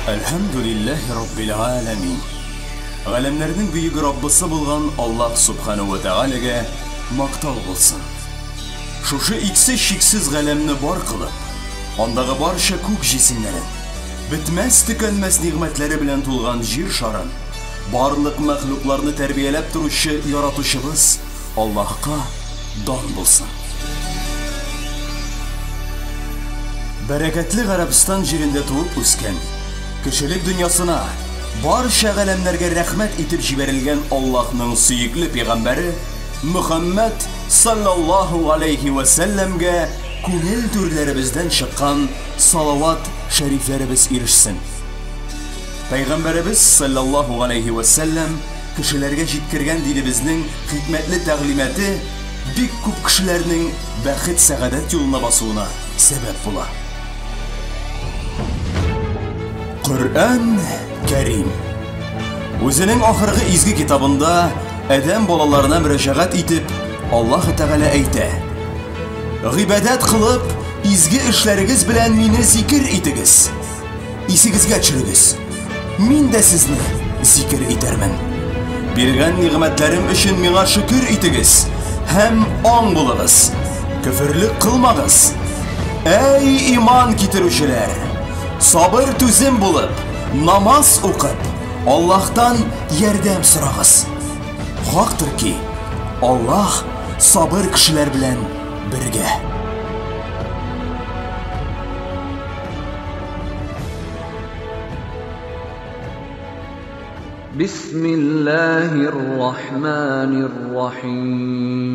Әлхәмдүлилләһи Раббил галәмин. Галәмнәрнең бөек Раббысы булган Аллаһ Субхану ва Тәгаләгә мактау булсын. Шушы иксез-чиксез галәмне бар кылып, андагы барча күк җисемнәрен, бетмәс-төкәнмәс нигъмәтләре белән тулган җир шарын, барлык мәхлукларны тәрбияләп торучы Яратучыбыз Аллаһка дан булсын. Бәрәкәтле Гарәбстан җирендә туып үскән, кешелек дөньясына, барча галәмнәргә рәхмәт итеп җибәрелгән Аллаһның сөекле пәйгамбәре Мөхәммәд саллаллаһу галәйһи вә сәлләмгә күңел түрләребездән чыккан салават шәрифләребез ирешсен. Пәйгамбәребез саллаллаһу галәйһи вә сәлләм кешеләргә җиткергән динебезнең хикмәтле тәгълимате бик күп кешеләрнең бәхет-сәгадәт юлына басуына сәбәп була. Коръән Кәрим үзенең ахыргы изге китабында адәм балаларына мөрәҗәгать итеп, Аллаһ Тәгалә әйтә: Гыйбадәт кылып, изге эшләрегез белән мине зикер итегез. Исегезгә төшерегез. Мин дә сезне зикер итәрмен. Биргән нигъмәтләрем өчен миңа шөкер итегез һәм аң булыгыз. Көферлек кылмагыз. Әй иман китерүчеләр! Сабыр түзем булып, намаз укып, Аллаһтан ярдәм сорагыз. Хактыр ки, Аллаһ сабыр кешеләр белән бергә. بسم الله الرحمن الرحيم.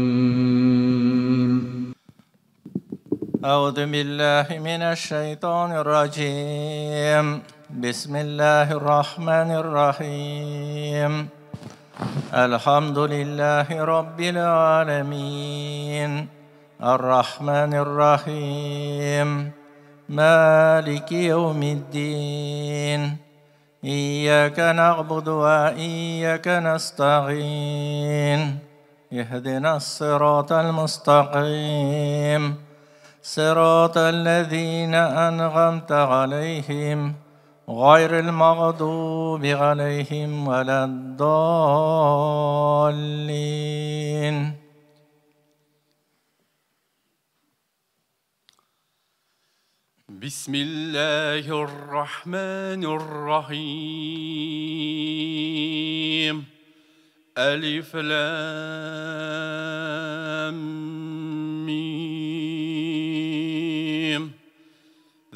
أعوذ بالله من الشيطان الرجيم. بسم الله الرحمن الرحيم. الحمد لله رب العالمين. الرحمن الرحيم. مالك يوم الدين. إياك نعبد وإياك نستعين. اهدنا الصراط المستقيم. صراط الذين أنعمت عليهم غير المغضوب عليهم ولا الضالين. بسم الله الرحمن الرحيم. ألف لام ميم.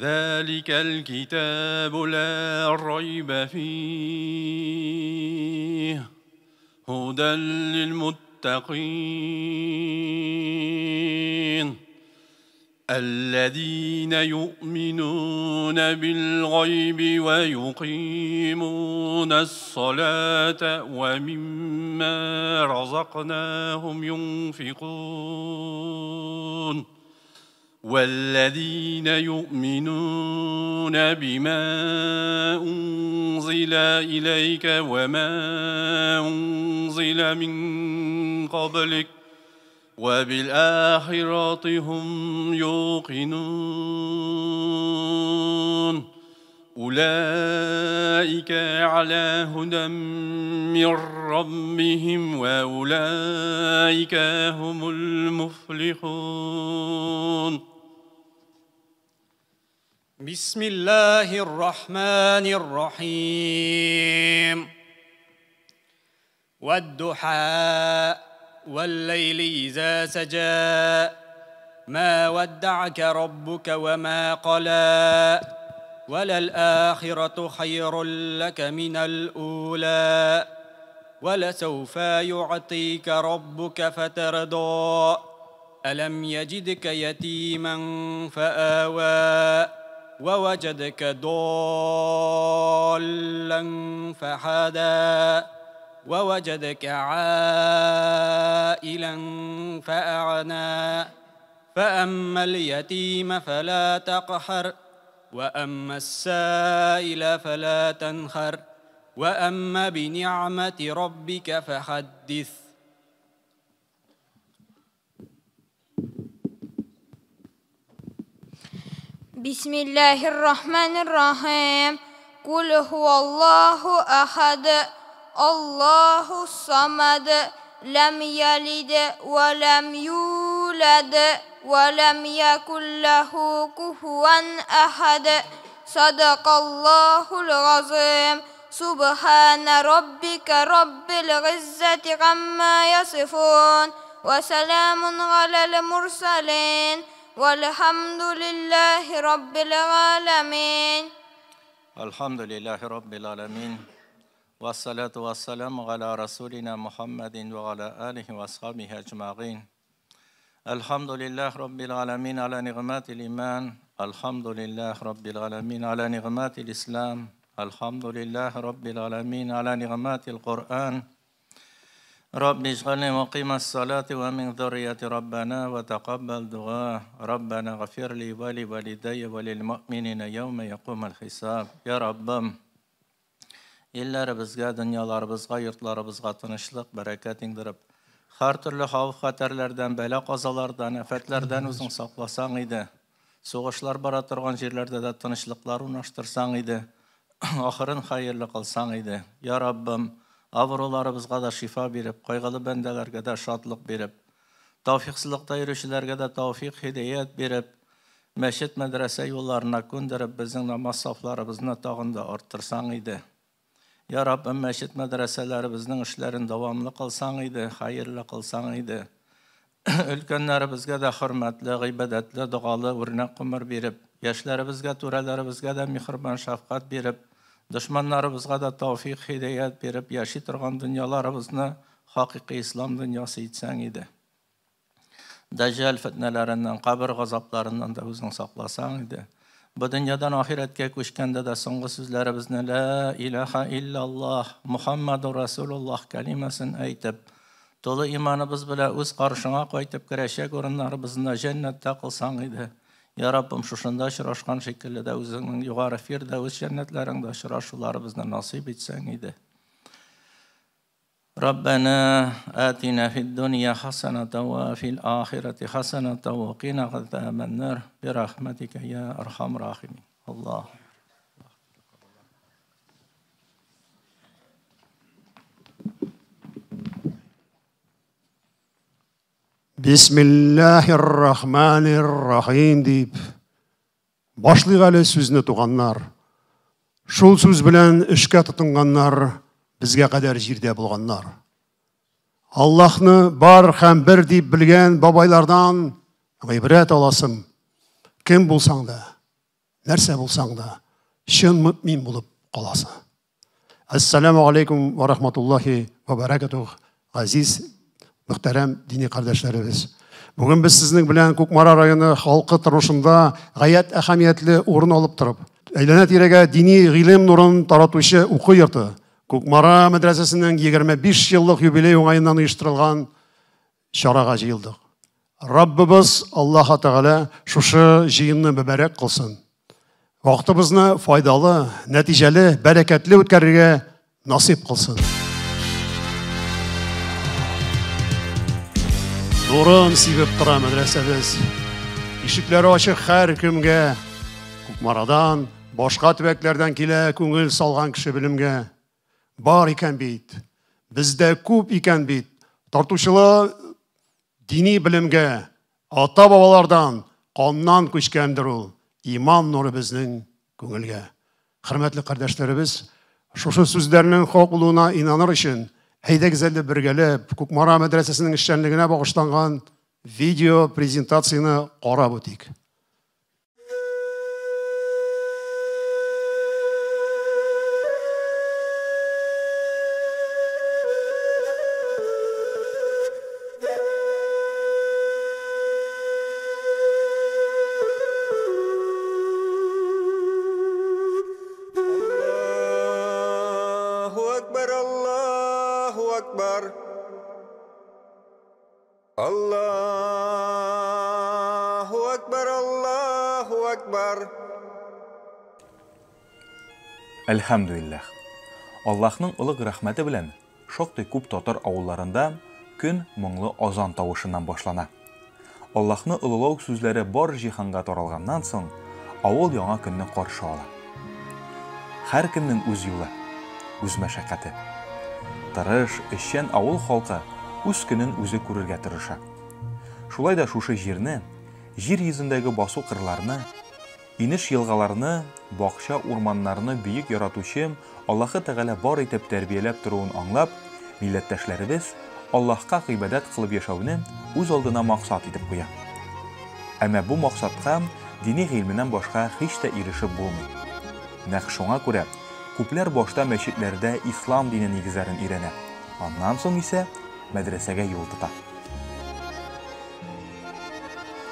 ذلك الكتاب لا ريب فيه هدى للمتقين الذين يؤمنون بالغيب ويقيمون الصلاة ومما رزقناهم ينفقون والذين يؤمنون بما أنزل إليك وما أنزل من قبلك وبالآخرة هم يوقنون. أولئك على هدى من ربهم وأولئك هم المفلحون. بسم الله الرحمن الرحيم. والضحى والليل إذا سجى. ما ودعك ربك وما قلى. وللآخرة خير لك من الأولى. ولسوف يعطيك ربك فترضى. ألم يجدك يتيما فآوى. ووجدك ضالا فهدى. ووجدك عائلا فأغنى. فأما اليتيم فلا تقهر. وأما السائل فلا تنهر. وأما بنعمة ربك فحدث. بسم الله الرحمن الرحيم. قل هو الله أحد الله الصمد لم يلد ولم يولد ولم يكن له كفوا أحد. صدق الله العظيم. سبحان ربك رب العزة عما يصفون وسلام على المرسلين والحمد لله رب العالمين. الحمد لله رب العالمين والصلاة والسلام على رسولنا محمد وعلى آله وأصحابه أجمعين. الحمد لله رب العالمين على نعمات الإيمان، الحمد لله رب العالمين على نعمات الإسلام، الحمد لله رب العالمين على نعمات القرآن. رب اجعلني مقيم الصلاة ومن ذرية ربنا وتقبل دعاء. ربنا اغفر لي ولوالدي وللمؤمنين يوم يقوم الحساب. يا ربم، илләребезгә, дөньяларыбызга, йортларыбызга тынычлык, бәрәкәт иңдереп, һәр төрле хәвеф-хәтәрләрдән, бәла-казалардан, афәтләрдән үзең сакласаң иде. Сугышлар бара торган җирләрдә дә тынычлыклар урнаштырсаң иде. Ахырын хәерле кылсаң иде. Я Раббым, авыруларыбызга да шифа биреп, кайгылы бәндәләргә дә шатлык биреп, тәүфиксызлыкта йөрүчеләргә дә тәүфик, һидәят биреп, мәчет, мәдрәсә юлларына күндереп, безнең намаз сафларыбызны тагын да арттырсаң иде. Я Раббым, мәчет, мәдрәсәләребезнең эшләрен дәвамлы кылсаң иде, хәерле кылсаң иде. Өлкәннәребезгә дә хөрмәтле, гыйбадәтле, догалы үрнәк гомер биреп, яшьләребезгә, түрәләребезгә дә миһербан, шәфкать биреп, дошманнарыбызга да тәүфик, һидәят биреп, яши торган дөньяларыбызны хакыйкый ислам дөньясы итсәң иде. Дәҗҗал фитнәләреннән, кабер газапларыннан да үзең сакласаң иде. Бу дөньядан ахирәткә күчкәндә дә соңгы сүзләребезне ла илаһа иллаллаһ Мухаммадур Расулуллаһ кәлимәсен әйтеп, тулы иманыбыз белән үз каршыңа кайтып керәчәк урыннарыбызны җәннәттә кылсаң иде. Я Раббым, шушында очрашкан шикелле дә үзеңнең югары фирдәүс җәннәтләреңдә очрашуларыбызны насыйп итсәң иде. ربنا آتنا في الدنيا حسنة وفي الآخرة حسنة وقنا عذاب النار برحمتك يا أرحم الراحمين. الله. بسم الله الرحمن الرحيم дип башлыйк әле сүзне, туганнар. Шул сүз белән эшкә тотынганнар, безгә кадәр җирдә булганнар. Аллаһны бар һәм бер дип белгән бабайлардан гыйбрәт аласым. Кем булсаң да, нәрсә булсаң да, чын мөмин булып каласың. Ассаламу алейкум ва рахматуллахи ва баракатух, газиз мөхтәрәм дини кардәшләребез. Бүген без сезнең белән Кукмара районы халкы тормышында гаять әһәмиятле урын алып торып, әйләнә-тирәгә дини гыйлем нурын таратучы уку йорты Кукмара мәдрәсәсенең 25 еллык юбилей уңаеннан оештырылган чарага җыелдык. Раббыбыз Аллаһ Тәгалә шушы җыенны мөбарәк кылсын. Вакытыбызны файдалы, нәтиҗәле, бәрәкәтле үткәрергә насыйп кылсын. Нурын сибеп тора мәдрәсәбез. Ишекләре ачык һәр кемгә. Кукмарадан, башка төбәкләрдән килә күңел салган кеше белемгә. Бар икән бит, бездә күп икән бит, тартучылы дини белемгә, ата-бабалардан, каннан күчкәндер ул, иман нуры безнең күңелгә. Хөрмәтле кардәшләребез, шушы сүзләрнең хак булуына инаныр өчен, әйдәгез әле бергәләп Кукмара мәдрәсәсенең эшчәнлегенә багышланган видео презентацияне карап үтик. Әлхәмдүлилләһ. Аллаһның олуг рәхмәте белән шактый күп татар авылларында көн моңлы азан тавышыннан башлана. Аллаһны олылау сүзләре бар җиһанга таралганнан соң, авыл яңа көнне каршы ала. Һәркемнең үз юлы, үз мәшәкате. Тырыш, эшчән авыл халкы үз көнен үзе күрергә тырыша. Шулай да шушы җирне, җир йөзендәге басу-кырларны, инеш-елгаларны, бакча-урманнарны бөек яратучы Аллаһы Тәгалә бар итеп тәрбияләп торуын аңлап, милләттәшләребез Аллаһка гыйбадәт кылып яшәүне үз алдына максат итеп куя. Әмма бу максатка дини гыйльменнән башка һич тә ирешеп булмый. Нәкъ шуңа күрә күпләр башта мәчетләрдә ислам дине нигезләрен өйрәнә, аннан соң исә мәдрәсәгә юл тота.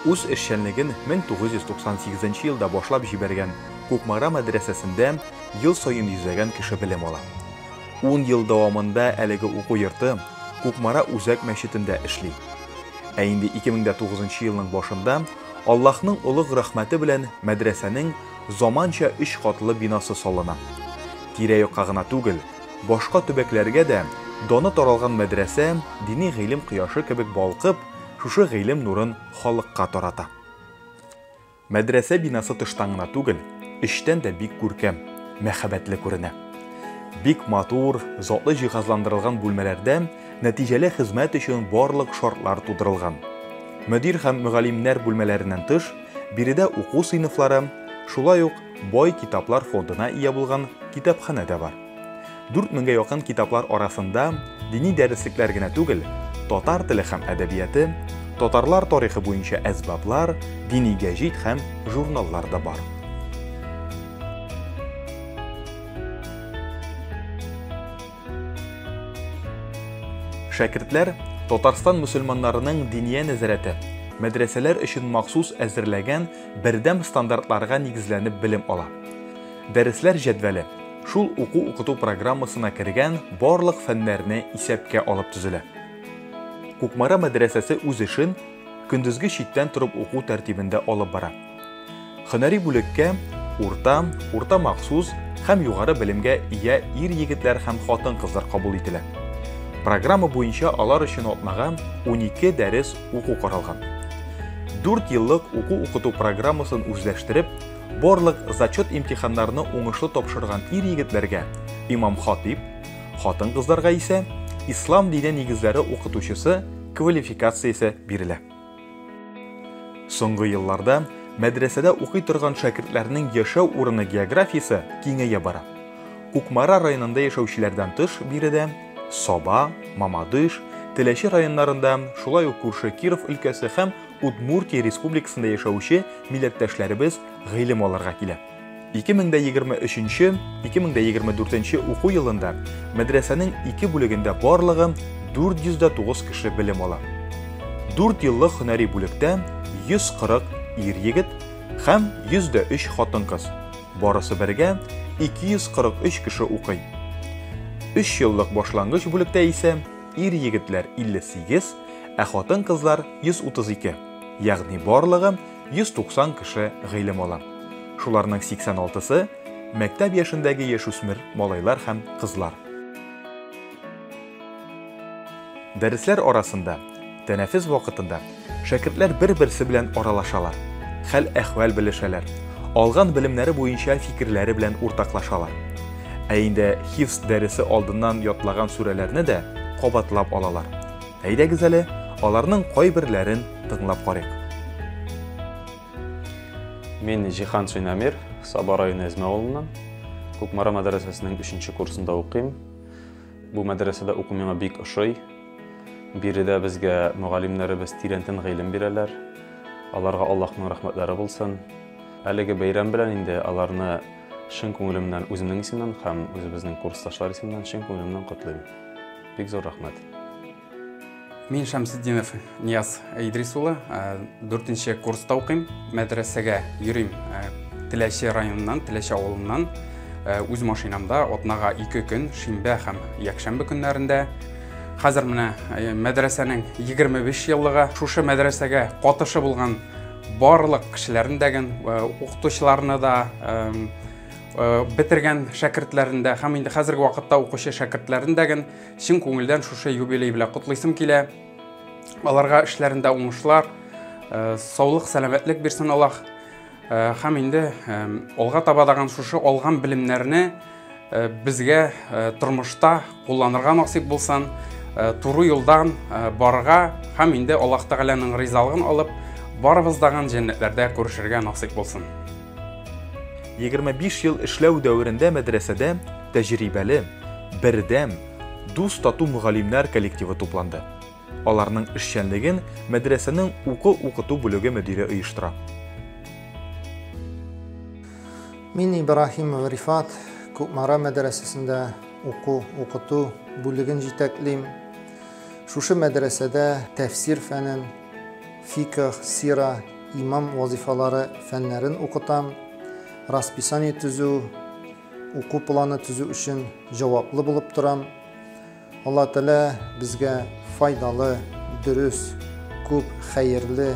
Үз эшчәнлеген 1998 нче елда башлап җибәргән Кукмара мәдрәсәсендә ел саен йөзләгән кеше белем ала. Ун ел дәвамында әлеге уку йорты Кукмара үзәк мәчетендә эшли. Ә инде 2009 нчы елның башында Аллаһның олуг рәхмәте белән мәдрәсәнең заманча өч катлы бинасы салына. Тирә-якка гына түгел, башка төбәкләргә дә даны таралган мәдрәсә дини гыйлем кояшы кебек балкып, шушы гыйлем нурын халыкка тарата. Мәдрәсә бинасы тыштан гына түгел, эчтән дә бик күркәм, мәһабәтле күренә. Бик матур, затлы җиһазландырылган бүлмәләрдә нәтиҗәле хезмәт өчен барлык шартлар тудырылган. Мөдир һәм мөгаллимнәр бүлмәләреннән тыш, биредә уку сыйныфлары, шулай ук бай китаплар фондына ия булган китапханә дә бар. Дүрт меңгә якын китаплар арасында дини дәреслекләр генә түгел, татар теле һәм әдәбияты, татарлар тарихы буенча әсбаплар, дини гәҗит һәм журналлар да бар. Шәкертләр Татарстан мөселманнарының Диния нәзарәте, мәдрәсәләр өчен махсус әзерләгән бердәм стандартларга нигезләнеп белем ала. Дәресләр җәдвәле шул уку-укыту программасына кергән барлык фәннәрне исәпкә алып төзелә. Кукмара мәдрәсәсе үз эшен көндезге читтән торып уку тәртибендә алып бара. Һөнәри бүлеккә урта, урта махсус һәм югары белемгә ия ир-егетләр һәм хатын-кызлар кабул ителә. Программа буенча алар өчен атнага 12 дәрес уку каралган. Дүрт еллык уку-укыту программасын үзләштереп, барлык зачет имтиханнарны уңышлы тапшырган ир-егетләргә имам-хатиб, хатын-кызларга исә ислам дине нигезләре укытучысы квалификациясе бирелә. Соңгы елларда мәдрәсәдә укый торган шәкертләрнең яшәү урыны географиясе киңәя бара. Кукмара районында яшәүчеләрдән тыш биредә Саба, Мамадыш, Теләче районнарында, шулай ук күрше Киров өлкәсе һәм Удмуртия Республикасында яшәүче милләттәшләребез гыйлем алырга килә. 2023 2024 уку елында мәдрәсәнең ике бүлегендә барлыгы 409 кеше белем ала. Дүрт еллык һөнәри бүлектә 140 ир-егет һәм 103 хатын-кыз, барысы бергә 243 кеше укый. Өч еллык башлангыч бүлектә исә ир-егетләр 58, ә хатын-кызлар 132, ягъни барлыгы 190 кеше гыйлем ала. Шуларның 86-сы, мәктәп яшендәге яшүсмер малайлар һәм кызлар. Дәресләр арасында, тәнәфес вакытында шәкертләр бер-берсе белән аралашалар, хәл-әхвәл белешәләр, алган белемнәре буенча фикерләре белән уртаклашалар. Ә инде хифз дәресе алдыннан ятлаган сүрәләрне дә кабатлап алалар. Әйдәгез әле, аларның кайберләрен тыңлап карыйк. Мин Җиһан Сөйнәмир, Саба районы Эзмә авылыннан. Кукмара мәдрәсәсенең өченче курсында укыйм. Бу мәдрәсәдә уку миңа бик ошый. Биредә безгә мөгаллимнәребез тирәнтен гыйлем бирәләр. Аларга Аллаһның рәхмәтләре булсын. Әлеге бәйрәм белән инде аларны чын күңелемнән үземнең исемнән һәм үзебезнең курсташлар исеменнән чын күңелемнән котлыйм. Бик зур рәхмәт. Мин Шәмсетдинов Нияз Идрис улы, дүртенче курста укыйм. Мәдрәсәгә йөрим Теләче районыннан, Теләче авылыннан. Үз машинамда атнага ике көн, шимбә һәм якшәмбе көннәрендә. Хәзер менә мәдрәсәнең 25 еллыгы. Шушы мәдрәсәгә катышы булган барлык кешеләрне дә, укытучыларны да, бетергән шәкертләрен дә һәм инде хәзерге вакытта укучы шәкертләрен дә чын күңелдән шушы юбилей белән котлыйсым килә. Аларга эшләрендә уңышлар, саулык, сәламәтлек бирсен Аллаһ. Һәм инде алга таба даган шушы алган белемнәрне безгә тормышта кулланырга насыйп булсын, туры юлдан барырга һәм инде Аллаһ Тәгаләнең ризалыгын алып, барыбыз даган җәннәтләрдә күрешергә насыйп булсын. 25 ел эшләү дәверендә мәдрәсәдә тәҗрибәле, бердәм, дус-тату мөгаллимнәр коллективы тупланды. Аларның эшчәнлеген мәдрәсәнең уку-укыту бүлеге мөдире оештыра. Мин Ибраһимов Рифат, Кукмара мәдрәсәсендә уку-укыту бүлеген җитәклим. Шушы мәдрәсәдә тәфсир фәнен, фикх, сира, имам вазифалары фәннәрен укытам. Расписание төзү, уку планы төзү өчен җаваплы булып торам. Алла Тәгалә безгә файдалы, дөрес, күп хәерле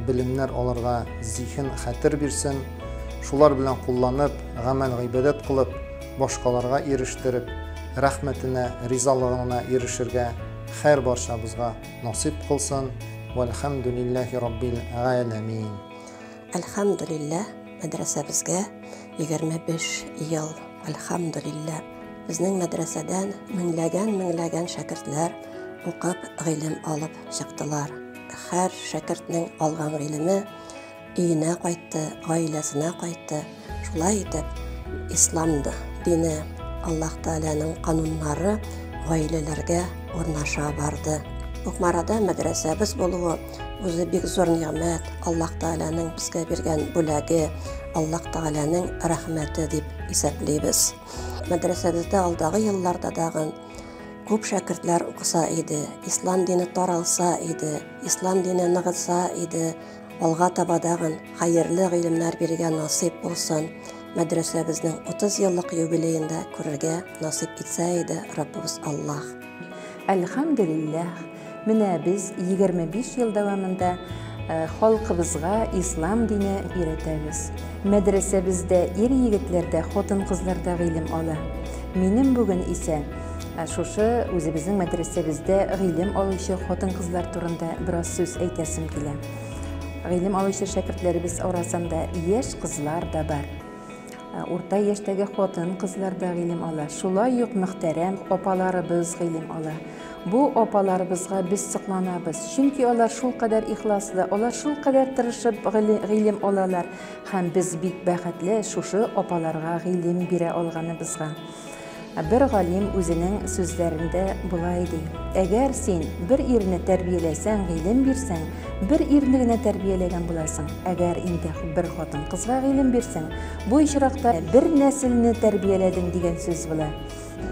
белемнәр алырга зиһен, хәтер бирсен. Шулар белән кулланып, гамәл-гыйбадәт кылып, башкаларга ирештереп, рәхмәтенә, ризалыгына ирешергә һәр барчабызга насыйп кылсын. Вәлхәмдүлилләһи раббил галәмин. Әлхәмдүлилләһ, мәдрәсәбезгә 25 ел. Әлхәмдүлилләһ, безнең мәдрәсәдән меңләгән-меңләгән шәкертләр укып, гыйлем алып чыктылар. Һәр шәкертнең алган гыйлеме өенә кайтты, гаиләсенә кайтты. Шулай итеп, ислам дине, Аллаһ Тәгаләнең кануннары гаиләләргә урнаша барды. Кукмарада мәдрәсәбез булуы үзе бик зур нигъмәт, Аллаһ Тәгаләнең безгә биргән бүләге, Аллаһ Тәгаләнең рәхмәте дип исәплибез. Мәдрәсәбездә алдагы елларда тагын күп шәкертләр укыса иде, ислам дине таралса иде, ислам дине ныгытса иде, алга таба тагын хәерле гыйлемнәр бирергә насыйп булсын. Мәдрәсәбезнең 30 еллык юбилеен да күрергә насыйп итсә иде Раббыбыз Аллаһ. Әлхәмдүлилләһ, менә без 25 ел дәвамында халкыбызга ислам дине өйрәтәбез. Мәдрәсәбездә ир-егетләр дә, хатын-кызлар да гыйлем ала. Минем бүген исә шушы үзебезнең мәдрәсәбездә гыйлем алучы хатын-кызлар турында бераз сүз әйтәсем килә. Гыйлем алучы шәкертләребез арасында яшь кызлар да бар. Урта яшьтәге хатын-кызлар да гыйлем ала. Шулай ук мөхтәрәм апаларыбыз гыйлем ала. Бу апаларыбызга без сокланабыз. Чөнки алар шулкадәр ихласлы, алар шулкадәр тырышып гыйлем алалар. Һәм без бик бәхетле шушы апаларга гыйлем бирә алганыбызга. Бер галим үзенең сүзләрендә болай ди: Әгәр син бер ирне тәрбияләсәң, гыйлем бирсәң, бер ирне генә тәрбияләгән буласың. Әгәр инде бер хатын-кызга гыйлем бирсәң, бу очракта бер нәселне тәрбияләдең дигән сүз була.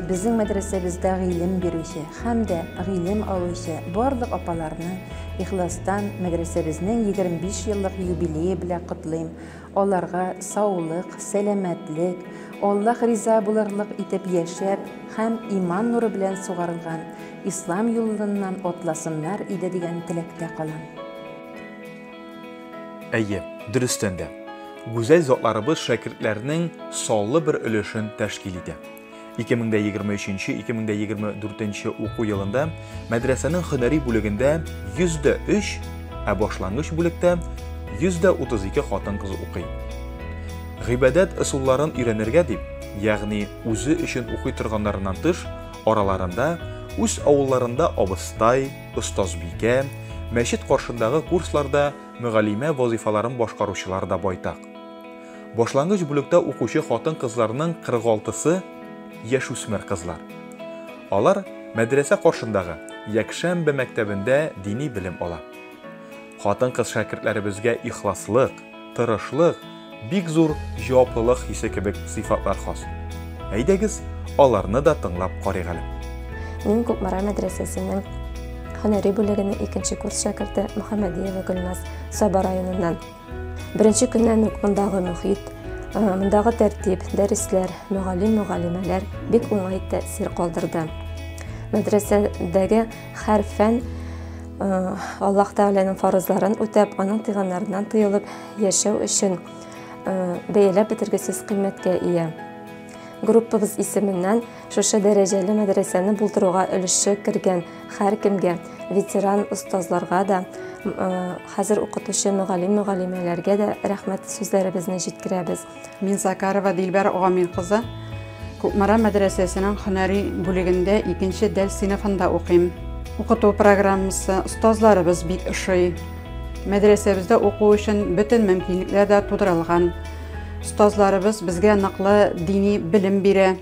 Безнең мәдрәсәбездә гыйлем бирүче һәм дә гыйлем алучы барлык апаларны ихластан мәдрәсәбезнең 25 еллык юбилее белән котлыйм. Аларга саулык, сәламәтлек, Аллаһ риза булырлык итеп яшәп һәм иман нуры белән сугарылган ислам юлыннан атласыннар иде дигән теләктә калам. Әйе, дөрестән дә, гүзәл затларыбыз шәкертләрнең саллы бер өлешен тәшкил итә. 2023-2024 уку елында мәдрәсәнең һөнәри бүлегендә 103, ә башлангыч бүлектә 132 хатын-кыз укый. Гыйбадәт ысулларын өйрәнергә дип, ягъни үзе өчен укый торганнарыннан тыш, араларында үз авылларында абыстай, остазбикә, мәчет каршындагы курсларда мөгаллимә вазыйфаларын башкаручылар да байтак. Башлангыч бүлектә укучы хатын-кызларның 46-сы яшүсмер кызлар. Алар мәдрәсә каршындагы якшәмбе мәктәбендә дини белем ала. Хатын-кыз шәкертләребезгә ихласлык, тырышлык, бик зур җаваплылык хисе кебек сыйфатлар хас. Әйдәгез, аларны да тыңлап карыйк әле. Мин Кукмара мәдрәсәсенең һөнәри бүлегенең икенче курс шәкерте Мөхәммәдиева Гөлназ, Саба районыннан. Беренче көннән үк мондагы мөхит, мондагы тәртип, дәресләр, мөгаллим-мөгаллимәләр бик уңай тәэсир калдырды. Мәдрәсәдәге һәр фән Аллаһ Тәгаләнең фарызларын үтәп, аның тыйганнарыннан тыелып яшәү өчен бәяләп бетергесез кыйммәткә ия. Группабыз исеменнән шушы дәрәҗәле мәдрәсәне булдыруга өлеше кергән һәркемгә, ветеран остазларга да, хәзер укытучы мөгаллим-мөгаллимәләргә дә рәхмәт сүзләребезне җиткерәбез. Мин Закарова Дилбәр Гамил кызы, Кукмара мәдрәсәсенең һөнәри бүлегендә икенче дәл сыйныфында укыйм. Укыту программасы, остазларыбыз бик ошый. Мәдрәсәбездә уку өчен бөтен мөмкинлекләр дә тудырылган. Остазларыбыз безгә ныклы дини белем бирә.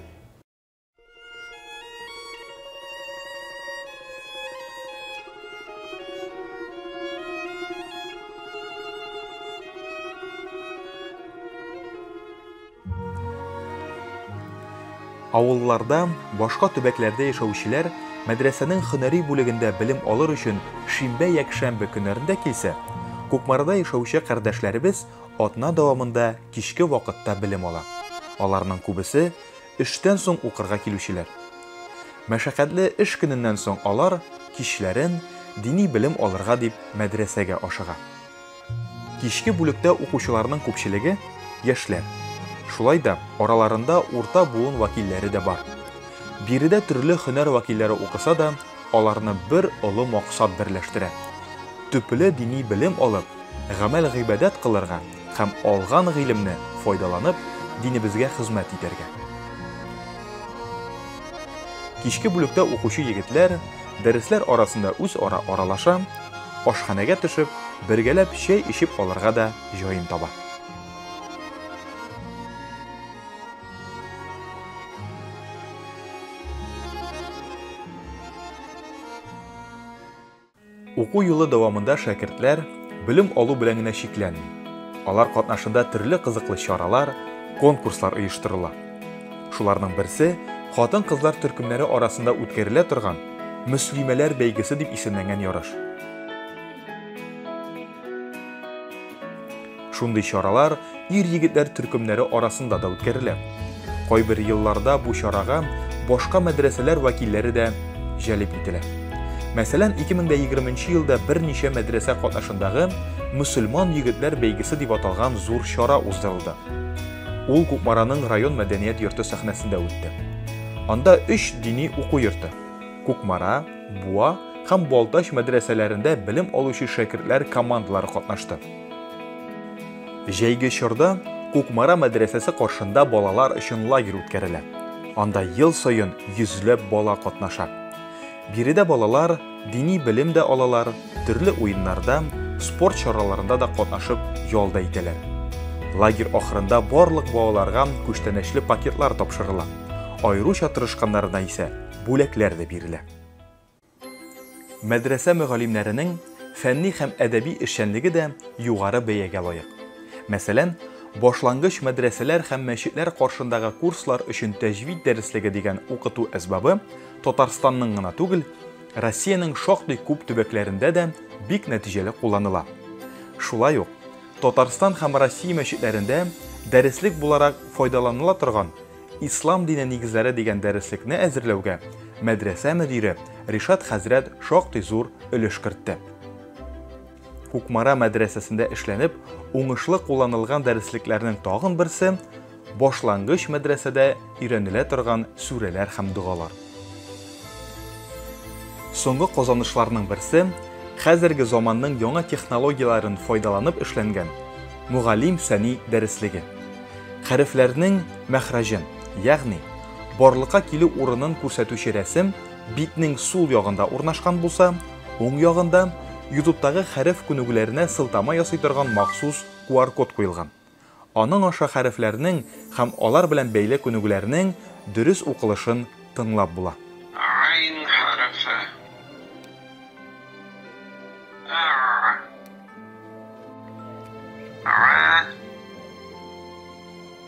Авылларда, башка төбәкләрдә яшәүчеләр мәдрәсәнең һөнәри бүлегендә белем алыр өчен шимбә-якшәмбе көннәрендә килсә, Кукмарада яшәүче кардәшләребез атна дәвамында кичке вакытта белем ала. Аларның күбесе, эштән соң укырга килүчеләр. Мәшәкатьле эш көненнән соң алар кичләрен дини белем алырга дип мәдрәсәгә ашыга. Кичке бүлектә укучыларның күпчелеге, яшьләр. Шулай да араларында урта буын вәкилләре дә бар. Биредә төрле һөнәр вәкилләре укыса да, аларны бер олы максат берләштерә, төпле дини белем алып, гамәл-гыйбадәт кылырга һәм алган гыйлемне файдаланып, динебезгә хезмәт итәргә. Кичке бүлектә укучы егетләр дәресләр арасында үзара аралаша, ашханәгә төшеп, бергәләп чәй эчеп алырга да җаен таба. Уку елы дәвамында шәкертләр белем алу белән генә чикләнми. Алар катнашында төрле кызыклы чаралар, конкурслар оештырыла. Шуларның берсе хатын-кызлар төркемнәре арасында үткәрелә торган Мөслимәләр бәйгесе дип исемләнгән ярыш. Шундый чаралар ир-егетләр төркемнәре арасында да үткәрелә. Кайбер елларда бу чарага башка мәдрәсәләр вәкилләре дә җәлеп ителә. Мәсәлән, 2020 елда берничә мәдрәсә катнашындагы Мөселман егетләр бәйгесе дип аталган зур чара уздырылды. Ул Кукмараның район мәдәният йорты сәхнәсендә үтте. Анда өч дини уку йорты, Кукмара, Буа һәм Балтач мәдрәсәләрендә белем алучы шәкертләр командалары катнашты. Җәйге чорда Кукмара мәдрәсәсе каршында балалар өчен лагерь үткәрелә. Анда ел саен йөзләп бала катнаша. Биредә балалар дини белем дә алалар, төрле уеннарда, спорт чараларында да катнашып ял да итәләр. Лагерь ахырында барлык балаларга күчтәнәчле пакетлар тапшырыла. Аеруча тырышканнарына исә бүләкләр дә бирелә. Мәдрәсә мөгаллимнәренең фәнни һәм әдәби эшчәнлеге дә югары бәягә лаек. Мәсәлән, башлангыч мәдрәсәләр һәм мәчетләр каршындагы курслар өчен тәҗвид дәреслеге дигән укыту әсбабы Татарстанның гына түгел, Россиянең шактый күп төбәкләрендә дә бик нәтиҗәле кулланыла. Шулай ук, Татарстан һәм Россия мәчетләрендә дәреслек буларак файдаланыла торган Ислам дине нигезләре дигән дәреслекне әзерләүгә мәдрәсә мөдире Ришат хәзрәт шактый зур өлеш кертте. Кукмара мәдрәсәсендә эшләнеп, уңышлы кулланылган дәреслекләрнең тагын берсе, башлангыч мәдрәсәдә өйрәнелә торган сүрәләр һәм догалар. Соңгы казанышларның берсе, хәзерге заманның яңа технологияләрен файдаланып эшләнгән Мөгаллим Сәни дәреслеге. Хәрефләрнең мәхраҗын, ягъни барлыкка килү урынын күрсәтүче рәсем битнең сул ягында урнашкан булса, уң ягында Ютубтагы хәреф күнегүләренә сылтама ясый торган махсус QR-код куелган. Аның аша хәрефләрнең һәм алар белән бәйле күнегүләрнең дөрес укылышын тыңлап була. Гайн хәрефе. Ә. Га.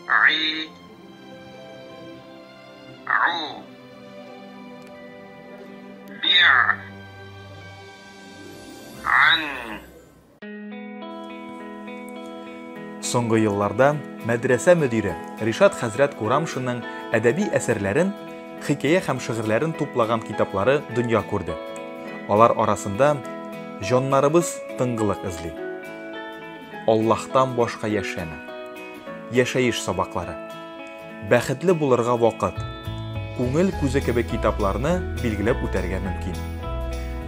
Гӏи. Гӏу. Бигӏ. Гӏан. Соңгы елларда мәдрәсә мөдире Ришат хәзрәт Курамшинның әдәби әсәрләрен, хикәя һәм шигырьләрен туплаган китаплары дөнья күрде. Алар арасында Җаннарыбыз тынгылык эзли. Аллаһтан башка яшәмә. Яшәеш сабаклары. Бәхетле булырга вакыт. Күңел күзе кебек китапларны билгеләп үтәргә мөмкин.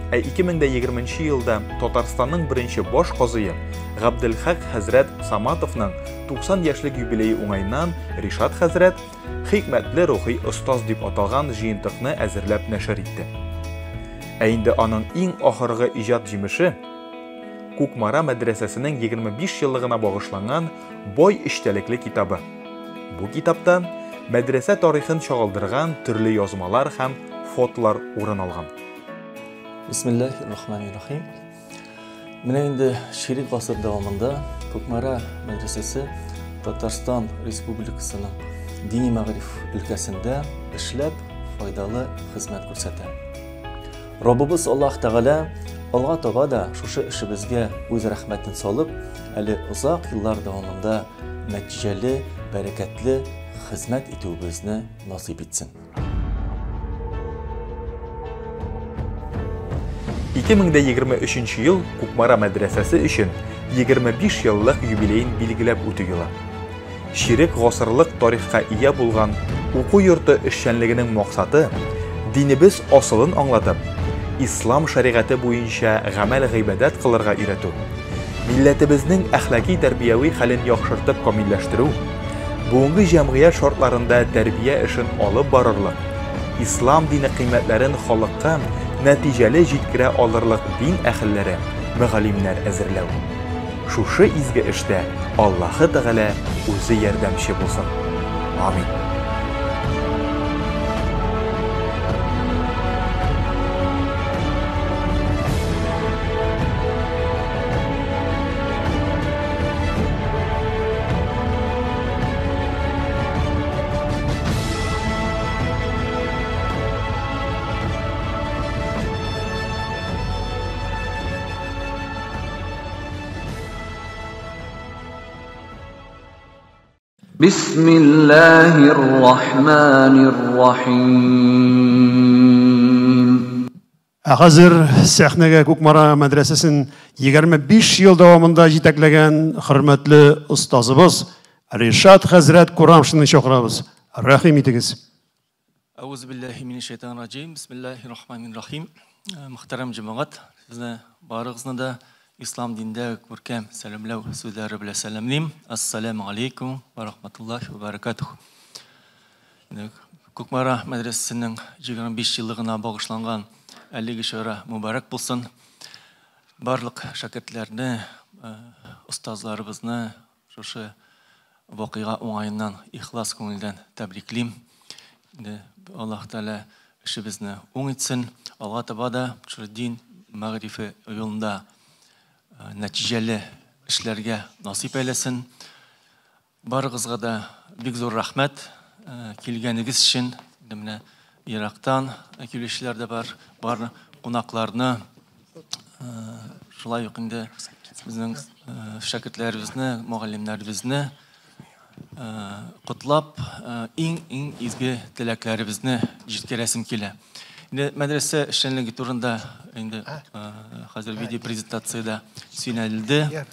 Ә 2020 нче елда Татарстанның беренче баш казые Габделхак хәзрәт Саматовның 90 яшьлек юбилее уңаеннан Ришат хәзрәт Хикмәтле рухи остаз дип аталган җыентыкны әзерләп нәшер итте. Ә инде аның иң ахыргы иҗат җимеше, Кукмара мәдрәсәсенең 25 еллыгына багышланган бай эчтәлекле китабы. Бу китапта мәдрәсә тарихын чагылдырган төрле язмалар һәм фотолар урын алган. Бисмиллахи рахмани рахим. Менә инде чирек гасыр дәвамында Кукмара мәдрәсәсе Татарстан Республикасының дини мәгариф өлкәсендә эшләп файдалы хезмәт күрсәтә. Раббыбыз Аллаһ Тәгалә алга таба да шушы эшебезгә үз рәхмәтен салып, әле озак еллар дәвамында нәтиҗәле, бәрәкәтле хезмәт итүебезне насыйп итсен. 2023 ел Кукмара мәдрәсәсе өчен 25 еллык юбилеен билгеләп үтү елы. Чирек гасырлык тарихка ия булган уку йорты эшчәнлегенең максаты динебез асылын аңлатып, ислам шәригате буенча гамәл-гыйбадәт кылырга өйрәтү, милләтебезнең әхлаки-тәрбияви хәлен яхшыртып камилләштерү, бүгенге җәмгыять шартларында тәрбия эшен алып барырлык, ислам дине кыйммәтләрен халыкка нәтиҗәле җиткерә алырлык дин әһелләре, мөгаллимнәр әзерләү. Шушы изге эштә Аллаһы Тәгалә үзе ярдәмче булсын. Амин. بسم الله الرحمن الرحيم. Ә хәзер сәхнәгә Кукмара мәдрәсәсен 25 ел дәвамында җитәкләгән хөрмәтле остазыбыз Ришат хәзрәт Курамшинны чакырабыз. Рәхим итегез. Әүзу биллаһи минәш-шайтанир раҗим. Бисмиллаһир рахманир рахим. Мөхтәрәм җәмәгать, сезне барыгызны да ислам динендә күркәм сәламләү сүзләре белән сәламлим. Ассаламу алейкум ва рахматуллахи ва баракатух. Кукмара мәдрәсәсенең 25 еллыгына багышланган әлеге чара мөбарәк булсын. Барлык шәкертләрне, остазларыбызны шушы вакыйга уңаеннан ихлас күңелдән тәбриклим. Аллаһ Тәгалә эшебезне уң итсен. Алга таба да шушы дин мәгарифе юлында нәтиҗәле эшләргә насыйп әйләсен. Барыгызга да бик зур рәхмәт килгәнегез өчен. Менә ерактан килүчеләр дә бар, бар кунакларны, шулай ук инде безнең шәкертләребезне, мөгаллимнәребезне котлап, иң-иң изге теләкләребезне җиткерәсем килә. Инде мәдрәсә эшчәнлеге турында инде хәзер видео презентациядә сөйләнелде.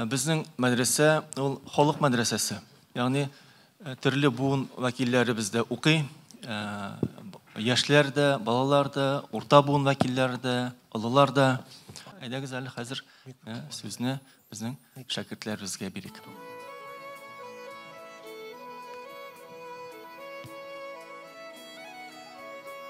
Безнең мәдрәсә ул халык мәдрәсәсе. Ягъни төрле буын вәкилләре бездә укый. Яшьләр дә, балалар да, урта буын вәкилләре дә, олылар да. Әйдәгез әле хәзер сүзне безнең шәкертләребезгә бирик.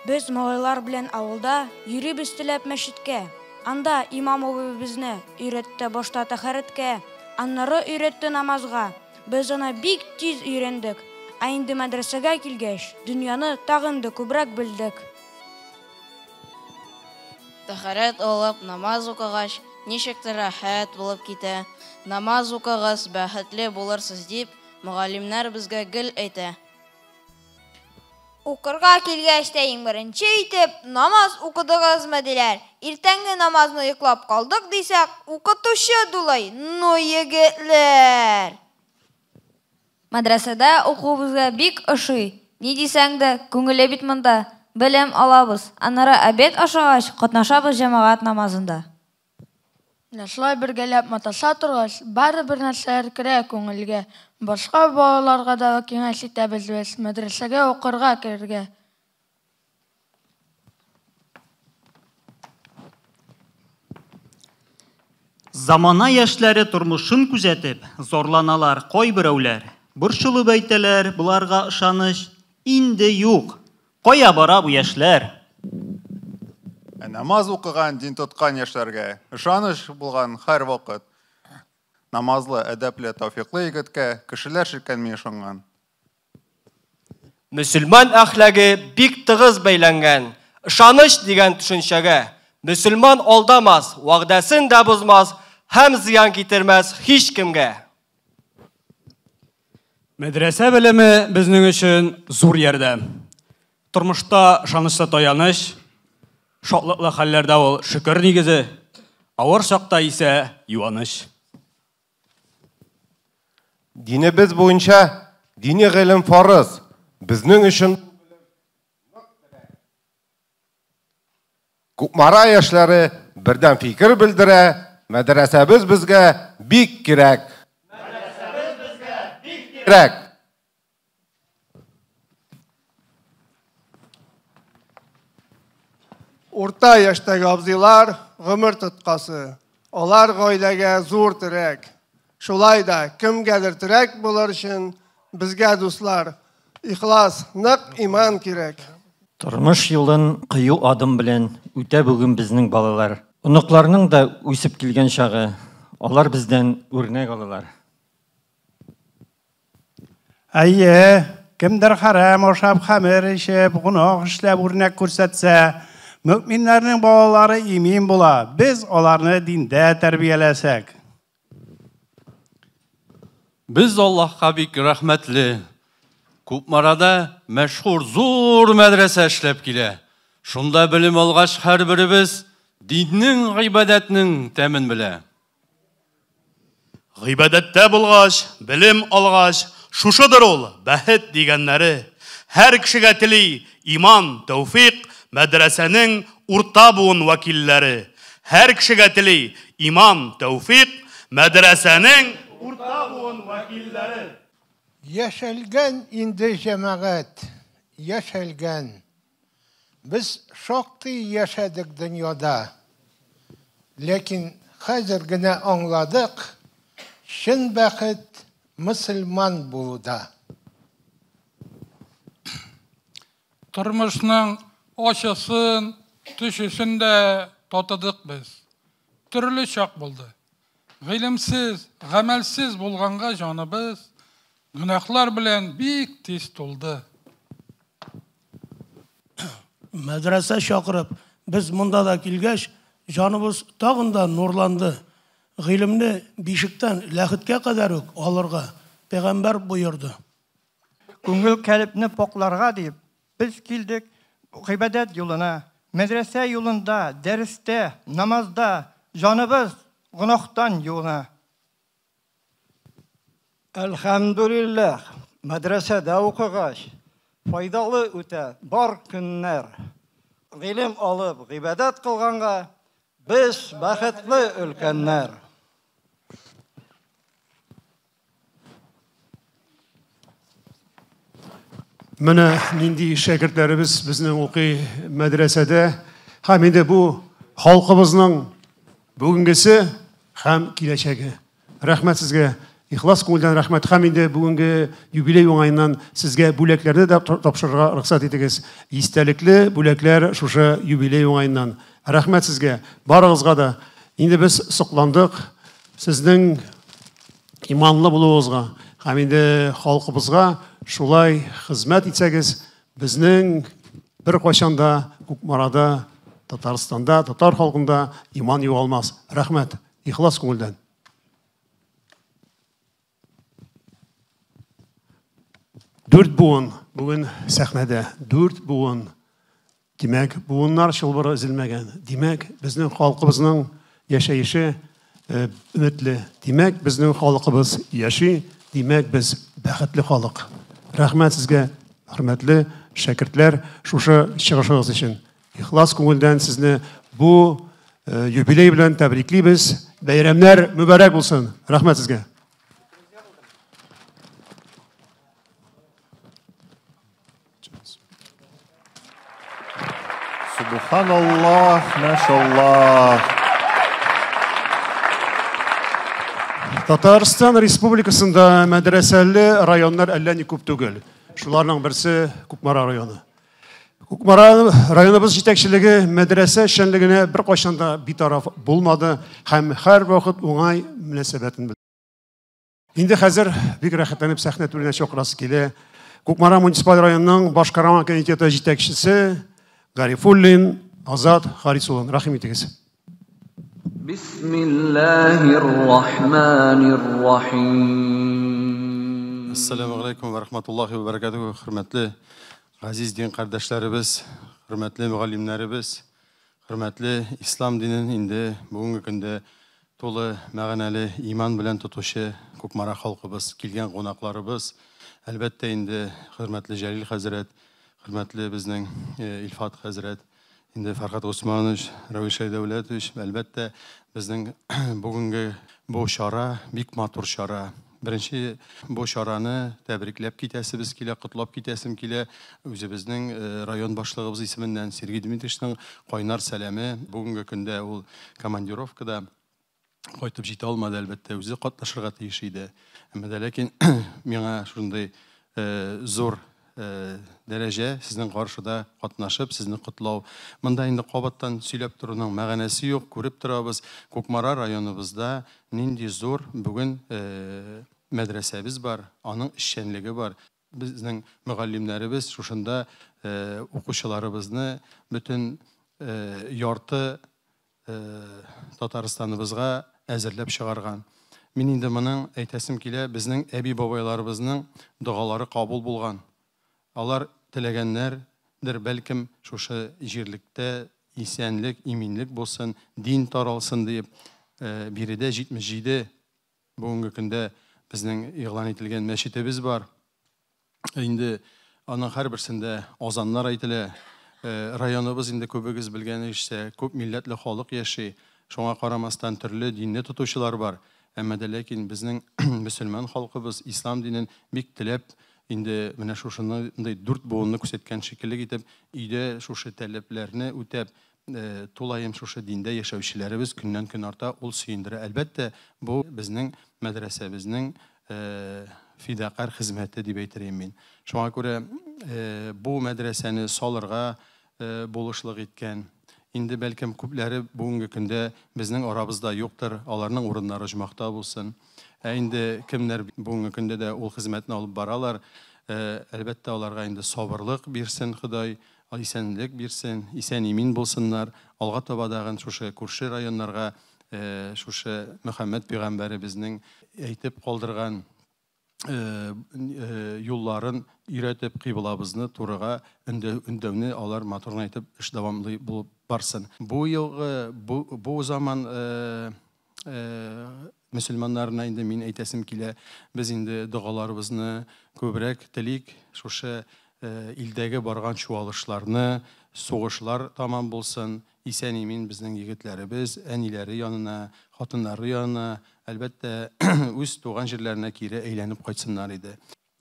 Без малайлар белән авылда йөрибез теләп мәчеткә. Анда имам абый безне өйрәтте башта тәһарәткә, аннары өйрәтте намазга. Без аны бик тиз өйрәндек. Ә инде мәдрәсәгә килгәч, дөньяны тагын да күбрәк белдек. Тәһарәт алып, намаз укыгач, ничектер рәхәт булып китә. Намаз укыгыз, бәхетле булырсыз дип, мөгаллимнәр безгә гел әйтә. Укырга килгәч тә иң беренче итеп намаз укыдыгызмы диләр. Иртәнге намазны йоклап калдык дисәк, укытучы дулай. Ну егетләр! Мәдрәсәдә уку безгә бик ошый. Ни дисәң дә, күңеле бит монда. Белем алабыз. Аннары обед ашагач, катнашабыз җәмәгать намазында. Менә шулай бергәләп маташа торгач, барыбер нәрсәләр керә күңелгә. Башка балаларга да киңәш итәбез без мәдрәсәгә укырга керергә. Замана яшьләре тормышын күзәтеп, зарланалар кайберәүләр. Борчылып әйтәләр, боларга ышаныч инде юк. Кая бара бу яшьләр? Ә намаз укыган, дин тоткан яшьләргә ышаныч булган һәрвакыт. Намазлы, әдәпле, тәүфиклы егеткә кешеләр шикләнми ышанган. Мөселман әхлагы бик тыгыз бәйләнгән ышаныч дигән төшенчәгә. Мөселман алдамас, вәгъдәсен дә бозмас һәм зыян китермәс һичкемгә. Мәдрәсә белеме безнең өчен зур ярдәм. Тормышта ышанычлы таяныч, шатлыклы хәлләрдә ул шөкер нигезе, авыр чакта исә юаныч. Динебез буенча дини гыйлем фарыз. Безнең өчен Кукмара яшьләре бердәм фикер белдерә, мәдрәсәбез безгә бик кирәк. Мәдрәсәбез безгә бик кирәк. Урта яшьтәге абзыйлар гомер тоткасы. Алар гаиләгә зур терәк. Шулай да кемгәдер терәк булыр өчен безгә, дуслар, ихлас, нык иман кирәк. Тормыш юлын кыю адым белән үтә бүген безнең балалар. Оныкларның да үсеп килгән чагы, алар бездән үрнәк алалар. Әйе, кемдер хәрам ашап, хәмер эчеп, гөнаһ эшләп үрнәк күрсәтсә, мөэминнәрнең балалары имин була, без аларны диндә тәрбияләсәк. Без Аллаһка бик рәхмәтле. Кукмарада мәшһүр зур мәдрәсә эшләп килә. Шунда белем алгач, һәрберебез диннең, гыйбадәтнең тәмен белә. Гыйбадәттә булгач, белем алгач, шушыдыр ул бәхет дигәннәре. Һәр кешегә тели иман, тәүфыйк мәдрәсәнең урта буын вәкилләре. Һәр кешегә тели иман, тәүфыйк мәдрәсәнең урта буын вәкилләре. Яшәлгән инде, җәмәгать, яшәлгән. Без шактый яшәдек дөньяда. Ләкин хәзер генә аңладык, чын бәхет мөселман булуда. Тормышның ачысын, төчесен дә татыдык без. Төрле чак булды. Гыйлемсез, гамәлсез булганга җаныбыз гөнаһлар белән бик тиз тулды. Мәдрәсә чакырып, без монда да килгәч, җаныбыз тагын да нурланды. Гыйлемне бишектән ләхеткә кадәр үк алырга пәйгамбәр боерды. Күңел калебне пакларга дип, без килдек гыйбадәт юлына. Мәдрәсә юлында, дәрестә, намазда җаныбыз гөнаһтан юына. Әлхәмдүлилләһ, мәдрәсәдә укыгач, файдалы үтә бар көннәр. Гыйлем алып, гыйбадәт кылганга, без бәхетле өлкәннәр. Менә нинди шәкертләребез безнең укый мәдрәсәдә. Һәм инде бу халкыбызның бүгенгесе һәм киләчәге. Рәхмәт сезгә, ихлас күңелдән рәхмәт. Һәм инде бүгенге юбилей уңаеннан сезгә бүләкләрне дә тапшырырга рөхсәт итегез. Истәлекле бүләкләр шушы юбилей уңаеннан. Рәхмәт сезгә, барыгызга да. Инде без сокландык сезнең иманлы булуыгызга һәм инде халкыбызга шулай хезмәт итсәгез, безнең беркайчан да Кукмарада, Татарстанда, татар халкында иман югалмас. Рәхмәт, ихлас күңелдән. Дүрт буын бүген сәхнәдә, дүрт буын. Димәк, буыннар чылбыры өзелмәгән. Димәк, безнең халкыбызның яшәеше өметле. Димәк, безнең халкыбыз яши. Димәк, без бәхетле халык. Рәхмәт сезгә, хөрмәтле шәкертләр, шушы чыгышыгыз өчен. Ихлас күңелдән сезне бу юбилей белән тәбриклибез. Бәйрәмнәр мөбарәк булсын. Рәхмәт сезгә. Субханаллах, машаллах. Татарстан Республикасында мәдрәсәле районнар әллә ни күп түгел. Шуларның берсе Кукмара районы. Кукмара районыбыз җитәкчелеге мәдрәсә эшчәнлегенә беркайчан да битараф булмады һәм һәрвакыт уңай мөнәсәбәтен белдерде. Инде хәзер бик рәхәтләнеп сәхнә түренә чакырасы килә. Кукмара муниципаль районының башкарма комитеты җитәкчесе Гарифуллин Азат Харис улын. Рәхим итегез. Бисмиллаһир рахманир рахим. Ассаламу алейкум ва рахматуллахи ва баракатуху. Хөрмәтле газиз дин кардәшләребез, хөрмәтле мөгаллимнәребез, хөрмәтле ислам динен инде бүгенге көндә тулы мәгънәле иман белән тотучы Кукмара халкыбыз, килгән кунакларыбыз, әлбәттә инде хөрмәтле Җәлил хәзрәт, хөрмәтле безнең Илфат хәзрәт, инде Фәрхат Госманович, Равил Шәйдәүләтович, әлбәттә безнең бүгенге бу чара бик матур чара. Беренче бу чараны тәбрикләп китәсебез килә, котлап китәсем килә. Үзебезнең район башлыгыбыз исеменнән Сергей Дмитриевичның кайнар сәламе. Бүгенге көндә ул командировкада кайтып җитә алмады, әлбәттә, үзе катнашырга тиеш иде. Әмма дә ләкин миңа шундый зур дәрәҗә сезнең каршыда катнашып, сезне котлау. Монда инде кабаттан сөйләп торуның мәгънәсе юк, күреп торабыз. Кукмара районыбызда нинди зур бүген мәдрәсәбез бар, аның эшчәнлеге бар. Безнең мөгаллимнәребез шушында укучыларыбызны бөтен ярты Татарстаныбызга әзерләп чыгарган. Мин инде моның әйтәсем килә, безнең әби-бабайларыбызның догалары кабул булган. Алар теләгәннәрдер, бәлкем, шушы җирлектә исәнлек, иминлек булсын, дин таралсын диеп, биредә 77 бүгенге көндә безнең игълан ителгән мәчетебез бар. Инде аның һәрберсендә азаннар әйтелә. Районыбыз инде күбегез белгәнегезчә, күп милләтле халык яши. Шуңа карамастан төрле динне тотучылар бар. Әмма дә ләкин безнең мөселман халкыбыз ислам динен бик теләп, инде менә шушындый дүрт буынны күрсәткән шикелле итеп, өйдә шушы таләпләрне үтәп, тулаем шушы диндә яшәүчеләребез көннән-көн арта, ул сөендерә. Әлбәттә, бу безнең мәдрәсәбезнең фидакарь хезмәте дип әйтер идем мин. Шуңа күрә бу мәдрәсәне салырга булышлык иткән. Инде бәлкем күпләре бүгенге көндә безнең арабызда юктыр, аларның урыннары оҗмахта булсын. Ә инде кемнәр бүгенге көндә дә ул хезмәтне алып баралар, әлбәттә аларга инде сабырлык бирсен Ходай, исәнлек бирсен, исән-имин булсыннар. Алга таба дагын шушы күрше районнарга шушы Мөхәммәд пәйгамбәребезнең әйтеп калдырган юлларын өйрәтеп, кыйблабызны турыга өндәүне алар матур гына итеп эш дәвамлый булып барсын. Бу елгы, бу заман мөселманнарына инде мин әйтәсем килә, без инде догаларыбызны күбрәк телик, шушы илдәге барган чуалышларны, сугышлар тамам булсын, исән-имин безнең егетләребез әниләре янына, хатыннары янына, әлбәттә, үз туган җирләренә кире әйләнеп кайтсыннар иде.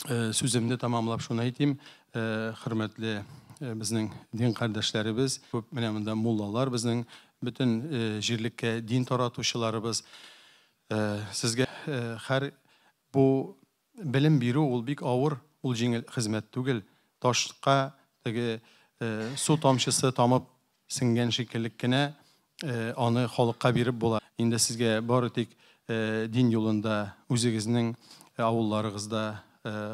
Сүземне тамамлап шуны әйтим, хөрмәтле безнең дин кардәшләребез, күп менә монда муллалар, безнең бөтен җирлеккә дин таратучыларыбыз, сезгә һәр бу белем бирү ул бик авыр, ул җиңел хезмәт түгел. Ташка теге су тамчысы тамып сеңгән шикелле кенә аны халыкка биреп була. Инде сезгә бары тик дин юлында үзегезнең авылларыгызда,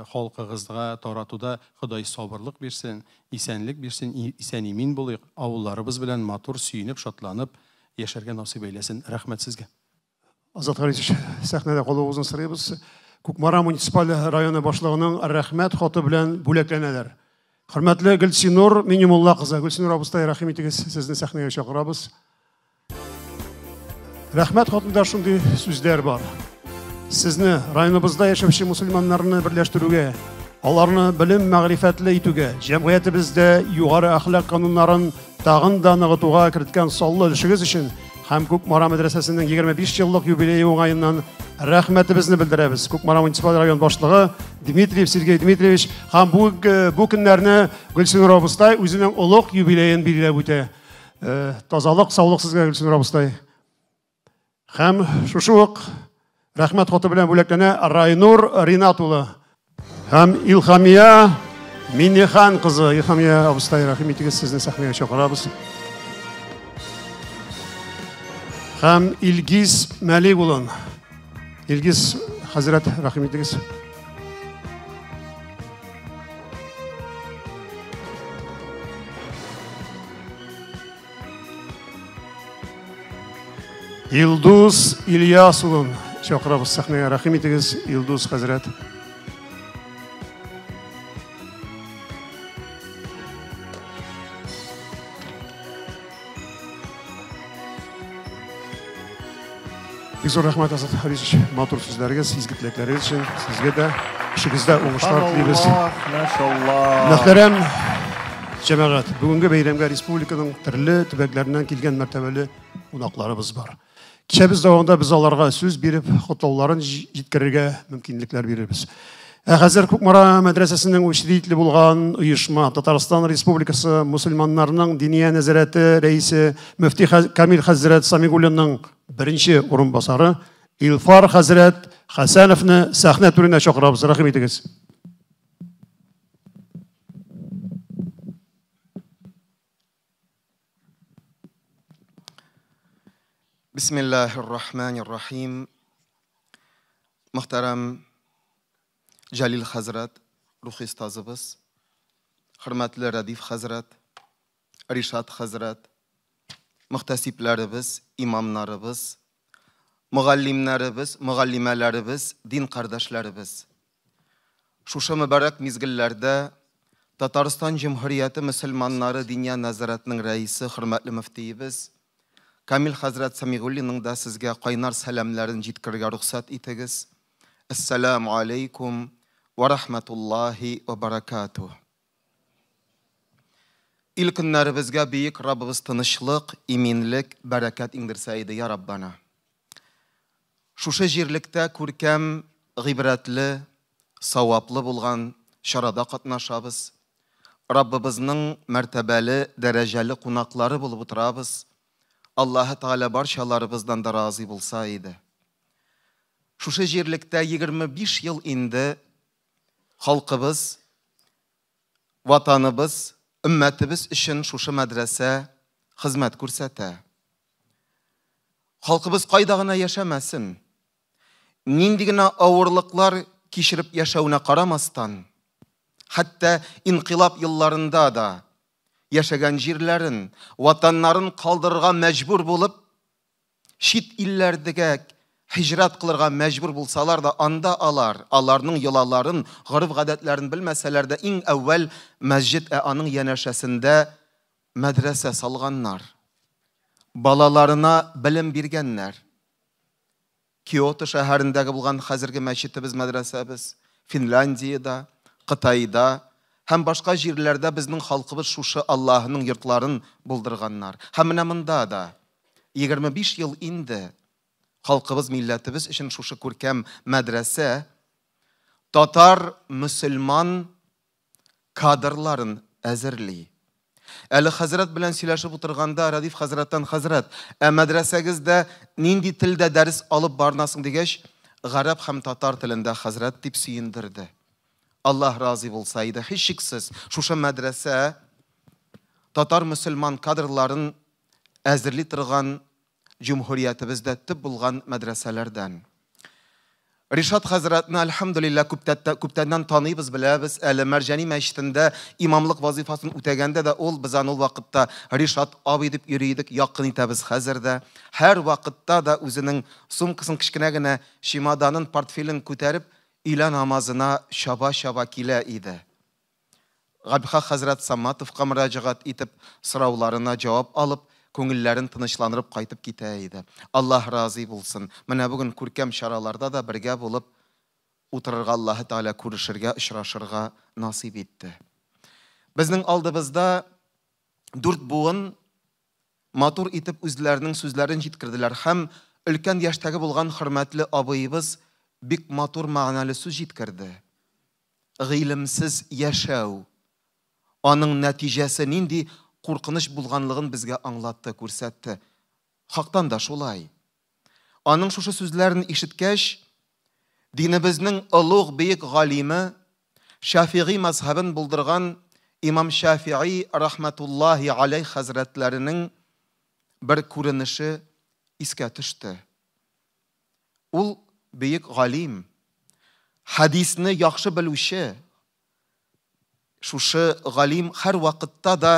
халкыгызга таратуда Ходай сабырлык бирсен, исәнлек бирсен, исән-имин булыйк, авылларыбыз белән матур сөенеп, шатланып яшәргә насыйп әйләсен. Рәхмәт сезгә. Азат Харисович, сәхнәдә калуыгызны сорыйбыз. Кукмара муниципаль районы башлыгының рәхмәт хаты белән бүләкләнәләр. Хөрмәтле Гөлсинур Минимулла кызы, Гөлсинур абыстай, рәхим итегез, сезне сәхнәгә чакырабыз. Рәхмәт хатында шундый сүзләр бар. Сезне районыбызда яшәүче мусульманнарны берләштерүгә, аларны белем мәгърифәтле итүгә, җәмгыятебездә югары әхлак кануннарын тагын да ныгытуга керткән саллы өлешегез өчен һәм Кукмара мәдрәсәсенең 25 еллык юбилее уңаеннан рәхмәтебезне белдерәбез. Кукмара муниципаль район башлыгы Дмитриев Сергей Дмитриевич һәм бу көннәрне Гөлсинур абыстай үзенең олуг юбилеен билгеләп үтә. Тазалык, саулык сезгә, Гөлсинур абыстай. Һәм шушы ук Рәхмәт хаты белән бүләкләнә Райнур Ринат улы. Һәм Илхамия Минехан кызы. Илхамия абыстай, рәхим итегез, сезне сәхнәгә чакырабыз. Һәм Илгиз Мәлик улын. Илгиз хәзрәт, рәхим итегез. Илдус Ильяс улын чакырабыз сәхнәгә. Рәхим итегез, Илдус хәзрәт. Бик зур рәхмәт, Азат Харисович, матур сүзләрегез, изге теләкләрегез өчен. Сезгә дә эшегездә уңышлар телибез. Мөхтәрәм җәмәгать, бүгенге бәйрәмгә республиканың төрле төбәкләреннән килгән мәртәбәле кунакларыбыз бар. Кичәбез дәвамында без аларга сүз биреп, котлауларын җиткерергә мөмкинлекләр бирербез. Ә хәзер Кукмара мәдрәсәсенең учредителе булган оешма Татарстан Республикасы мусульманнарының диния нәзарәте рәисе мөфти Камил хәзрәт Самигуллинның беренче урынбасары Илфар хәзрәт Хәсәновны сәхнә түренә чакырабыз. Рәхим итегез. Бисмиллахир-рахманир-рахим. Мөхтәрәм Җәлил хәзрәт, рухи остазыбыз, хөрмәтле Рәдиф хәзрәт, Ришат хәзрәт, мөхтәсибләребез, имамнарыбыз, мөгаллимнәребез, мөгаллимәләребез, дин кардәшләребез. Шушы мөбарәк мизгелләрдә Татарстан Җөмһүрияте мөселманнары Диния нәзарәтенең рәисе, хөрмәтле мөфтиебез Камил хәзрәт Сәмигуллинның да сезгә кайнар сәламнәрен җиткерергә рөхсәт итегез. Әссәламү алейкум вә рахмәтуллаһи вә баракатуһ. Ил-көннәребезгә бөек Раббыбыз тынычлык, иминлек, бәрәкәт иңдерсә иде, я Раббана. Шушы җирлектә күркәм, гыйбрәтле, саваплы булган чарада катнашабыз. Раббыбызның мәртәбәле, дәрәҗәле кунаклары булып утырабыз. Аллаһы Тәгалә барчаларыбыздан да разый булса иде. Шушы җирлектә 25 ел инде халкыбыз Ватаныбыз, өммәтебез өчен шушы мәдрәсә хезмәт күрсәтә. Халкыбыз кайда гына яшәмәсен, нинди генә авырлыклар кичереп яшәвенә карамастан, хәтта инкыйлаб елларында да яшәгән җирләрен, ватаннарын калдырырга мәҗбүр булып, Чит илләрдегә һиҗрәт кылырга мәҗбүр булсалар да, анда алар, аларның йолаларын, гореф-гадәтләрен белмәсәләр дә, иң әүвәл мәсҗид, ә аның янәшәсендә мәдрәсә салганнар. Балаларына белем биргәннәр. Киото шәһәрендәге булган хәзерге мәчетебез, мәдрәсәбез, Финляндиядә, Кытайда һәм башка җирләрдә безнең халкыбыз шушы Аллаһының йортларын булдырганнар. Һәм менә монда да 25 ел инде халкыбыз, милләтебез өчен шушы күркәм мәдрәсә татар мөселман кадрларын әзерли. Әле хәзрәт белән сөйләшеп утырганда Рәдиф хәзрәттән хәзрәт, ә мәдрәсәгездә нинди телдә дәрес алып барынасың дигәч, гарәп һәм татар телендә хәзрәт дип сөендерде. Аллаһ разый булса иде, һичшиксез, шушы мәдрәсә татар мөселман кадрларын әзерли торган җөмһүриятебездә төп булган мәдрәсәләрдән. Ришат хәзрәтне, әлхәмдүлилләһ, күптәннән таныйбыз, беләбез. Әле Мәрҗани мәчетендә имамлык вазыйфасын үтәгәндә дә ул, без аны ул вакытта Ришат абый дип йөри идек, якын итәбез хәзер дә. Һәр вакытта да үзенең сумкасын, кечкенә генә чемоданын, портфелен күтәреп, өйлә намазына чаба-чаба килә иде. Габдехак хәзрәт Саматовка мөрәҗәгать итеп, сорауларына җавап алып, күңелләрен тынычландырып кайтып китә иде. Аллаһ разый булсын. Менә бүген күркәм чараларда да бергә булып утырырга Аллаһы Тәгалә күрешергә, очрашырга насыйп итте. Безнең алдыбызда дүрт буын матур итеп үзләренең сүзләрен җиткерделәр һәм өлкән яшьтәге булган хөрмәтле абыебыз бик матур мәгънәле сүз җиткерде. Гыйлемсез яшәү, аның нәтиҗәсе нинди куркыныч булганлыгын безгә аңлатты, күрсәтте. Хактан да шулай. Аның шушы сүзләрен ишеткәч, Динебезнең олуг бөек галиме, Шафигый мәзһәбен булдырган имам Шафигый рахматуллаһи алейх хәзрәтләренең бер күренеше искә төште. Ул бөек галим, хәдисне яхшы белүче, шушы галим һәрвакытта да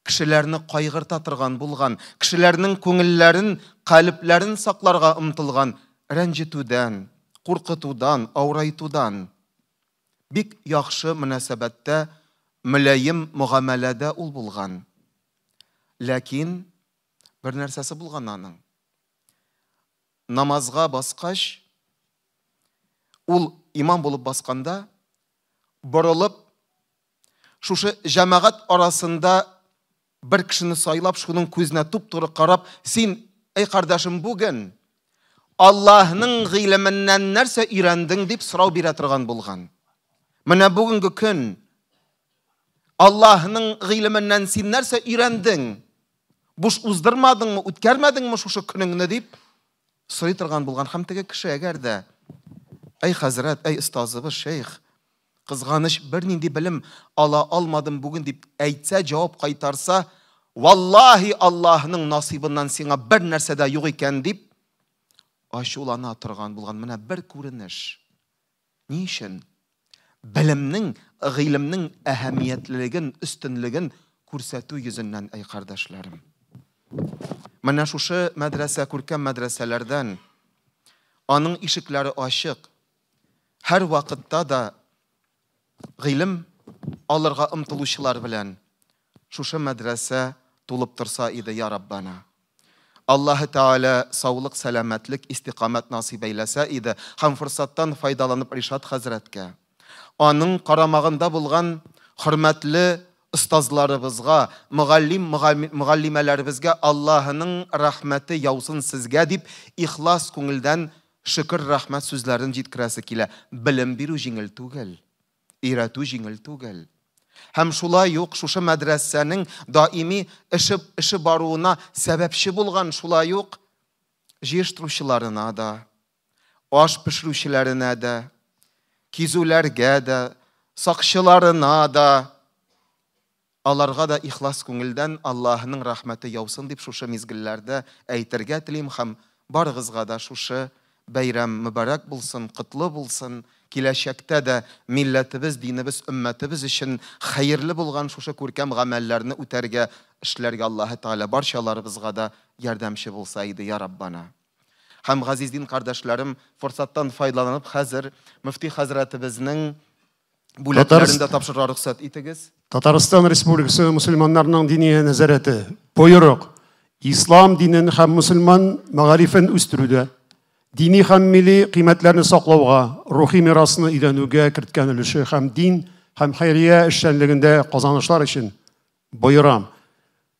кешеләрне кайгырта торган булган, кешеләрнең күңелләрен, калебләрен сакларга омтылган, рәнҗетүдән, куркытудан, авырайтудан. Бик яхшы мөнәсәбәттә, мөлаем мөгамәләдә ул булган. Ләкин бер нәрсәсе булган аның. Намазга баскач, ул имам булып басканда, борылып, шушы җәмәгать арасында бер кешене сайлап, шуның күзенә туп-туры карап, син, әй кардәшем, бүген Аллаһның гыйлеменнән нәрсә өйрәндең дип сорау бирә торган булган. Менә бүгенге көн Аллаһның гыйлеменнән син нәрсә өйрәндең? Буш уздырмадыңмы, үткәрмәдеңме шушы көнеңне дип сорый торган булган. Һәм теге кеше әгәр дә, әй хәзрәт, әй остазыбыз, шәйх, кызганыч, бернинди белем ала алмадым бүген дип әйтсә, җавап кайтарса, валлаһи Аллаһның насыйбыннан сиңа бер нәрсә дә юк икән дип ачулана торган булган. Менә бер күренеш. Ни өчен? Белемнең, гыйлемнең әһәмиятлелеген, өстенлеген күрсәтү йөзеннән, әй кардәшләрем. Менә шушы мәдрәсә күркәм мәдрәсәләрдән, аның ишекләре ачык. Һәр вакытта да гыйлем алырга омтылучылар белән шушы мәдрәсә тулып торса иде, я Раббана. Аллаһы Тәгалә саулык, сәламәтлек, истикамәт насыйп әйләсә иде һәм форсаттан файдаланып Ришат хәзрәткә, аның карамагында булган хөрмәтле остазларыбызга, мөгаллим, мөгаллимәләребезгә Аллаһының рәхмәте яусын сезгә дип ихлас күңелдән шөкер рәхмәт сүзләрен җиткерәсе килә. Белем бирү җиңел түгел. Өйрәтү җиңел түгел. Һәм шулай ук шушы мәдрәсәнең даими эше, эше баруына сәбәпче булган шулай ук җыештыручыларына да, аш пешерүчеләренә дә, кизүләргә дә, сакчыларына да, аларга да ихлас күңелдән Аллаһының рәхмәте яусын дип шушы мизгелләрдә әйтергә телим һәм барыгызга да шушы бәйрәм мөбарәк булсын, котлы булсын, киләчәктә дә милләтебез, динебез, өммәтебез өчен хәерле булган шушы күркәм гамәлләрне үтәргә, эшләргә Аллаһы Тәгалә барчаларыбызга да ярдәмче булса иде, я Раббана. Һәм газиз дин кардәшләрем, форсаттан файдаланып хәзер мөфти хәзрәтебезнең бүләкләрен дә тапшырырга рөхсәт итегез. Татарстан Республикасы мөселманнарының диния нәзарәте боерык ислам динен һәм мөселман мәгарифен үстерүдә, дини һәм милли кыйммәтләрне саклауга, рухи мирасны өйрәнүгә керткән өлеше һәм дин һәм хәйрия эшчәнлегендә казанышлар өчен боерам.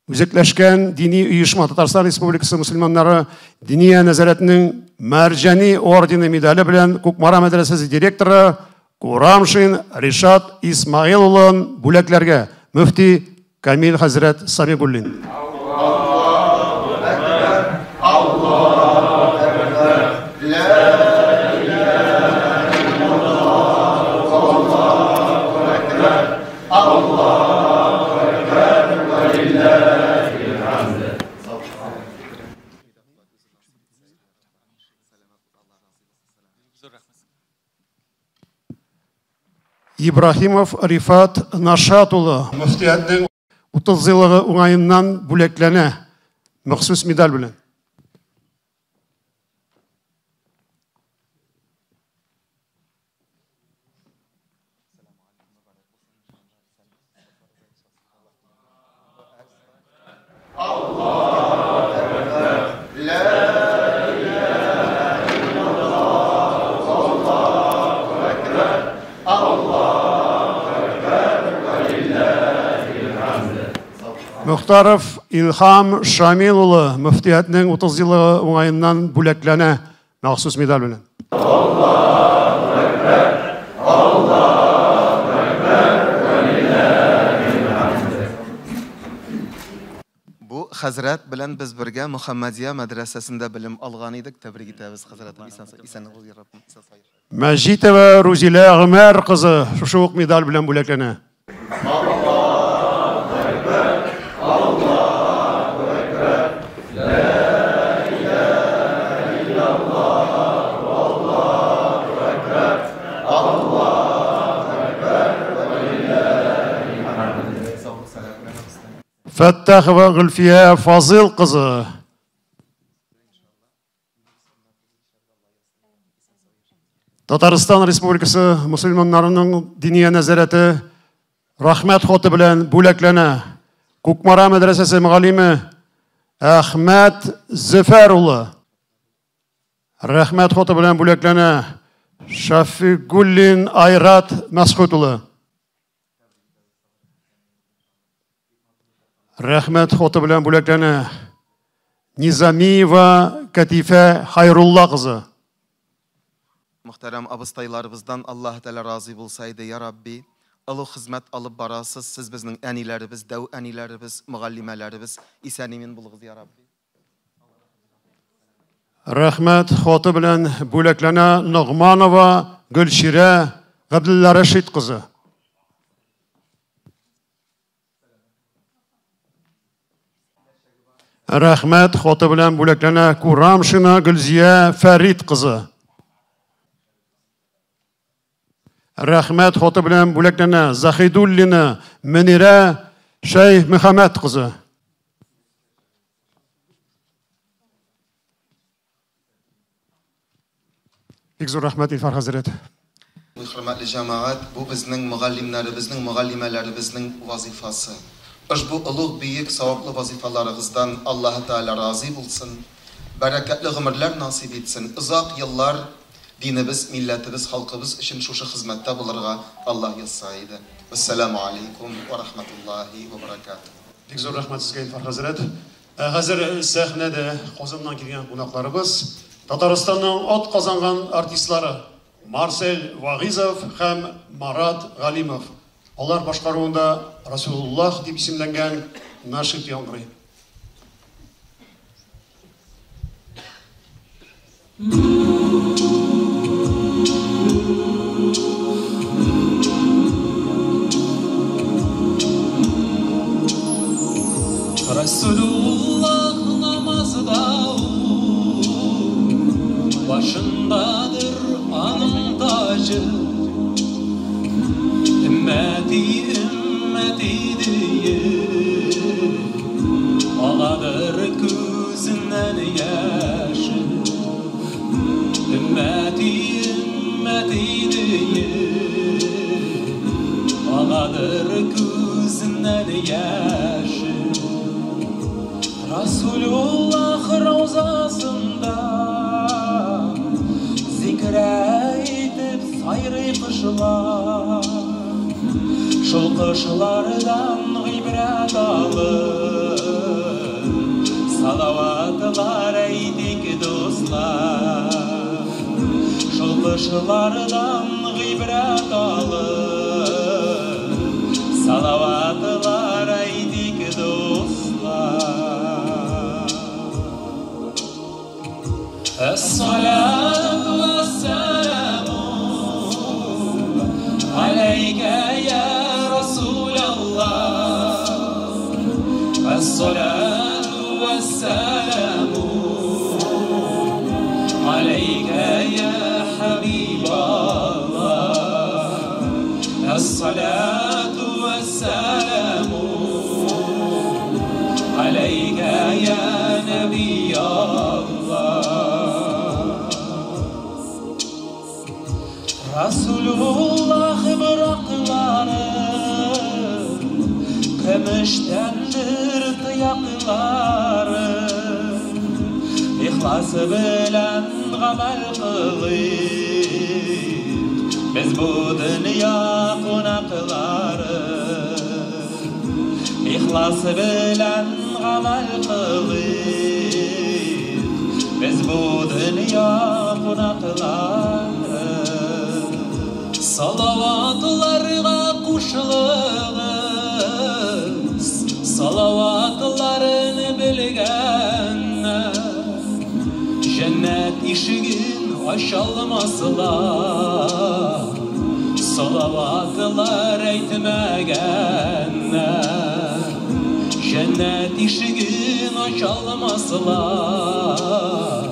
Үзәкләшкән дини оешма Татарстан Республикасы мөселманнары Диния нәзарәтенең Мәрҗани ордены медале белән Кукмара мәдрәсәсе директоры Курамшин Ришат Исмаил улын бүләкләргә мөфти Камил хәзрәт Самигуллин. Ибраһимов Рифат Нашат улы мөфтиятнең 30 еллыгы уңаеннан бүләкләнә махсус медаль белән. Мөхтаров Илһам Шамил улы мөфтиятнең 30 еллыгы уңаеннан бүләкләнә махсус медаль белән. Бу Хәзрәт белән без бергә Мөхәммәдия мәдрәсәсендә белем алган идек. Тәбрик итәбез, хәзрәтем. Исән бул, я Раббым. Мәҗитова Рузилә Гомәр кызы шушы ук медаль белән бүләкләнә. Фәттахова Гөлфия Фазыл кызы. Татарстан Республикасы мөселманнарының диния нәзарәте рәхмәт хаты белән бүләкләнә. Кукмара мәдрәсәсе мөгаллиме Әхмәт Зөфәр улы. Рәхмәт хаты белән бүләкләнә Шафигуллин Айрат Мәсхүт улы. Рәхмәт хаты белән бүләкләнә Низамиева Катифә Хайрулла кызы. Мөхтәрәм абыстайларыбыздан Аллаһ Тәгалә разый булса иде, я Рабби. Олуг хезмәт алып барасыз, сез безнең әниләребез, дәү әниләребез, мөгаллимәләребез, исән-имин булыгыз, я Рабби. Рәхмәт хаты белән бүләкләнә Ногманова Гөлчирә Габделрәшит кызы. Рәхмәт хаты белән бүләкләнә Курамшина Гөлзия Фәрит кызы. Рәхмәт хаты белән бүләкләнә Захидуллина Мөнирә Шәйхмөхәммәт кызы. Бик зур рәхмәт, Илфар хәзрәт. Хөрмәтле җәмәгать, бу безнең мөгаллимнәребезнең, мөгаллимәләребезнең вазифасы. Ошбу олуг, бөек, саваплы вазифаларыгыздан Аллаһы Тәгалә разый булсын, бәрәкәтле гомерләр насыйп итсен, озак еллар динебез, милләтебез, халкыбыз өчен шушы хезмәттә булырга Аллаһ язса иде. Вәссәламү алейкум вә рахматуллаһи вә баракатуһ. Бик зур рәхмәт сезгә, Илфар хәзрәт. Ә хәзер сәхнәдә Казаннан килгән кунакларыбыз, Татарстанның ат казанган артистлары Марсель Вагыйзов һәм Марат Галимов. Алар башкаруында Расулуллах дип исемләнгән нашид яңгырый. Расулуллах намазда ул, башындадыр аның таҗы. Өммәти, өммәти диеп, агадыр күзеннән яше. Өммәти, өммәти диеп, агадыр күзеннән яше. Расулуллах раузасында зикр әйтеп сайрый кошлар. Шул кошлардан гыйбрәт алып, салаватлар әйтик, дуслар. Шул кошлардан гыйбрәт алып, салаватлар әйтик, дуслар. Әс-салату вәс-саламу алейка я Расулаллах. Әс-салату вәс-саламу алейка я Хабибаллах. Әс-салату вәс-саламу алейка я Набияллах. Расулуллах быраклары, көмештәндер тояклары. Ихлас белән гамәл кылыйк, без бу дөнья кунаклары. Ихлас белән гамәл кылыйк, без бу дөнья кунаклары. Салаватларга кушылыгыз, салаватларны белеп Җәннәт ишеген ачалмаслар, салаватлар әйтмәгәннәр. Җәннәт ишеген ачалмаслар,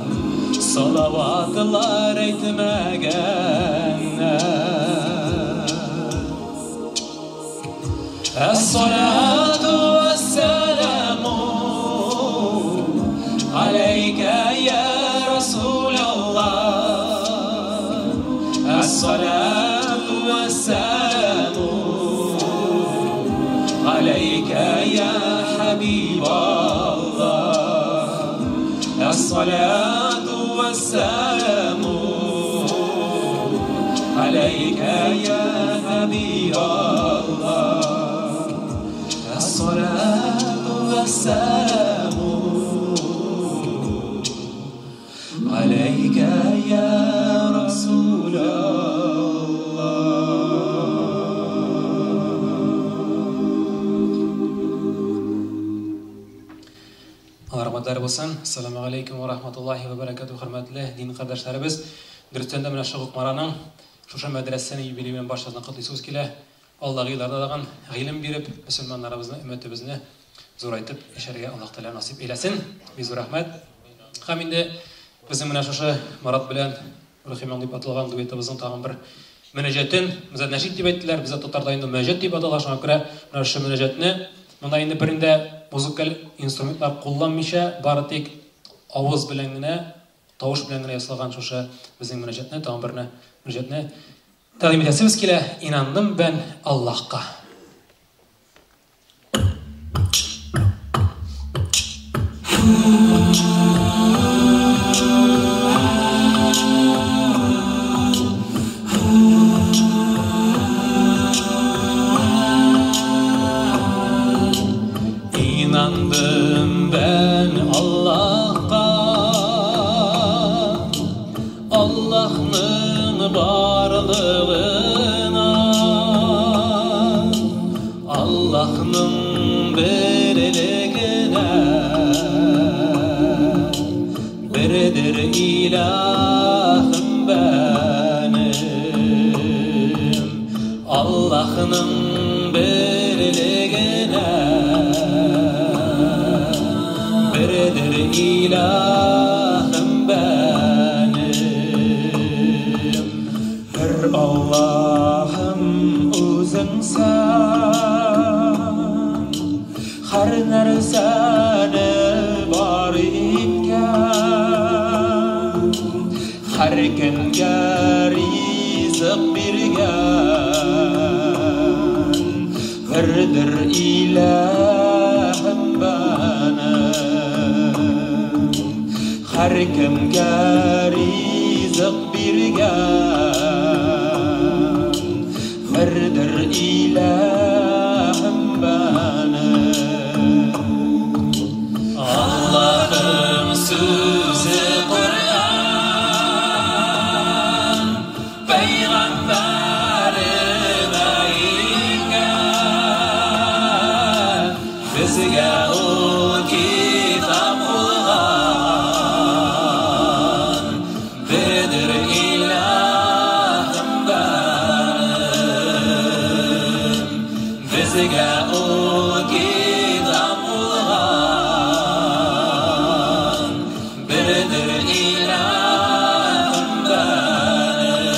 салаватлар әйтмәгәннәр. Әс-салату вәс-сәламу алейка я Расулаллах. Әс-салату вәс-сәламу алейка я Хабибаллах. Әс-салату вәс-сәламу алейка я Хабибаллах. Әс-салату вәс-сәламу алейка я Расулаллах. Алла рәхмәтләре булсын. Ассаламу алейкум ва рахматуллахи ва баракатуһ. Хөрмәтле дин кардәшләребез, дөрестән дә менә шул Кукмараның шушы мәдрәсәнең юбилее белән барчасына котлыйсыбыз килә. Алла гыйларда дагын гыйлем биреп, мөселманнарыбызны, өммәтебезне зурайтып яшәргә Аллаһ Тәгалә насыйп әйләсен. Бик зур рәхмәт. Һәм инде безнең менә шушы Марат белән Рухи моң дип аталган дуэтыбызның тагын бер мөнәҗәтен, безгә нәшид дип әйттеләр, безгә татарда инде мөнәҗәт дип атала, шуңа күрә менә шушы мөнәҗәтне монда инде берендә музыкаль инструментлар кулланмыйча, бары тик авыз белән генә, тавыш белән генә ясалган шушы безнең мөнәҗәтне, тагын бер мөнәҗәтне тәкъдим итәсебез килә. Инандым бән Аллаһка. İnandım ben Allah'a, Allah'ın varlığına, Allah'ın birliğine, birdir ilahım benim, Allah'ın birliğine, birdir ilahım benim. Bir Allah'ım o'zing sen, har narsani bor etgan, har kimga rizq bergan, birdir ilahim benim, har kimga rizq bergan, birdir ilahim benim. Allah'ım so'zi Qur'on, payg'ambarim aytgan, bizga u kitob bo'lgan, birdir ilahim benim, bizga u kitob bo'lgan, birdir ilahim benim.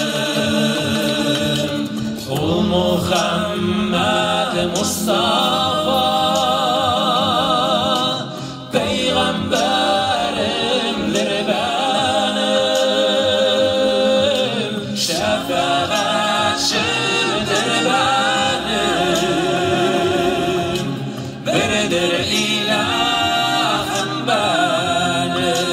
Ul Muhammad Mustafa peygamberimdir benim, şefaatçimdir benim, birdir ilahim benim,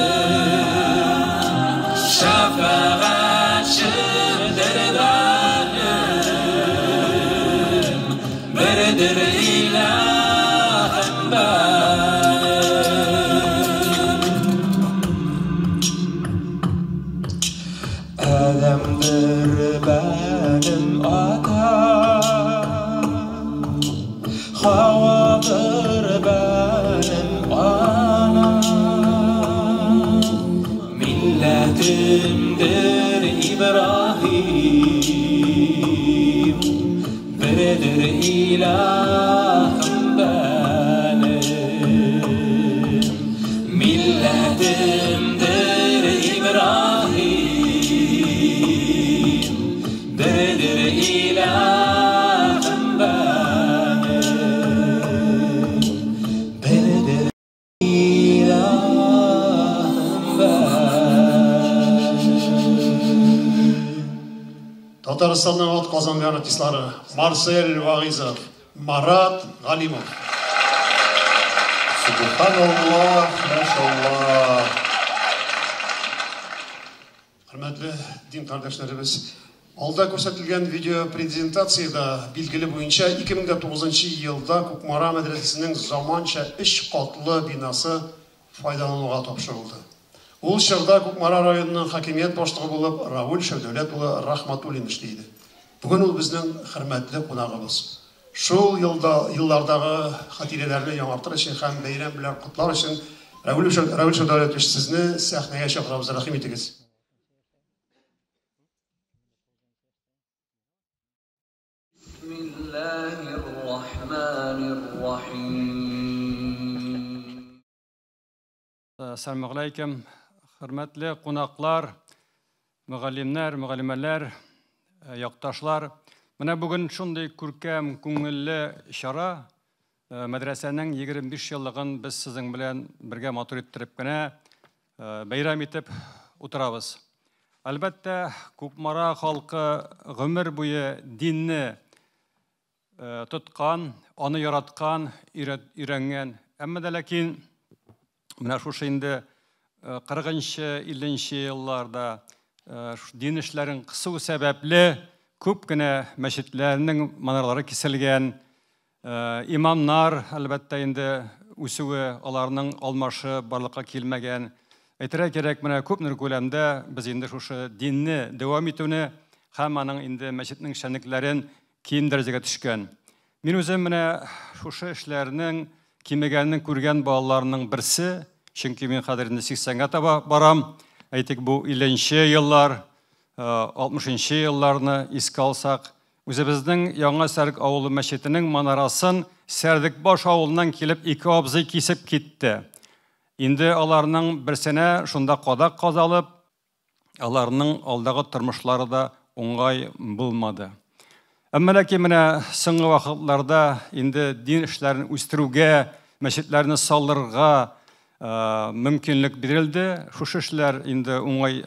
şefaatçimdir benim, birdir ilahim benim. Adem'dir benim atam, Hava'dır benim anam, millet Милләтемдер Ибраһим, бердер илаһым бәнем. Милләтемдер Ибраһим, бердер илаһым бәнем. Бердер илаһым бәнем. Татарстанның атказанган артистлары Марсель Вагизов, Марат Галимов. Субханаллах, машаллах. Хөрмәтле дин кардәшләребез, алда күрсәтелгән видео презентациядә билгеле буенча 2009 елда Кукмара мәдрәсәсенең заманча өч катлы бинасы файдалануга тапшырылды. Ул чорда Кукмара районының хакимият башлыгы булып Равил Шәүдәүләт улы Рахматуллин эшли иде. Бүген ул безнең хөрмәтле кунагыбыз. Шул елда еллардагы хатирәләрне яңартыр өчен һәм бәйрәм белән котлар өчен Равил Шәүдәүләтович сезне сәхнәгә чакырабыз. Рәхим итегез. Бисмиллаһир-рахманир-рахим. Ассаламу алейкум, хөрмәтле кунаклар, мөгаллимнәр, мөгаллимәләр, якташлар. Менә бүген шундый күркәм, күңелле чара, мәдрәсәнең 25 еллыгын без сезнең белән бергә матур иттереп кенә бәйрәм итеп утырабыз. Әлбәттә, Кукмара халкы гомер буе динне тоткан, аны яраткан, өйрәнгән. Әмма дә ләкин менә шушы инде 40-нчы, 50-нче елларда дин эшләрен кысу сәбәпле күп кенә мәчетләрнең манаралары киселгән, имамнар әлбәттә инде үсүе, аларның алмашы барлыкка килмәгән. Әйтергә кирәк, менә күпмедер күләмдә без инде шушы динне дәвам итүне һәм аның инде мәчетнең эшчәнлекләрен киң дәрәҗәгә төшкән. Мин үзем менә шушы эшләрнең кимегәнен күргән балаларның берсе, чөнки мин хәзер инде 80-гә таба барам. Әйтик, бу 50-нче еллар, 60-нчы елларны искә алсак, үзебезнең Яңа Сәрдек авылы мәчетенең манарасын Сәрдекбаш авылыннан килеп ике абзый кисеп китте. Инде аларның берсенә шунда кадак казалып, аларның алдагы тормышлары да уңай булмады. Әмма ләкин менә соңгы вакытларда инде дин эшләрен үстерүгә, мәчетләрне салырга мөмкинлек бирелде. Шушы эшләр инде уңай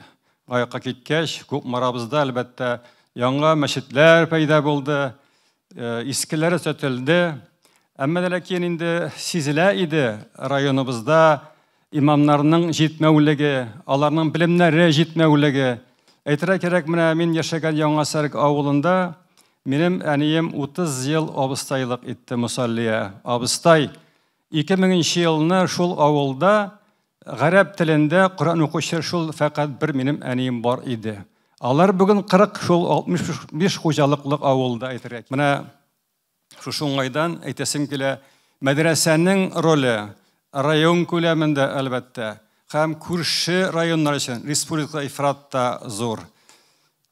аякка киткәч, Кукмарабызда әлбәттә яңа мәчетләр пәйда булды, искеләре төзәтелде. Әмма дә ләкин инде сизелә иде районыбызда имамнарның җитмәүлеге, аларның белемнәре җитмәүлеге. Әйтергә кирәк, менә мин яшәгән Яңа Сәрдек авылында минем әнием 30 ел абыстайлык итте, мусаллия абыстай. 2000 елны шул авылда гарәп телендә Коръән укучы шул фәкать бер минем әнием бар иде. Алар бүген 40 шул 65 хуҗалыклык авылда әйтергә. Менә шушы уңайдан әйтәсем килә, мәдрәсәнең роле район күләмендә әлбәттә һәм күрше районнар өчен республика ифрат та зур.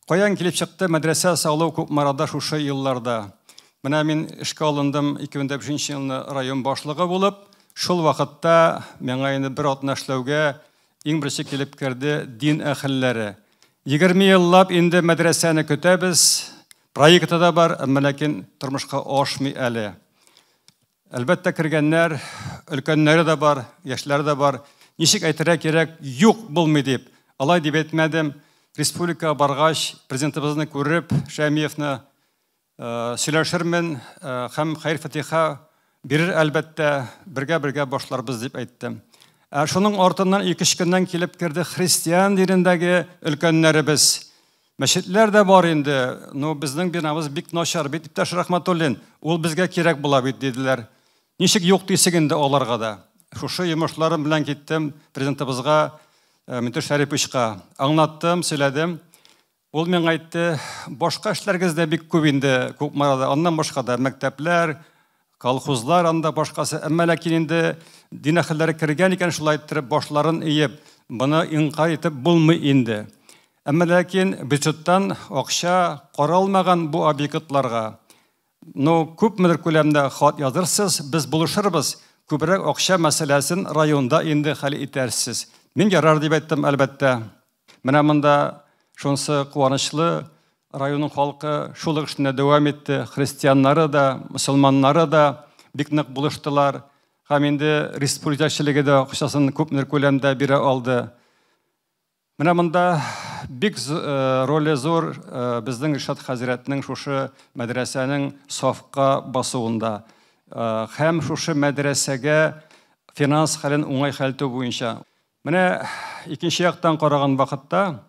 Каян килеп чыкты мәдрәсә салу Кукмарада шушы елларда? Менә мин эшкә алындым 2005 елны район башлыгы булып, шул вакытта миңа инде бер атна эшләүгә иң беренче килеп керде дин әһелләре. 20 еллап инде мәдрәсәне көтәбез, проекты да бар, әмма ләкин тормышка ашмый әле. Әлбәттә кергәннәр, өлкәннәре дә бар, яшьләре дә бар. Ничек әйтергә кирәк, юк булмый дип. Алай дип әйтмәдем. Республикага баргач, президентыбызны күреп, Шәймиевны сөйләшермен һәм хәер-фатиха бирер әлбәттә, бергә-бергә башларбыз дип әйттем. Ә шуның артыннан ике-өч көннән килеп керде христиан динендәге өлкәннәребез. Мәчетләр дә бар инде, но безнең бинабыз бик начар бит, иптәш Рахматуллин, ул безгә кирәк була бит, диделәр. Ничек юк дисең инде аларга да. Шушы йомышларым белән киттем президентыбызга, Минтимер Шәриповичка. Аңлаттым, сөйләдем. Ул миңа әйтте, башка эшләрегез дә бик күп инде Кукмарада, аннан башка да мәктәпләр, колхозлар анда башкасы. Әмма ләкин инде дин әһелләре кергән икән, шулай иттереп башларын иеп, Моны инкарь итеп булмый инде. Әмма ләкин бюджеттан акча каралмаган бу объектларга. Ну, күпмедер күләмдә хат язырсыз, без булышырбыз, күбрәк акча мәсьәләсен районда инде хәл итәрсез. Мин ярар дип әйттем, әлбәттә. Менә монда шунысы куанычлы, районның халкы шул ук эшне дәвам итте, христианнары да, мөселманнары да бик нык булыштылар. Һәм инде республика җитәкчелеге дә акчасын күпмедер күләмдә бирә алды. Менә монда бик роле зур безнең Ришат хәзрәтнең шушы мәдрәсәнең сафка басуында һәм шушы мәдрәсәгә финанс хәлен уңай хәл итү буенча. Менә икенче яктан караган вакытта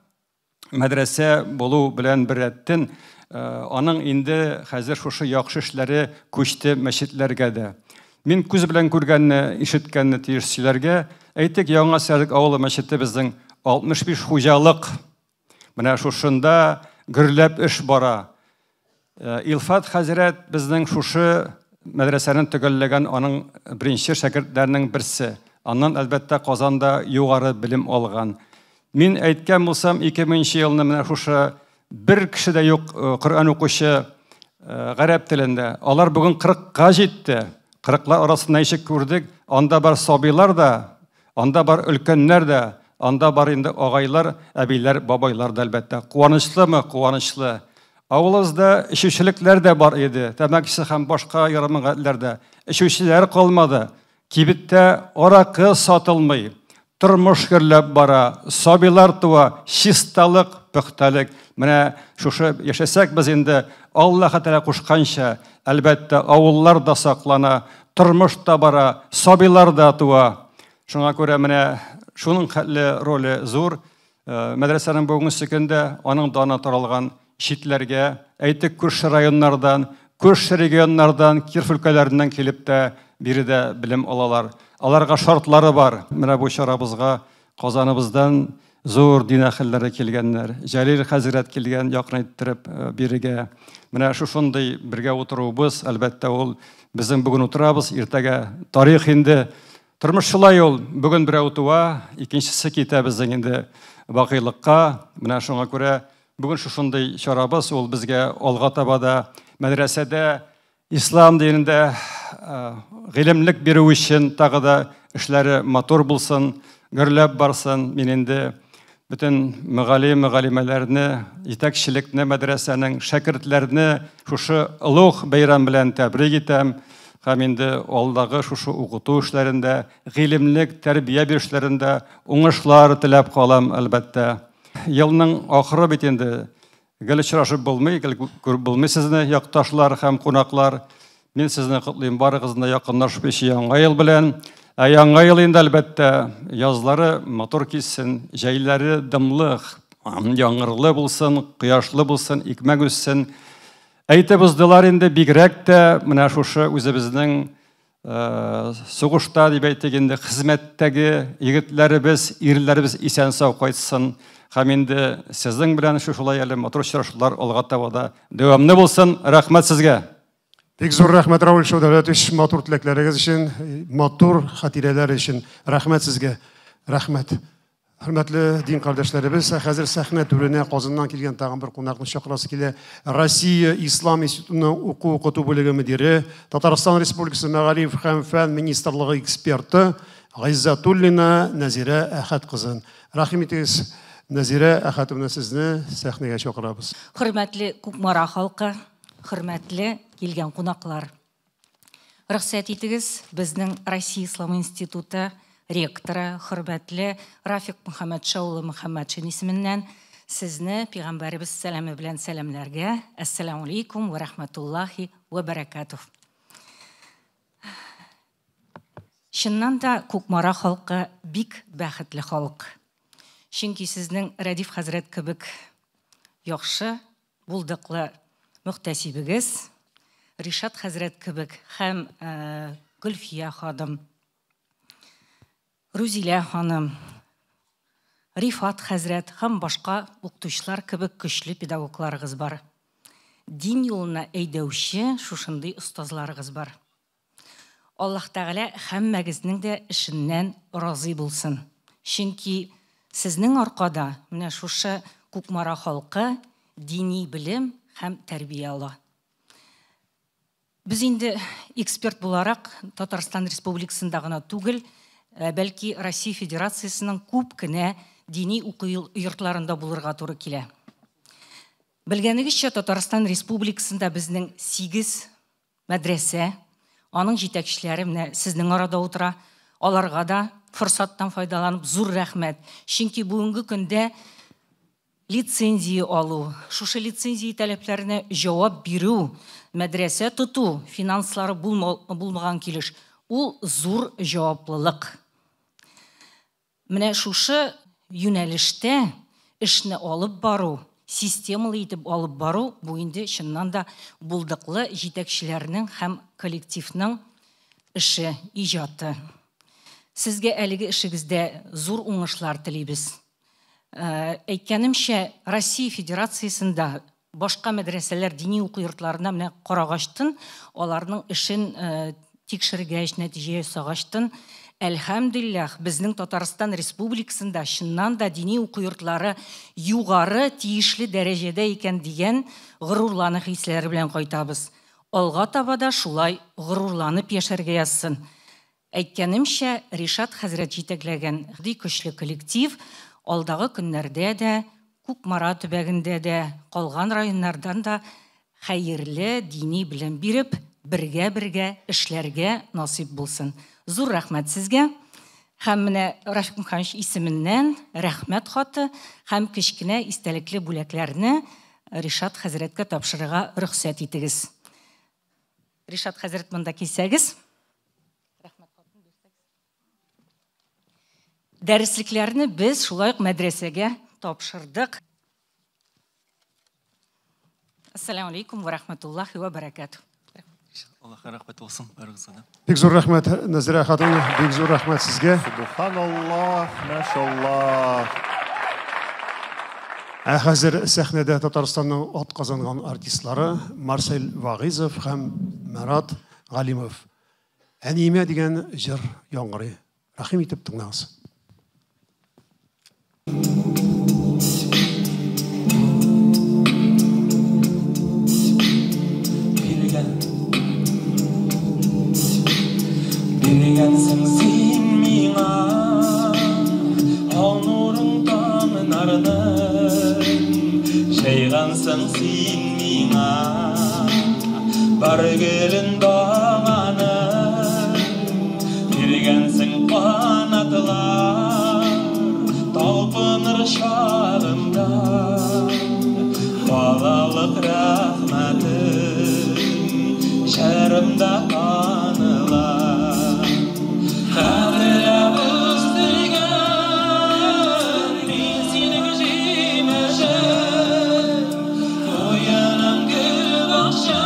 мәдрәсә булу белән беррәттән аның инде хәзер шушы яхшы эшләре күчте мәчетләргә дә. Мин күз белән күргәнне, ишеткәнне тиеш сөйләргә. Әйтик, Яңа Сәрдек авылы мәчете безнең 65 хуҗалык. Менә шушында гөрләп эш бара. Илфат хәзрәт безнең шушы мәдрәсәне төгәлләгән аның беренче шәкертләренең берсе. Аннан, әлбәттә, Казанда югары белем алган. Мин әйткән булсам, 2000 елны менә шушы бер кеше дә юк Коръән укучы гарәп телендә. Алар бүген 40-ка җитте. 40-лар арасында ничек күрдек, анда бар сабыйлар да, анда бар өлкәннәр дә, анда бар инде агайлар, әбиләр, бабайлар да, әлбәттә. Куанычлымы? Куанычлы. Авылыбызда эчүчелекләр дә бар иде, тәмәкесе һәм башка ярамаган гадәтләр дә. Эчүчеләр калмады. Кибеттә аракы сатылмый. Тормыш гөрләп бара, сабыйлар туа, чисталык, пөхтәлек. Менә шушы яшәсәк без инде Аллаһы Тәгалә кушканча, әлбәттә, авыллар да саклана, тормыш та бара, сабыйлар да туа. Шуңа күрә менә шуның хәтле роле зур. Мәдрәсәнең бүгенге көндә аның даны таралган читләргә, әйтик, күрше районнардан, күрше регионнардан, Киров өлкәләреннән килеп тә биредә белем алалар. Аларга шартлары бар. Менә бу чарабызга Казаныбыздан зур дин әһелләре килгәннәр. Җәлил хәзрәт килгән, якын иттереп бирегә. Менә шушындый бергә утыруыбыз, әлбәттә, ул безнең бүген утырабыз, иртәгә тарих инде. Тормыш шулай ул, бүген берәү туа, икенчесе китә безнең инде бакыйлыкка. Менә шуңа күрә бүген шушындый чарабыз, ул безгә алга таба да мәдрәсәдә ислам динендә гыйлемлек бирү өчен тагы да эшләре матур булсын, гөрләп барсын. Мин инде бөтен мөгаллим, мөгаллимәләрне, җитәкчелекне, мәдрәсәнең шәкертләрне шушы олуг бәйрәм белән тәбрик итәм. Һәм инде алдагы шушы укыту эшләрендә, гыйлемлек, тәрбия бирү эшләрендә уңышлар теләп калам, әлбәттә. Елның ахыры бит инде. Гел очрашып булмый, гел күреп булмый сезне, якташлар һәм кунаклар. Мин сезне котлыйм барыгызны да якынлашып килүче Яңа ел белән. Ә Яңа ел инде, әлбәттә, язлары матур килсен, җәйләре дымлы, яңгырлы булсын, кояшлы булсын, икмәк үссен. Әйтеп уздылар инде, бигрәк тә менә шушы үзебезнең сугышта дип әйтик инде, хезмәттәге егетләребез, ирләребез исән-сау кайтсын. Һәм инде сезнең белән шушылай әле матур очрашулар алга таба да дәвамлы булсын. Рәхмәт сезгә. Бик зур рәхмәт, Равил Шәүдәләтович, матур теләкләрегез өчен, матур хатирәләр өчен. Рәхмәт сезгә. Рәхмәт. Хөрмәтле дин кардәшләребез, хәзер сәхнә түренә Казаннан килгән тагын бер кунакны чакырасы килә. Россия Ислам институтының уку-укыту бүлеге мөдире, Татарстан Республикасы Мәгариф һәм фән министрлыгы эксперты Гыйззәтуллина Нәзирә Әхәт кызын. Рәхим итегез, Нәзирә Әхәтовна, сезне сәхнәгә чакырабыз. Хөрмәтле Кукмара халкы, хөрмәтле килгән кунаклар. Рөхсәт итегез, безнең Россия Ислам институты ректоры, хөрмәтле Рафик Мөхәммәтша улы Мөхәммәтшин исеменнән сезне пәйгамбәребез сәламе белән сәламләргә. Әссәламу алейкум ва рахматуллахи ва баракатух. Чыннан да Кукмара халкы бик бәхетле халык. Чөнки сезнең Рәдиф хәзрәт кебек яхшы, булдыклы мөхтәсибегез, Ришат хәзрәт кебек һәм Гөлфия ханым, Рузилә ханым, Рифат хәзрәт һәм башка укытучылар кебек көчле педагогларыгыз бар. Дин юлына әйдәүче шушындый остазларыгыз бар. Аллаһ Тәгалә һәммәгезнең дә эшеннән разый булсын. Чөнки Сезнең аркада менә шушы Кукмара халкы дини белем һәм тәрбия ала. Без инде эксперт буларак Татарстан Республикасында гына түгел, бәлки Россия Федерациясенең күп кенә дини уку йортларында булырга туры килә. Белгәнегезчә, Татарстан Республикасында безнең 8 мәдрәсә, аның җитәкчеләре менә сезнең арада утыра. Аларга да форсаттан файдаланып зур рәхмәт. Чөнки бүгенге көндә лицензия алу, шушы лицензия таләпләренә җавап бирү, мәдрәсә тоту, финанслары булмаган килеш, ул зур җаваплылык. Менә шушы юнәлештә эшне алып бару, системалы итеп алып бару, бу инде чыннан да булдыклы җитәкчеләрнең һәм коллективның эше, иҗаты. Сезгә әлеге эшегездә зур уңышлар телибез. Әйткәнемчә, Россия Федерациясендә башка мәдрәсәләр, дини уку йортларына менә карагачтын, аларның эшен тикшергәч, нәтиҗә ясагачтын, әлхәмдүлилләһ, безнең Татарстан Республикасында чыннан да дини уку йортлары югары тиешле дәрәҗәдә икән дигән горурлану хисләре белән кайтабыз. Алга таба да шулай горурланып яшәргә язсын. Әйткәнемчә, Ришат хәзрәт җитәкләгән көчле коллектив алдагы көннәрдә дә, Кукмара төбәгендә дә, калган районнардан да хәерле дини белем биреп, бергә-бергә эшләргә насыйп булсын. Зур рәхмәт сезгә. Һәм менә Рафик Мөхәммәтович исеменнән рәхмәт хаты һәм кечкенә истәлекле бүләкләрне Ришат хәзрәткә тапшырырга рөхсәт итегез. Ришат хәзрәт, монда килсәгез. Дәреслекләрне без шулай ук мәдрәсәгә тапшырдык. Ассаламу алейкум ва рахматуллахи ва баракатух. Аллаһка рәхмәт булсын барыгызга да. Бик зур рәхмәт, Назира хатын, бик зур рәхмәт сезгә. Субханаллах, машаллах. Ә хәзер сәхнәдә Татарстанның ат казанган артистлары Марсель Вагизов һәм Марат Галимов. Әниемә дигән җыр яңгырый. Рәхим итеп тыңлагыз. Биргәнсең син миңа ал нурың таңнарның, җәйгәнсең син миңа бар гөлен даланың, биргәнсең канатлар талпыныр чагымда, балалык рәхмәтең җырымда таныла. Кадерләп үстергән мин синең җимешең, куеның гөл бакча,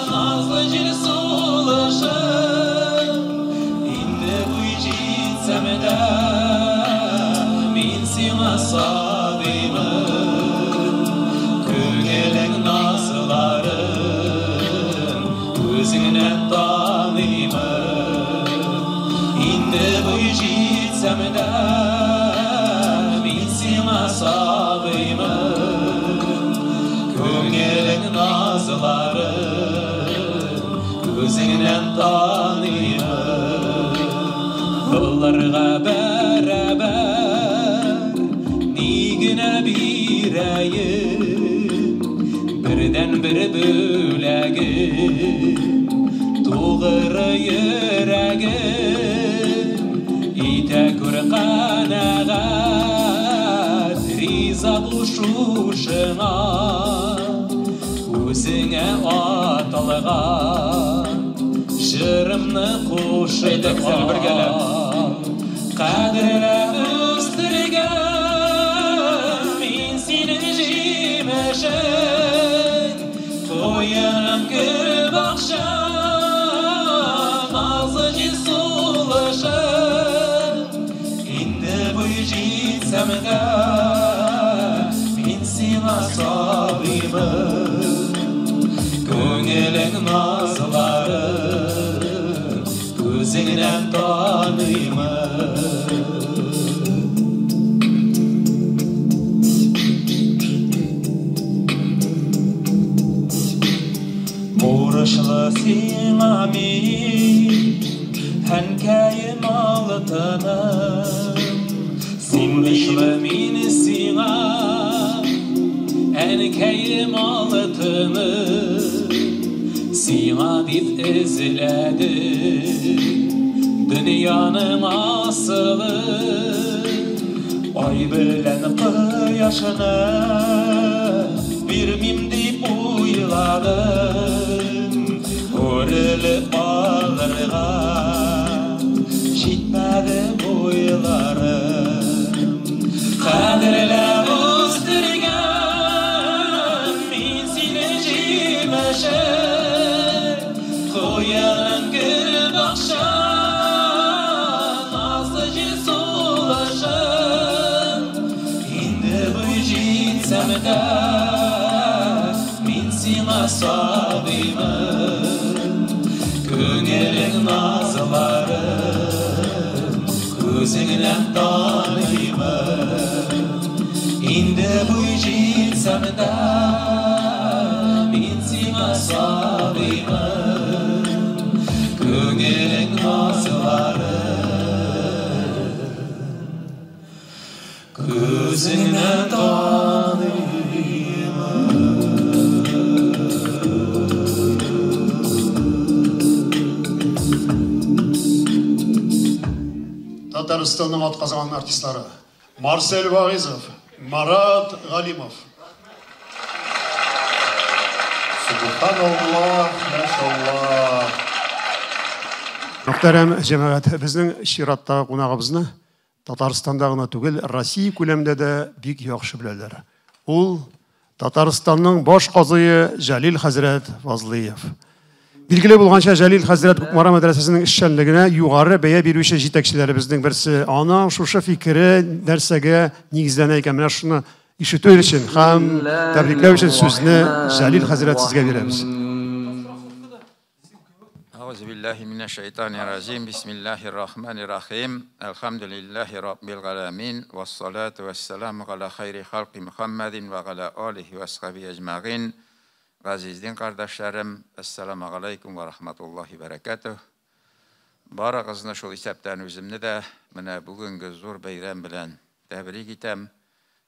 назлы җил сулышың. Инде буй җитсәм дә, мин сиңа сабыймын, күңелең назларын үзеңнән таныймын. Инде буй җитсәм дә, мин сиңа сабыймын, күңелең назларын үзеңнән таныймын. Боларга бәрабәр ни генә бирәем, бердән-бер бүләгем, тугры йөрәгем, итә күр канәгать, риза бул шушыңа, үзеңә аталган җырымны кушып бергәләп. Кадерләп үстергән мин синең җимешең, куеның гөл бакча, назлы җил сулышың. Инде буй җитсәм дә, мин сиңа сабыймын, күңелең назларын үзеңнән таныймын. сиңа мин, әнкәем алтыным. Бурычлы мин сиңа, әнкәем алтыным. Сиңа дип эзләдем дөньяның асылын. Ай белән кояшны бирмим дип уйладым. Үрелеп алырга җитмәде буйларым. Кадерләп үстергән мин сине җимешем. Куяның гөл бакча, назлы җил сулышын. Инде буй җитсәм дә, мин сиңа сабыймын. Күңелең назларын күзеңнән таныймын. Инде буй җитсәм дә, мин сиңа сабыймын. Күңелең назларын күзеңнән таныймын. Татарстанның атказанган артистлары Марсель Вагизов, Марат Галимов. Субханаллах, машаллах. Мөхтәрәм җәмәгать, безнең чираттагы кунагыбызны Татарстанда гына түгел, Россия күләмендә дә бик яхшы беләләр. Ул Татарстанның баш казые Җәлил хәзрәт Фазлыев. Билгеле булганча, Җәлил хәзрәт Кукмара мәдрәсәсенең эшчәнлегенә югары бәя бирүче җитәкчеләребезнең берсе. Аның шушы фикере нәрсәгә нигезләнә икән? Менә шуны ишетү өчен һәм тәбрикләү өчен сүзне Җәлил хәзрәт сезгә бирәбез. Әгъузу биллаһи минәш шайтанир раҗим. Бисмиллаһир рахманир рахим. Әлхәмдүлиллаһи раббил галәмин. Вассалату вассаламу галя хайри халқи Мухаммадин ва галя алихи ва асхаби әҗмәгыйн. Газиз дин кардәшләрем, ассаламу алейкум ва рахматуллаһи бәрәкәтүһ. Барыгызны, шул исәптән үземне дә, менә бүгенге зур бәйрәм белән тәбрик итәм.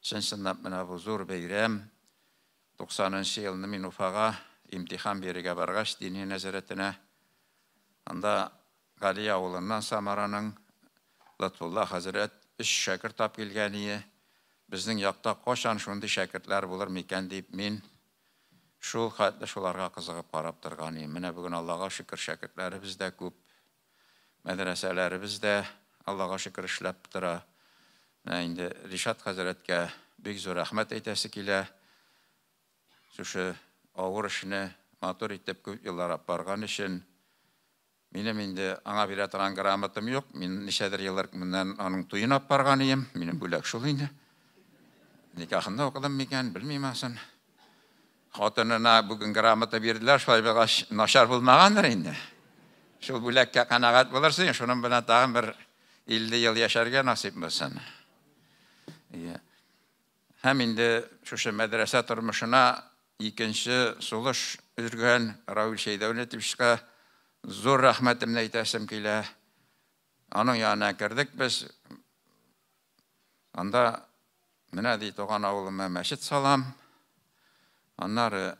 Чын-чынлап менә бу зур бәйрәм. 90 елны мин Уфага имтихан бирергә баргач, дини нәзарәтенә, анда Гали авылыннан Самараның Лотфулла хәзрәт өч шәкерт тап килгән ие. Безнең якта кайчан шундый шәкертләр булыр микән дип мин шул хәтле шуларга кызыгып карап торган идем. Менә бүген Аллага шөкер, шәкертләребез дә күп. Мәдрәсәләребез дә Аллага шөкер эшләп тора. Менә инде Ришат хәзрәткә бик зур рәхмәт әйтәсе килә. Шушы авыр эшне матур итеп күп еллар алып барган өчен. Минем инде аңа бирә торган грамотам юк. Мин ничәдер еллар моннан аның туен алып барган идем. Минем бүләк шул инде. Никахында укыдым микән, белмим асын. Хатынына бүген грамота бирделәр, шулай булгач начар булмагандыр инде. Шул бүләккә канәгать булырсың, шуның белән тагын бер 50 ел яшәргә насыйп булсын. Һәм инде шушы мәдрәсә тормышына икенче сулыш өргән Равил Шәйдәүлетовичка зур рәхмәтемне әйтәсем килә. Аның янына кердек без. Анда менә ди туган авылыма мәчет салам. Аннары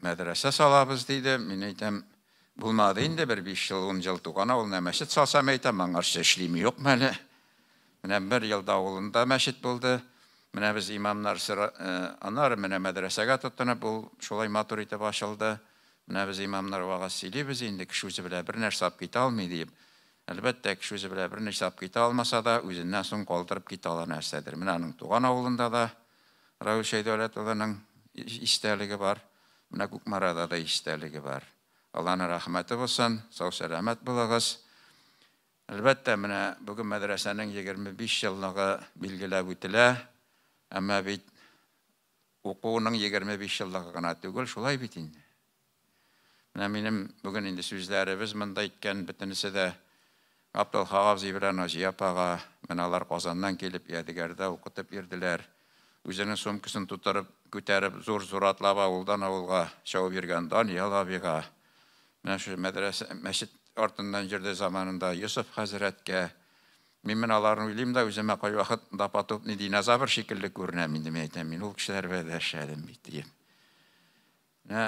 мәдрәсә салабыз диде. Мин әйтәм, булмады инде бер 5 ел, 10 ел туган авылына мәчет салсам әйтәм, аңарчы эшлим юкмы әле. Менә бер елда авылында мәчет булды. Менә без имамнар аннары менә мәдрәсәгә тотынып, ул шулай матур итеп ачылды. Менә без имамнар вагаз сөйлибез инде, кеше үзе белән бер нәрсә алып китә алмый дип. Әлбәттә, кеше үзе белән бер нәрсә алып китә алмаса да, үзеннән соң калдырып китә ала нәрсәдер. Менә аның туган авылында да Равил Шәйдәүләт улының истәлеге бар. Менә Кукмарада да истәлеге бар. Аллаһның рәхмәте булсын, сау-сәламәт булыгыз. Әлбәттә, менә бүген мәдрәсәнең 25 еллыгы билгеләп үтелә. Әмма бит укуының 25 еллыгы гына түгел, шулай бит инде. Менә минем бүген инде сүзләребез монда әйткән бөтенесе дә Габдулхак абзый белән Наҗия апага, менә алар Казаннан килеп Ядегәрдә укытып йөрделәр. Үзенең сумкасын тутырып, күтәреп, зур-зур атлап авылдан авылга чабып йөргән Даниял абыйга. Менә шушы мәдрәсә, мәчет артыннан йөрде заманында Йосыф хәзрәткә. Мин менә аларны уйлыйм да, үземә кайвакыт допотопный динозавр шикелле күренәм инде, мин әйтәм, мин ул кешеләр белән дә эшләдем бит, диеп. Менә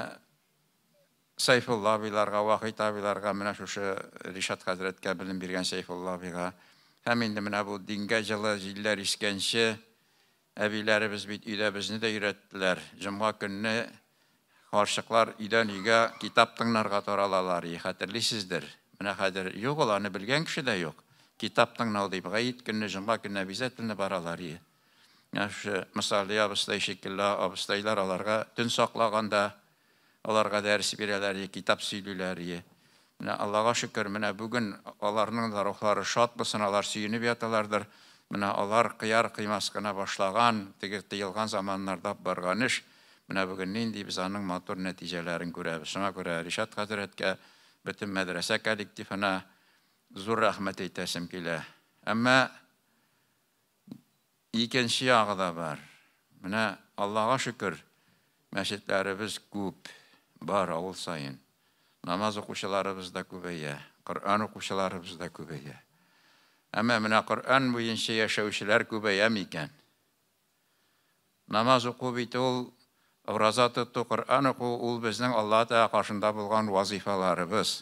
Сайфулла абыйларга, Вахит абыйларга, менә шушы Ришат хәзрәткә белем биргән Сәйфулла абыйга һәм инде менә бу дингә җылы җилләр искәнче әбиләребез бит өйдә безне дә өйрәттеләр. Җомга көнне карчыклар өйдән өйгә китап тыңнарга таралалар, и хәтерлисездер. Менә хәзер юк ул, аны белгән кеше дә юк. Китап тыңнау дип, гает көнне, җомга көнне обязательно баралар, и. Менә шушы Мосаллия абыстай шикелле абыстайлар аларга төн саклаганда аларга дәрес бирәләр, и, китап сөйлиләр, и. Менә Аллага шөкер, менә бүген аларның да рухлары шат булсын, алар сөенеп яталардыр. Менә алар кыяр-кыймас кына башлаган, теге тыелган заманнарда барган эш, менә бүген нинди без аның матур нәтиҗәләрен күрәбез. Шуңа күрә Ришат хәзрәткә, бөтен мәдрәсә коллективына зур рәхмәт әйтәсем килә. Әмма Икенче ягы да бар. Менә, Аллага шөкер, мәчетләребез күп, бар авыл саен. Намаз укучыларыбыз да күбәя, Коръән укучыларыбыз да күбәя. Әмма менә Коръән буенча яшәүчеләр күбәя микән? Намаз уку бит ул, ураза тоту, Коръән уку ул безнең Аллаһ Тәгалә каршында булган вазыйфаларыбыз.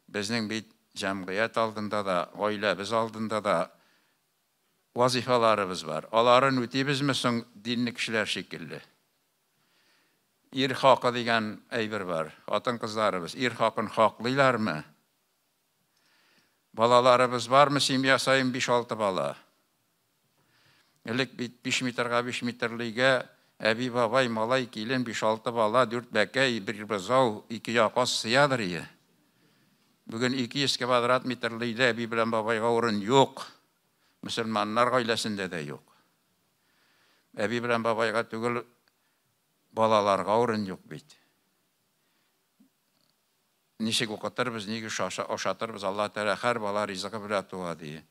Безнең бит җәмгыять алдында да, гаиләбез алдында да Вазыйфаларыбыз бар. Аларын үтибезме соң динле кешеләр шикелле? Ир хакы дигән әйбер бар. Хатын-кызларыбыз ир хакын хаклыйлармы? Балаларыбыз бармы семья саен 5-6 бала? Элек бит 5 метрга 5 метрлы өйгә әби, бабай, малай, килен, 5-6 бала, 4 бәкәй, бер бозау, 2 яказ сыядыр ие. Бүген 200 квадрат метрлы өйдә әби белән бабайга урын юк. Мөселманнар гаиләсендә дә юк. Әби белән бабайга түгел, балаларга урын юк бит. Ничек укытырбыз, ничек ашатырбыз, Аллаһ Тәгалә һәр бала ризыгы белән туа, ди.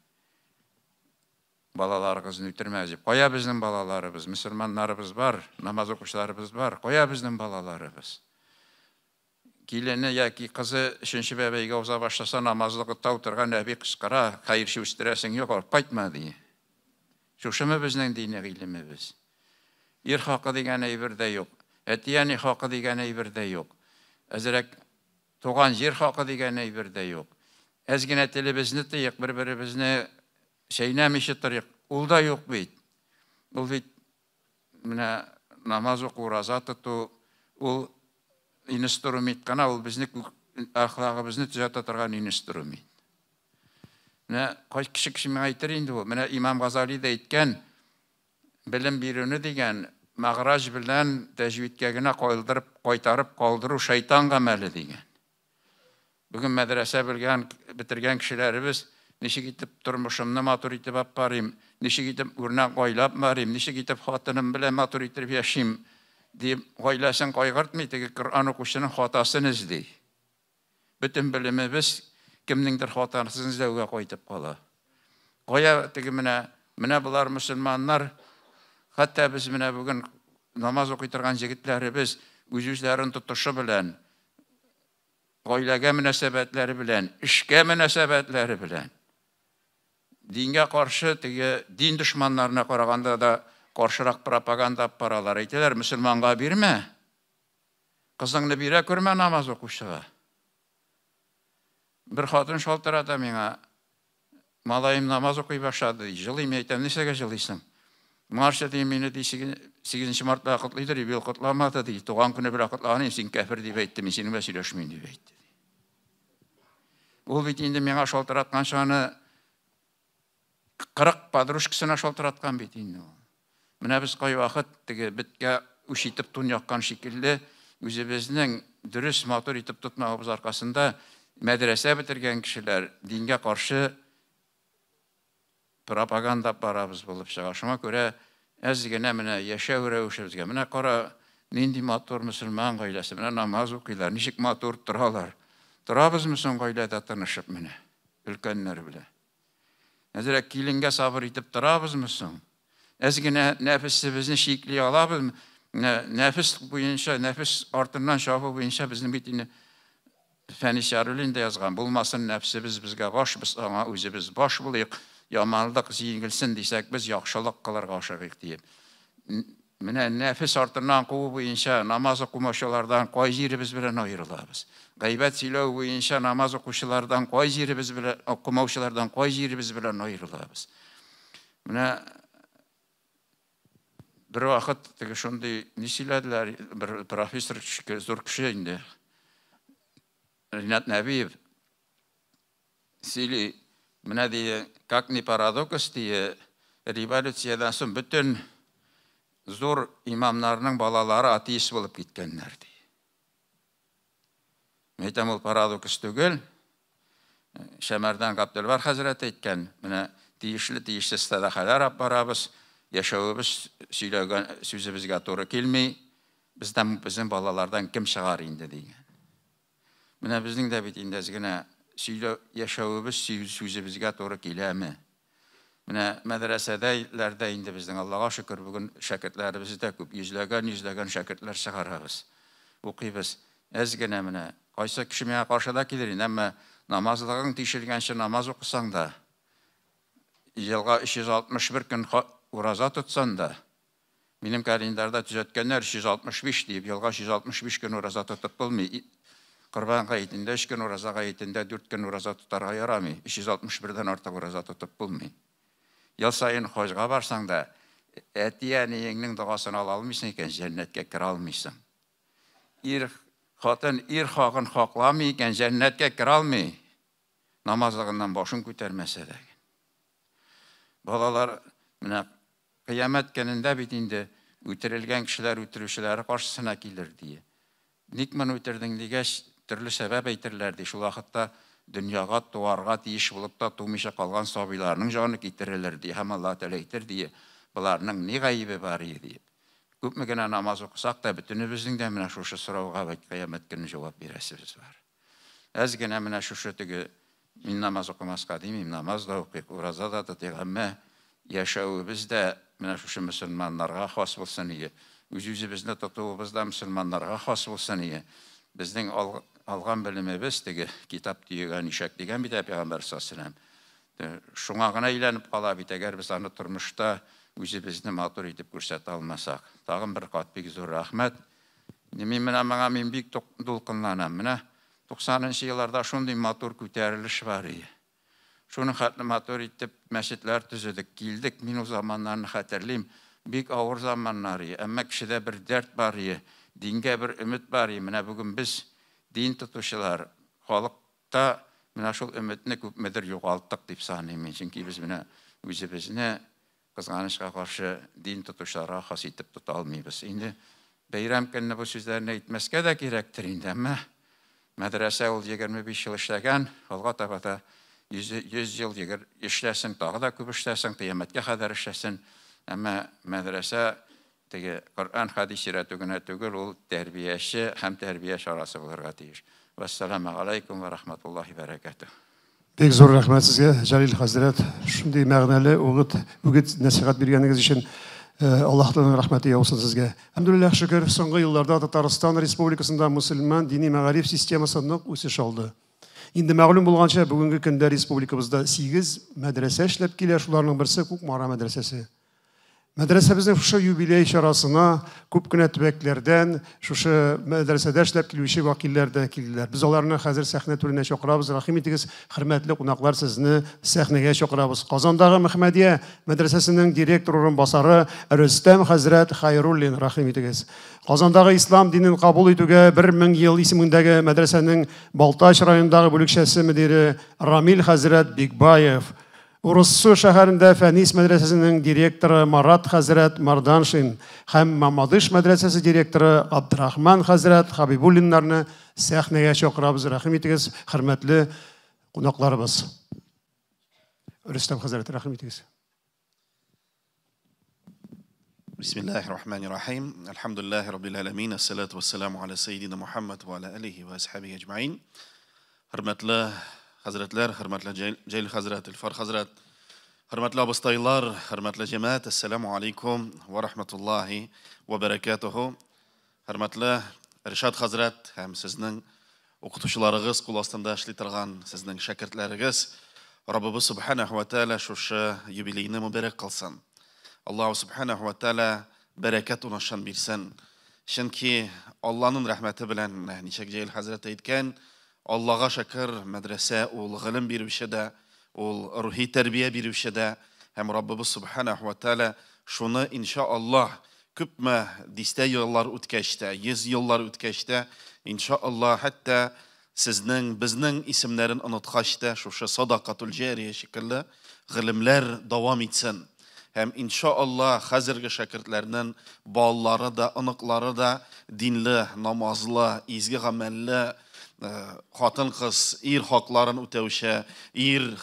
Балаларыгызны үтермәгез дип. Кая безнең балаларыбыз? Мөселманнарыбыз бар, намаз укучыларыбыз бар. Кая безнең балаларыбыз? Килене яки кызы өченче бәбәйгә уза башласа, намазлыкта утырган әби кычкыра, Хәерче үстерәсең юк, алып кайтма, ди. Шушымы безнең дини гыйлемебез? Ир хакы дигән әйбер дә юк. Әти-әни хакы дигән әйбер дә юк. Әзрәк туган җир хакы дигән әйбер дә юк. Әз генә телебезне тыйык, бер-беребезне чәйнәмичә торыйк, ул да юк бит. Ул бит Менә намаз уку, ураза тоту, ул инструмент кына, ул безне әхлагыбызны төзәтә торган инструмент. Менә кайсы кеше кеше миңа әйтер инде ул. Менә Имам Газали дә әйткән, белем бирүне дигән мәгъраҗ белән тәҗвидкә генә калдырып, кайтарып калдыру шайтан гамәле дигән. Бүген мәдрәсә белгән, бетергән кешеләребез ничек итеп тормышымны матур итеп алып барыйм, ничек итеп үрнәк гаилә алып барыйм, ничек итеп хатыным белән матур итеп яшим, дип гаиләсен кайгыртмый, теге Коръән укучының хатасын эзли. Бөтен белемебез кемнеңдер хатасын эзләүгә кайтып кала. Кая теге менә, менә болар мөселманнар, хәтта без менә бүген намаз укый торган җегетләребез үз-үзләрен тотышы белән, гаиләгә мөнәсәбәтләре белән, эшкә мөнәсәбәтләре белән, дингә каршы теге дин дошманнарына караганда да каршырак пропаганда алып баралар. Әйтәләр, мөселманга бирмә, кызыңны бирә күрмә намаз укучыга. Бер хатын шалтырата миңа, малаем намаз укый башлады, ди. Җылыйм, әйтәм, нәрсәгә җылыйсың? Моңарчы, ди, мине, ди, 8 мартта котлыйдыр, быел котламады, ди. Туган көне белән котлаган идем, син кәфер дип әйтте, мин синең белән сөйләшмим, дип әйтте. Ул бит инде миңа шалтыратканчы аны 40 подружкасына шалтыраткан бит инде ул. Менә без кайвакыт теге беткә үч итеп тун яккан шикелле үзебезнең дөрес матур итеп тотмавыбыз аркасында мәдрәсә бетергән кешеләр дингә каршы пропаганда барабыз булып чыга. Шуңа күрә әз генә менә яшәү рәвешебезгә, менә кара, нинди матур мөселман гаиләсе, менә намаз укыйлар, ничек матур торалар. Торабызмы соң гаиләдә тынышып менә, өлкәннәр белән? Әзрәк киленгә сабыр итеп торабызмы соң? Әз генә нәфесебезне чикли алабызмы? Нәфес буенча, нәфес артыннан чабу буенча безнең бит инде Фәнис Яруллин да язган, булмасын нәфсебез безгә баш, без аңа үзебез баш булыйк, яманлык җиңелсен дисәк, без яхшылык кылырга ашыгыйк диеп. Менә нәфес артыннан куу буенча намаз укымаучылардан кай җиребез белән аерылабыз? Гайбәт сөйләү буенча намаз укучылардан кай җиребез белән, укымаучылардан кай җиребез белән аерылабыз? Менә бер вакыт теге шундый ни сөйләделәр, бер профессор, зур кеше инде, Ринат Нәбиев сөйли, менә ди, как ни парадокс ди, революциядән соң бөтен зур имамнарның балалары атеист булып киткәннәр ди. Мин әйтәм, ул парадокс түгел. Шәмәрдән Габделбар хәзрәт әйткән, менә тиешле тиешсез сәдакалар алып барабыз, яшәвебез сөйләгән сүзебезгә туры килми, бездән безнең балалардан кем чыгар инде дигән. Менә безнең дә бит инде әз генә сөйләү, яшәвебез сүзебезгә туры киләме? Менә мәдрәсәдә инде безнең Аллага шөкер бүген шәкертләребез дә күп, йөзләгән-йөзләгән шәкертләр чыгарабыз. Укыйбыз. Әз генә менә кайсы кеше миңа каршы да килер инде, әмма намазлыгың тишелгәнче намаз укысаң да, елга 361 көн ураза тотсаң да, минем календарьда төзәткәннәр 365 диеп, елга 365 көн ураза тотып булмый. Корбан гаетендә 3 көн, ураза гаетендә 4 көн ураза тотарга ярамый. 361дән артык ураза тотып булмый. Ел саен хаҗга барсаң да, әти-әниеңнең догасын ала алмыйсың икән, җәннәткә керә алмыйсың. Ир хатын ир хакын хакламый икән, җәннәткә керә алмый. Намазлыгыннан башын күтәрмәсә дә. Балалар менә кыямәт көнендә бит инде үтерелгән кешеләр үтерүчеләре каршысына килер ди. Ник моны үтердең дигәч, төрле сәбәп әйтерләр ди. Шул вакытта дөньяга туарга тиеш булып та тумыйча калган сабыйларның җаны китерелер ди. Һәм Аллаһ Тәгалә әйтер ди, боларның ни гаебе бар иде дип. Күпме генә намаз укысак та, бөтенебезнең дә менә шушы сорауга бит кыямәт көне җавап бирәсебез бар. Әз генә менә шушы теге мин намаз укымаска димим, намаз да укыйк, ураза да тотыйк, әмма яшәвебез дә менә шушы мөселманнарга хас булсын иде. Үз-үзебезне тотуыбыз да мөселманнарга хас булсын иде. Безнең алган белемебез теге китап төягән ишәк дигән бит Пәйгамбәр саллаллаһу алейһи ва сәлләм. Шуңа гына әйләнеп кала бит, әгәр без аны тормышта үзебезне матур итеп күрсәтә алмасак. Тагын бер кат бик зур рәхмәт. Мин менә моңа мин бик дулкынланам. Менә 90нчы елларда шундый матур күтәрелеш бар иде. Шуның хәтле матур итеп мәчетләр төзедек, килдек. Мин ул заманнарны хәтерлим. Бик авыр заманнар иде. Әмма кешедә бер дәрт бар иде, дингә бер өмет бар иде. Менә бүген без дин тотучылар, халыкта менә шул өметне күпмедер югалттык дип саныйм мин. Чөнки без менә үзебезне кызганычка каршы дин тотучыларга хас итеп тота алмыйбыз. Инде бәйрәм көнне бу сүзләрне әйтмәскә дә кирәктер инде, әмма мәдрәсә ул 25 ел эшләгән, алга таба да 100 ел эшләсен, тагы да күп эшләсен, кыямәткә кадәр эшләсен. Әмма мәдрәсә теге Коръән хәдис өйрәтү генә түгел, ул тәрбияче һәм тәрбия чарасы булырга тиеш. Вассаламу алейкум ва рахматуллахи ва баракатуһ. Бик зур рәхмәт сезгә, Җәлил хәзрәт, шундый мәгънәле үгет нәсихәт биргәнегез өчен. Аллаһ Тәгаләнең рәхмәте яусын сезгә. Әлхәмдүлилләһ, шөкер, соңгы елларда Татарстан Республикасында мөселман дини мәгариф системасы нык үсеш алды. Инде мәгълүм булганча, бүгенге көндә республикабызда 8 мәдрәсә эшләп килә, шуларның берсе Кукмара мәдрәсәсе. Мәдрәсәбезнең шушы юбилей чарасына күп кенә төбәкләрдән шушы мәдрәсәдә эшләп килүче вәкилләр дә килделәр. Без аларны хәзер сәхнә түренә чакырабыз. Рәхим итегез, хөрмәтле кунаклар, сезне сәхнәгә чакырабыз. Казандагы Мөхәммәдия мәдрәсәсенең директор урынбасары Рөстәм хәзрәт Хайруллин, рәхим итегез. Казандагы ислам динен кабул итүгә 1000 ел исемендәге мәдрәсәнең Балтач районындагы бүлекчәсе мөдире Рамил хәзрәт Бикбаев. Урыссу шәһәрендә Фәнис мәдрәсәсенең директоры Марат хәзрәт Марданшин һәм Мамадыш мәдрәсәсе директоры Абдрахман хәзрәт Хабибуллиннарны сәхнәгә чакырабыз. Рәхим итегез, хөрмәтле кунакларыбыз. Рөстәм хәзрәт, рәхим итегез. Бисмиллахир-рахманир-рахим. Әлхәмдүлилләһи раббил аламин. Ассалату вассаламу аля саййидина Мухаммад ва аля алихи ва асхабихи аҗмаин. Хөрмәтле хәзрәтләр, хөрмәтле Җәлил хәзрәт, Илфар хәзрәт, хөрмәтле абыстайлар, хөрмәтле җәмәгать, ассаламу алейкум ва рахматуллахи ва баракатуху. Хөрмәтле Ришат хәзрәт һәм сезнең укытучыларыгыз кул астында эшли торган сезнең шәкертләрегез. Раббыбыз Субханаху ва Тааля шушы юбилейны мөбарәк кылсын. Аллаһу Субханаху ва Тааля бәрәкәт унашын бирсен. Чөнки Алланың рәхмәте белән, ничек Җәлил хәзрәт әйткән, Аллага шөкер, мәдрәсә ул гыйлем бирүче дә, ул рухи тәрбия бирүче дә, һәм Раббыбыз Субханаху ва Тааля шуны иншааллаһ күпме дистә еллар үткәч тә, 100 еллар үткәч тә, иншааллаһ, хәтта сезнең, безнең исемнәрен оныткач та, шушы садакатул җария шикелле гыйлемләр дәвам итсен. Һәм иншааллаһ хәзерге шәкертләрнең балалары да, оныклары да динле, намазлы, изге гамәлле, хатын-кыз, ир хакларын үтәүче, ир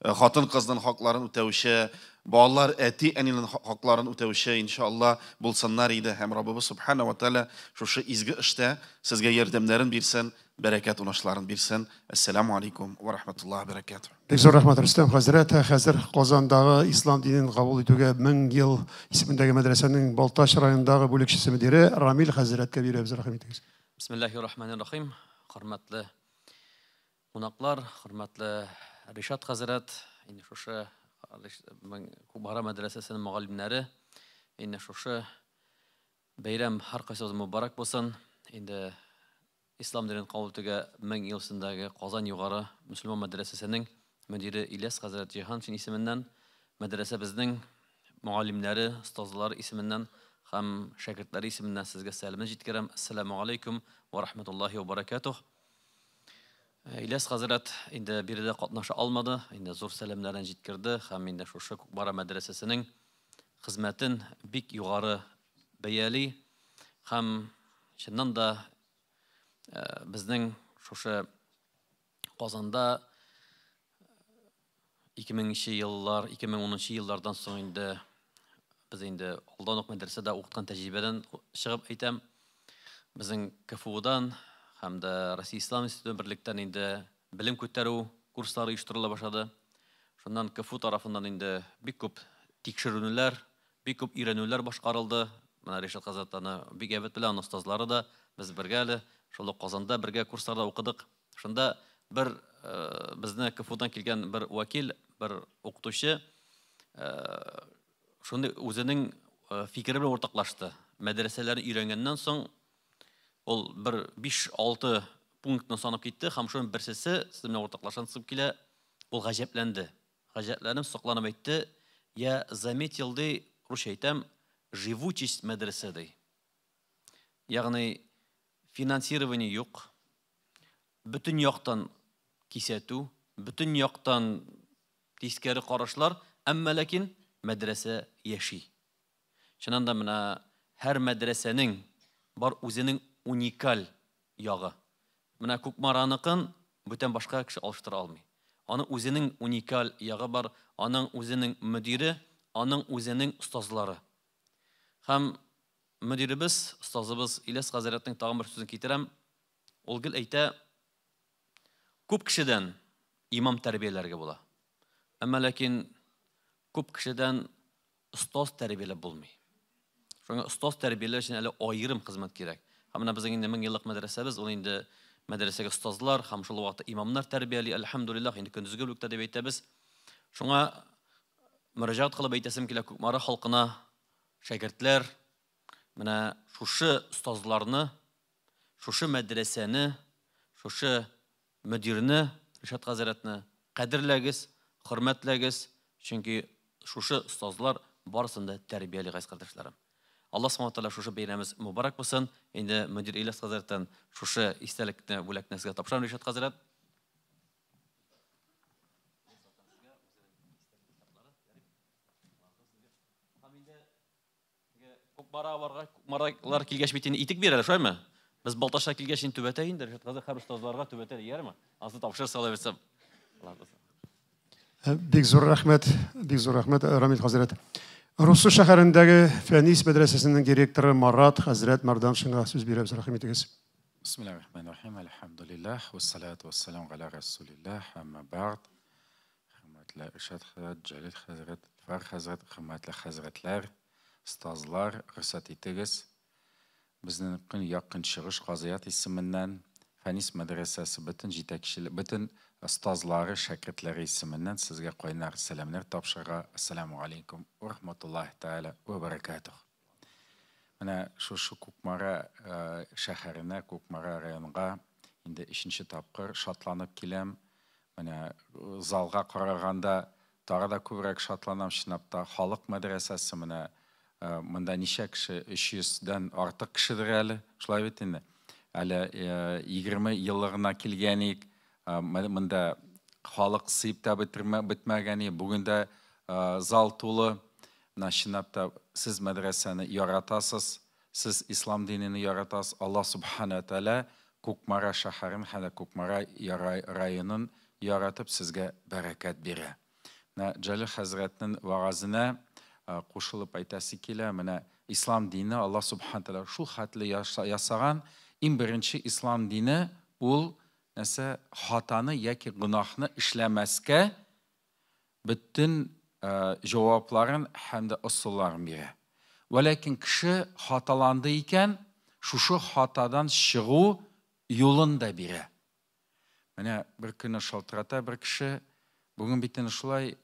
хатын-кызның хакларын үтәүче, балалар әти-әнинең хакларын үтәүче иншааллаһ булсыннар иде. Һәм Раббыбыз Субхана ва Тааля шушы изге эштә сезгә ярдәмнәрен бирсен, бәрәкәт уңышларын бирсен. Ассаламу алейкум ва рахматуллаһи ва баракатуһ. Бик зур рәхмәт, Рөстәм хәзрәт. Хәзер Казандагы ислам динен кабул итүгә 1000 ел исемендәге мәдрәсәнең Балтач районындагы бүлекчесе мөдире Рамил хәзрәткә бирәбез, рәхим итегез. Бисмиллахир-рахманир-рахим. Хөрмәтле кунаклар, хөрмәтле Ришат хәзрәт, инде шушы Кукмара мәдрәсәсенең мөгаллимнәре, инде шушы бәйрәм һәркайсыбыз мөбарәк булсын. Инде ислам динен кабул итүгә 1000 ел эчендәге Казан югары мөселман мәдрәсәсенең мөдире Ильяс хәзрәт Җиһаншин исеменнән, мәдрәсәбезнең мөгаллимнәре, остазлары исеменнән һәм шәкертләре исеменнән сезгә сәламне җиткерәм. Ассаламу алейкум ва рахматуллаһи ва баракатуһ. Ильяс хәзрәт инде биредә катнаша алмады, инде зур сәламнәрен җиткерде һәм инде шушы Кукмара мәдрәсәсенең хезмәтен бик югары бәяли һәм чыннан да безнең шушы Казанда 2000 еллар, 2010 еллардан соң инде без инде алдан ук мәдрәсәдә укыткан тәҗрибәдән чыгып әйтәм, безнең КФУдан һәм дә Россия Ислам институты берлектән инде белем күтәрү курслары оештырыла башлады. Шуннан КФУ тарафыннан инде бик күп тикшеренүләр, бик күп өйрәнүләр башкарылды. Менә Ришат хәзрәт аны бик әйбәт белә, аның остазлары да, без бергә әле шул ук Казанда бергә курсларда укыдык. Шунда бер безне КФУдан килгән бер вәкил, бер укытучы шундый үзенең фикере белән уртаклашты. Мәдрәсәләрне өйрәнгәннән соң ул бер 5-6 пунктны санап китте һәм шуның берсесе сезнең белән уртаклашасым килә. Ул гаҗәпләнде. Гаҗәпләнеп, сокланып әйтте: "Я заметил, ди, русча әйтәм, живучесть мәдрәсә, ди. Ягъни финансирование юк, бөтен яктан кисәтү, бөтен яктан тискәре карашлар, әмма ләкин мәдрәсә яши. Чыннан да менә һәр мәдрәсәнең бар үзенең уникаль ягы. Менә Кукмараныкын бүтән башка кеше алыштыра алмый. Аның үзенең уникаль ягы бар, аның үзенең мөдире, аның үзенең остазлары. Һәм мөдиребез, остазыбыз Ильяс хәзрәтнең тагын бер сүзен китерәм. Ул гел әйтә, күп кешедән имам тәрбияләргә була. Әмма ләкин күп кешедән остаз тәрбияләп булмый. Шуңа остаз тәрбияләү өчен әле аерым хезмәт кирәк. Һәм менә безнең инде 1000 еллык мәдрәсәбез, ул инде мәдрәсәгә остазлар һәм шул вакытта имамнар тәрбияли, әлхәмдүлилләһ, инде көндезге бүлектә дип әйтәбез. Шуңа мөрәҗәгать кылып әйтәсем килә Кукмара халкына, шәкертләр, менә шушы остазларны, шушы мәдрәсәне, шушы мөдирне, Ришат хәзрәтне кадерләгез, хөрмәтләгез, чөнки шушы остазлар барысын да тәрбияли, газиз кардәшләрем. Аллаһ субхана тааля шушы бәйрәмебез мөбарәк булсын. Инде мөдир Ильяс хәзрәттән шушы истәлекне, бүләкне сезгә тапшырам, Ришат хәзрәт. Кукмара барга, Кукмаралар килгәч бит инде итек бирәләр, шулаймы? Без Балтачка килгәч инде түбәтәй инде, Ришат хәзрәт һәр остазларга түбәтәй ярымы? Ансы тапшырса ала бирсә. Бик зур рәхмәт, бик зур рәхмәт, Рамил хәзрәт. Руссу шәһәрендәге Фәнис мәдрәсәсенең директоры Марат хәзрәт Марданшинга сүз бирәбез, рәхим итегез. Бисмиллахир-рахманир-рахим, әлхәмдүлилләһ, вассалату вассалам галя расулилләһ, әмма бәгъд. Хөрмәтле Ришат хәзрәт, Җәлил хәзрәт, Илфар хәзрәт, хөрмәтле хәзрәтләр, остазлар, рөхсәт итегез. Безнең көньяк көнчыгыш казыят исеменнән Фәнис мәдрәсәсе бөтен җитәкчеле, бөтен остазлары, шәкертләре исеменнән сезгә кайнар сәламнәр тапшырырга. Ассаламу алейкум ва рахматуллаһи тааля ва баракатух. Менә шушы Кукмара шәһәренә, Кукмара районга инде өченче тапкыр шатланып киләм. Менә залга караганда тагы да күбрәк шатланам, чынлап та халык мәдрәсәсе менә монда ничә кеше, 300 дән артык кешедер әле, шулай бит инде. Әле 20 еллыгына килгән идек, монда халык сыеп та бетмәгән иде, бүген дә зал тулы. Менә чынлап та сез мәдрәсәне яратасыз, сез ислам динен яратасыз. Аллаһ субхана тааля Кукмара шәһәрен һәм дә Кукмара районын яратып сезгә бәрәкәт бирә. Менә Җәлил хәзрәтнең вагазына кушылып әйтәсе килә, менә ислам дине Аллаһ субхана тааля шул хәтле ясаган, иң беренче ислам дине ул нәрсә, хатаны яки гөнаһны эшләмәскә бөтен җавапларын һәм дә ысулларын бирә. Вәләкин кеше хаталанды икән, шушы хатадан чыгу юлын да бирә. Менә бер көнне шалтырата бер кеше, бүген бит инде шулай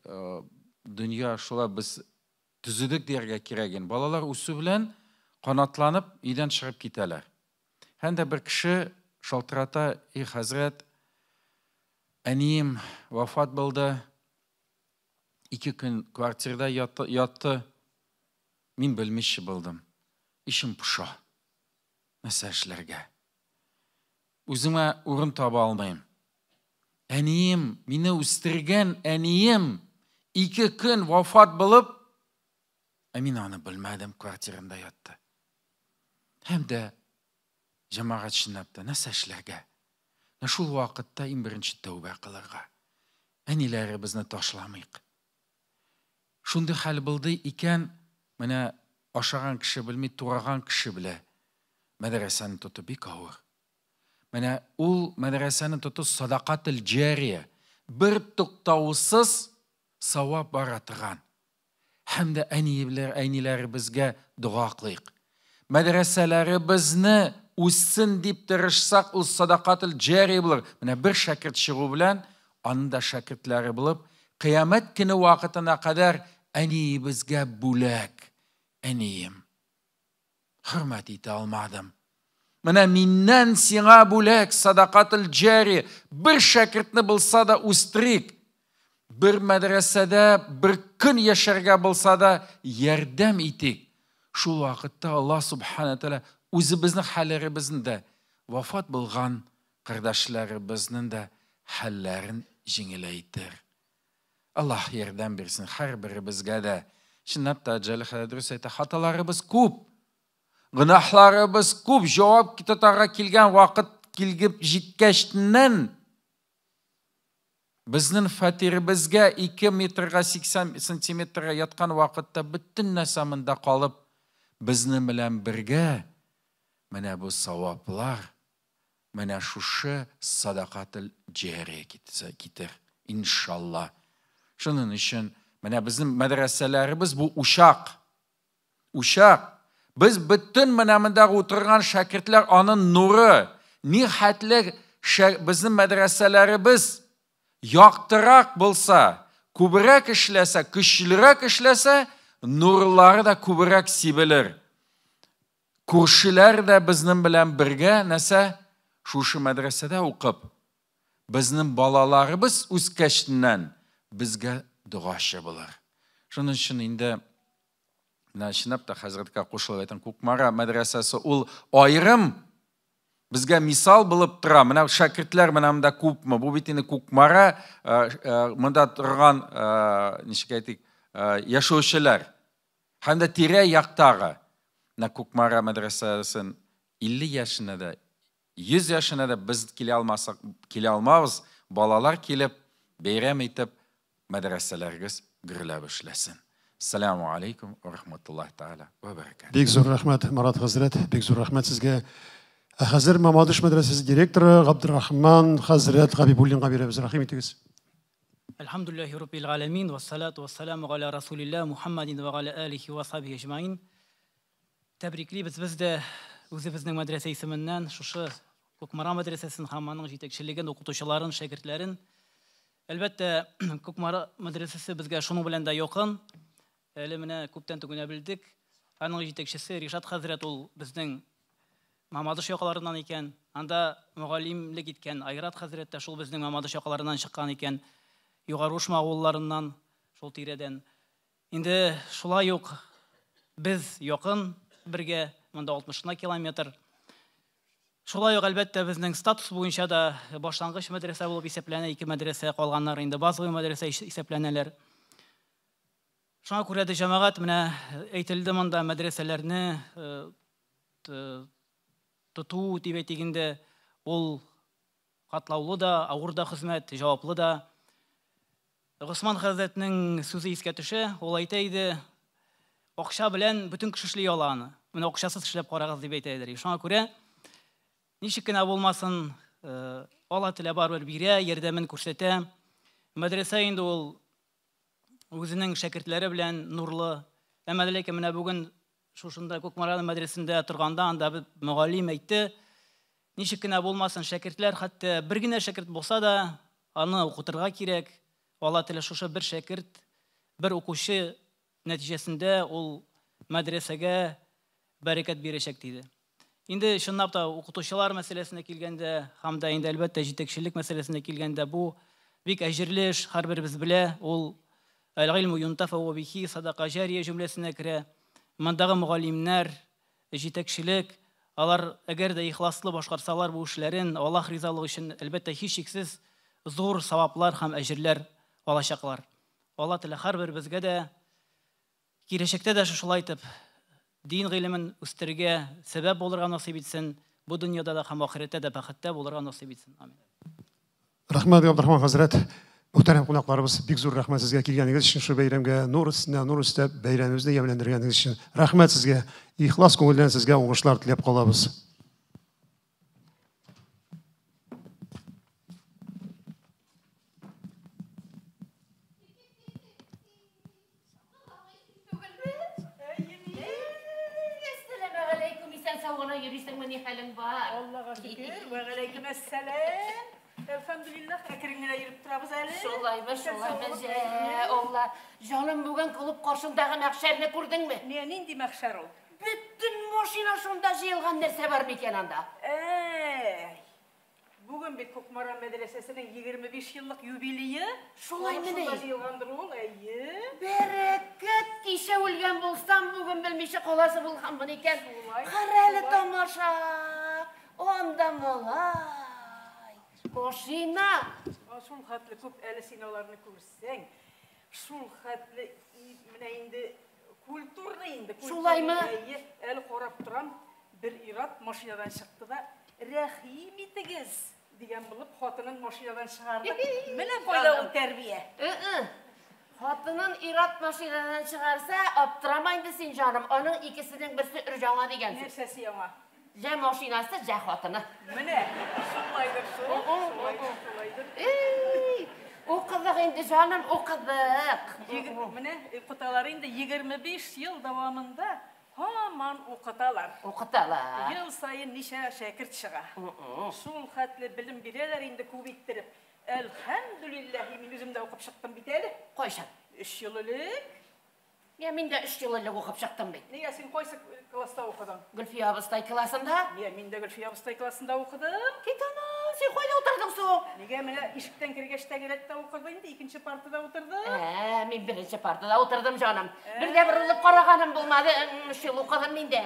дөнья шулай без төзедек дияргә кирәк инде. Балалар үсү белән канатланып өйдән чыгып китәләр. Һәм дә бер кеше шалтырата, "И хәзрәт, әнием вафат булды. 2 көн квартирада ятты. Мин белмичә булдым. Эчем поша. Нәрсә эшләргә? Үземә урын таба алмыйм. Әнием, мине үстергән әнием 2 көн вафат булып, ә мин аны белмәдем, квартирында ятты. Һәм дә җәмәгать чынлап та нәрсә эшләргә? Менә шул вакытта иң беренче тәүбә кылырга. Әниләребезне ташламыйк. Шундый хәл булды икән, менә ашаган кеше белми, тураган кеше белә. Мәдрәсәне тоту бик авыр. Менә ул мәдрәсәне тоту садакатул җария, бер туктаусыз савап бара торган. Һәм дә әниләребезгә дога кылыйк. Мәдрәсәләребезне үссен дип тырышсак, ул садакатул җария булыр. Менә бер шәкерт чыгу белән, аның да шәкертләре булып, кыямәт көне вакытына кадәр әниебезгә бүләк. Әнием, хөрмәт итә алмадым. Менә миннән сиңа бүләк, садакатул җария. Бер шәкертне булса да үстерик. Бер мәдрәсәдә бер көн яшәргә булса да ярдәм итик. Шул вакытта Аллаһ субхана тааля үзебезнең хәлләребезне дә, вафат булган кардәшләребезнең дә хәлләрен җиңеләйтер. Аллаһ ярдәм бирсен һәрберебезгә дә. Чынлап та Җәлил хәзрәт дөрес әйтә, хаталарыбыз күп, гөнаһларыбыз күп, җавап тотарга килгән вакыт килеп җиткәчтеннән безнең фатирыбызга 2 метрга 80 сантиметрга яткан вакытта бөтен нәрсә монда калып, безнең белән бергә менә бу саваплар, менә шушы садакатул җария китер, иншалла. Шуның өчен менә безнең мәдрәсәләребез бу учак. Учак. Без бөтен менә монда утырган шәкертләр аның нуры. Ни хәтле безнең мәдрәсәләребез яктырак булса, күбрәк эшләсә, көчлерәк эшләсә, нурлары да күбрәк сибелер. Күршеләр дә безнең белән бергә нәрсә шушы мәдрәсәдә укып, безнең балаларыбыз үскәченнән безгә догачы булыр. Шуның өчен инде менә чынлап та хәзрәткә кушылып әйтәм, Кукмара мәдрәсәсе ул аерым безгә мисал булып тора. Менә шәкертләр менә монда күпме? Бу бит инде Кукмара монда торган, ничек әйтик, яшәүчеләр. Һәм дә тирә-яктагы менә Кукмара мәдрәсәсен 50 яшенә дә, 100 яшенә дә без килә алмасак, килә алмабыз. Балалар килеп, бәйрәм итеп, мәдрәсәләрегез гөрләп эшләсен. Ассаламу алейкум ва рахматуллаһи тааля ва баракатуһ. Бик зур рәхмәт, Марат хәзрәт, бик зур рәхмәт сезгә. Ә хәзер Мамадыш мәдрәсәсе директоры Габдрахман хәзрәт Габибуллинга бирәбез. Рәхим итегез. Әлхәмдүлилләһи раббил галәмин, вассалату вассаламу аля расулилла Мухаммадин ва аля алихи ва асхабихи әҗмаин. Тәбриклибез без дә үзебезнең мәдрәсә исеменнән шушы Кукмара мәдрәсәсен һәм аның җитәкчелеген, укытучыларын, шәкертләрен. Әлбәттә, Кукмара мәдрәсәсе безгә шуның белән дә якын. Әле менә күптән түгел белдек. Аның җитәкчесе Ришат хәзрәт ул безнең Мамадыш якларыннан икән. Анда мөгаллимлек иткән Айрат хәзрәт тә шул безнең Мамадыш якларыннан чыккан икән. Югары Ушма авылларыннан, шул тирәдән. Инде шулай ук без якын бергә, монда 60 километр. Шулай ук, әлбәттә, безнең статус буенча да башлангыч мәдрәсә булып исәпләнә, ике мәдрәсә, калганнар инде базовый мәдрәсә исәпләнәләр. Шуңа күрә дә җәмәгать, менә әйтелде монда мәдрәсәләрне тоту дип әйтик инде, ул катлаулы да, авыр да хезмәт, җаваплы да. Госман хәзрәтнең сүзе искә төшә, ул әйтә иде, акча белән бөтен кеше эшли ала аны. Менә акчасыз эшләп карагыз дип әйтә иде. Шуңа күрә ничек кенә булмасын, Алла телә барыбер бирә, ярдәмен күрсәтә. Мәдрәсә инде ул үзенең шәкертләре белән нурлы. Әмма ләкин менә бүген шушында Кукмара мәдрәсендә торганда анда бер мөгаллим әйтте, ничек кенә булмасын, шәкертләр, хәтта бер генә шәкерт булса да, аны укытырга кирәк. Алла телә шушы бер шәкерт, бер укучы нәтиҗәсендә ул мәдрәсәгә бәрәкәт бирәчәк диде. Инде чынлап та укытучылар мәсьәләсенә килгәндә һәм дә инде әлбәттә җитәкчелек мәсьәләсенә килгәндә бу бик әҗерле эш, һәрберебез белә, ул әл-гыйлму юнтафау бихи садака җария җөмләсенә керә. Мондагы мөгаллимнәр, җитәкчелек, алар әгәр дә ихласлы башкарсалар бу эшләрен, Аллаһ ризалыгы өчен әлбәттә һичшиксез зур саваплар һәм әҗерләр алачаклар. Алла телә һәрберебезгә дә киләчәктә дә шулай итеп дин гыйлемен үстерергә сәбәп булырга насыйп итсен, бу дөньяда да һәм ахирәттә дә бәхеттә булырга насыйп итсен. Амин. Рәхмәт, Габдрахман хәзрәт. Мөхтәрәм кунакларыбыз, бик зур рәхмәт сезгә килгәнегез өчен, шул бәйрәмгә нур өстенә нур өстәп, бәйрәмебезне ямьләндергәнегез өчен. Рәхмәт сезгә. Ихлас күңелдән сезгә уңышлар теләп калабыз. Йөрисеңме, ни хәлең бар? Аллага шөкер, вә галәйкүм әссәлам. Әлхәмдүлилләһ, әкрен генә йөреп торабыз әле. Шулаймы, шулаймы, җә, Алла. Җаным, бүген клуб каршындагы мәхшәрне күрдеңме? Не, нинди мәхшәр ул? Бөтен машина шунда җыелган, нәрсә бар микән анда? Әй, бүген бит Кукмара мәдрәсәсенең 25 еллык юбилее. Шулаймыни? Шунда җыелгандыр ул, әйе. Бәрәкәт, кичә үлгән булсам, бүген белмичә каласы булганмын икән. Кара әле тамаша, анда малай, машина. Шул хәтле күп әле син аларны күрсәң, шул хәтле менә инде культурный инде. Шулаймы? Әйе, әле карап торам, бер ир-ат машинадан чыкты да, рәхим итегез дигән булып хатынын машинадан чыгарды. Менә кайда ул тәрбия. Хатынын ир-ат машинадан чыгарса, аптырама инде син, җаным. Аның икесенең берсе өр-яңа дигән сүз. Нәрсәсе яңа? Җә машинасы, җә хатыны. Менә, шулайдыр шул, шулайдыр, шулайдыр. Эй, укыдык инде, җаным, укыдык. Менә укыталар инде 25 ел дәвамында һаман укыталар. Укыталар. Ел саен ничә шәкерт чыга. Шул хәтле белем бирәләр инде күп иттереп. Әлхәмдүлилләһи, мин үзем дә укып чыктым бит әле. Кайчан? 3 ел элек. Я, мин дә 3 ел элек укып чыктым бит. Нигә син кайсы класста укыдың? Гөлфия абыстай классында. Нигә мин дә Гөлфия абыстай классында укыдым? Кит ана, син кайда утырдың соң? Нигә менә ишектән кергәч тә рәттә укыдым инде, икенче партада утырдым. Мин беренче партада утырдым, җаным. Бер дә борылып караганым булмады, 3 ел укыдым мин дә.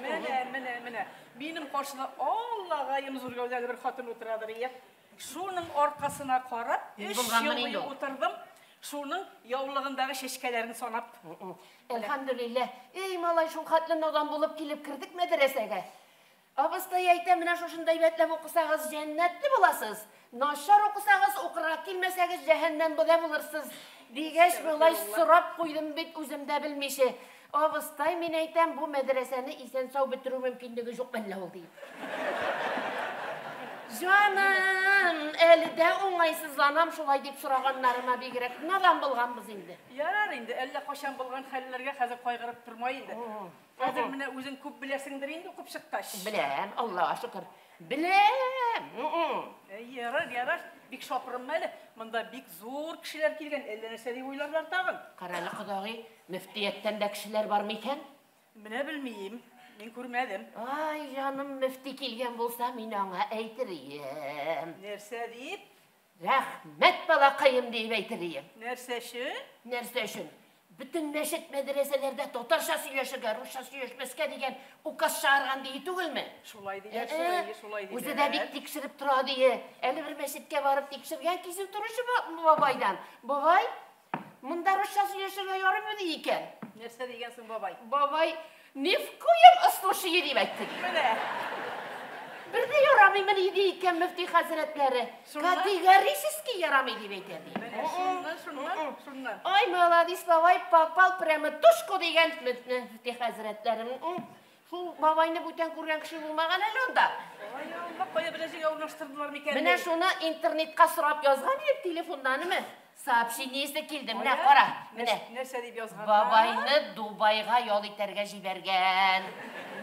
Менә, менә, менә. Минем каршыда Аллагаем зур гәүдәле бер хатын утырадыр, ия. Шуның аркасына карап, 3 ел буе утырдым. Шуның яулыгындагы чәчкәләрен санап. Әлхәмдүлилләһ. Эй, малай, шул хәтле надан булып килеп кердек мәдрәсәгә. Абыстай әйтә, менә шушындай бәтләп укысагыз, җәннәтле буласыз. Начар укысагыз, укырга килмәсәгез, җәһәннәмдә булырсыз. Дигәч, малай, сорап куйдым бит үзем дә белмичә. Абыстай, мин әйтәм, бу мәдрәсәне исән-сау бетерү мөмкинлеге юк әллә ул, дип. Җаным, әле дә уңайсызланам шулай дип сораганнарыма бигрәк надан булганбыз инде. Ярар инде, әллә кайчан булган хәлләргә хәзер кайгырып тормай инде. Хәзер менә үзең күп беләсеңдер инде укып чыккач. Беләм, Аллага шөкер. Беләм. әйтәм. Әй, ярар, ярар. Бик шапырынма әле. Монда бик зур кешеләр килгән. Әллә нәрсә дип уйларлар тагын. Карале, кодагый, мөфтияттән дә кешеләр бар микән? Менә белмим. Мин күрмәдем. Ай, җаным, мөфти килгән булса, мин аңа әйтер ием. Нәрсә дип? Рәхмәт, балакаем, диеп әйтер ием. Нәрсә өчен? Нәрсә өчен? Бөтен мәчет, мәдрәсәләрдә татарча сөйләшергә, русча сөйләшмәскә дигән указ чыгарган дие түгелме? Шулай диләр, шулай, шулай диләр. Үзе дә бик тикшереп тора дие. Әле бер мәчеткә барып тикшергән кисеп торучы бабайдан. Бабай, монда русча сөйләшергә ярыймы ди икән? Нәрсә дигән соң бабай? Бабай, ни в коем случае дип әйтте. Менә. Бер дә ярамыймыни ди икән мөфти хәзрәтләре. Категорически ярамый дип әйтә ди. Менә шуннан, шуннан, шуннан. Ай, молодец, бабай, попал прямо тушку дигән мөфти хәзрәтләре. Шул бабайны бүтән күргән кеше булмаган әле анда. Ай, Алла, кая белән җиргә урнаштырдылар микән? Менә шуны интернетка сорап язган идем, телефоннанмы? Сообщениесе килде. Менә кара, менә. Нәрсә дип язган? Бабайны Дубайга ял итәргә җибәргән.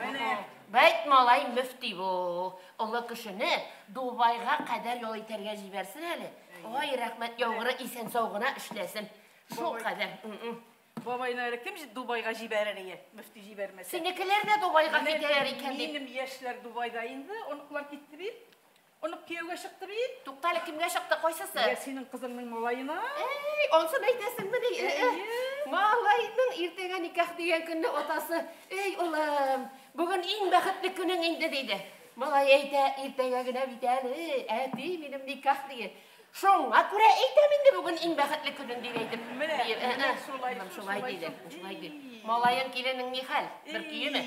Менә. Бәйт малай мөфти бу. Олы кешене Дубайга кадәр ял итәргә җибәрсен әле. Ай, рәхмәт яугыры исән сау гына эшләсен. Шул кадәр. Бабайны әле кем Дубайга җибәрер ие? Мөфти җибәрмәсә. Синекеләр дә Дубайга китәләр икән дип. Минем яшьләр Дубайда инде, оныклар китте бит. Онык кияүгә чыкты бит. Туктале, кемгә чыкты, кайсысы? Я синең кызыңның малаена. Эй, ансын әйтәсеңме ни? Малайның иртәгә никах дигән көнне атасы, "Эй, улым, бүген иң бәхетле көнең инде" диде. Малай әйтә, "Иртәгә генә бит әле, әти, минем никах" ди. Шуңа күрә әйтәм инде бүген иң бәхетле көнең дип әйтеп. Менә шулай, шулай диде. Шулай диде. Малаең киленең ни хәл? Бер көеме?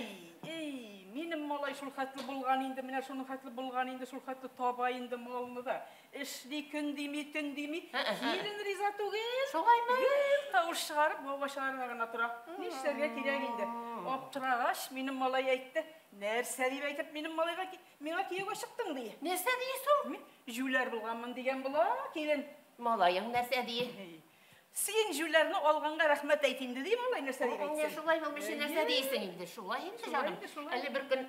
Эй, минем малай шул хәтле булган инде, менә шуның хәтле булган инде, шул хәтле таба инде малны да. Эшли көн дими, төн дими. Килен риза түгел. Шулаймы? Гел тавыш чыгарып, баба чыгарырга гына тора. Нишләргә кирәк инде? Аптырагач, минем малай әйтте. Нәрсә дип әйтеп, минем малайга миңа кияүгә чыктың ди. Нәрсә ди соң? Җүләр булганмын дигән була, килен. Малаең нәрсә ди? Син җүләрне алганга рәхмәт әйт инде ди малай, нәрсә дип әйтсен? Шулай булмыйча нәрсә дисең инде? Шулай инде, җаным. Әле бер көн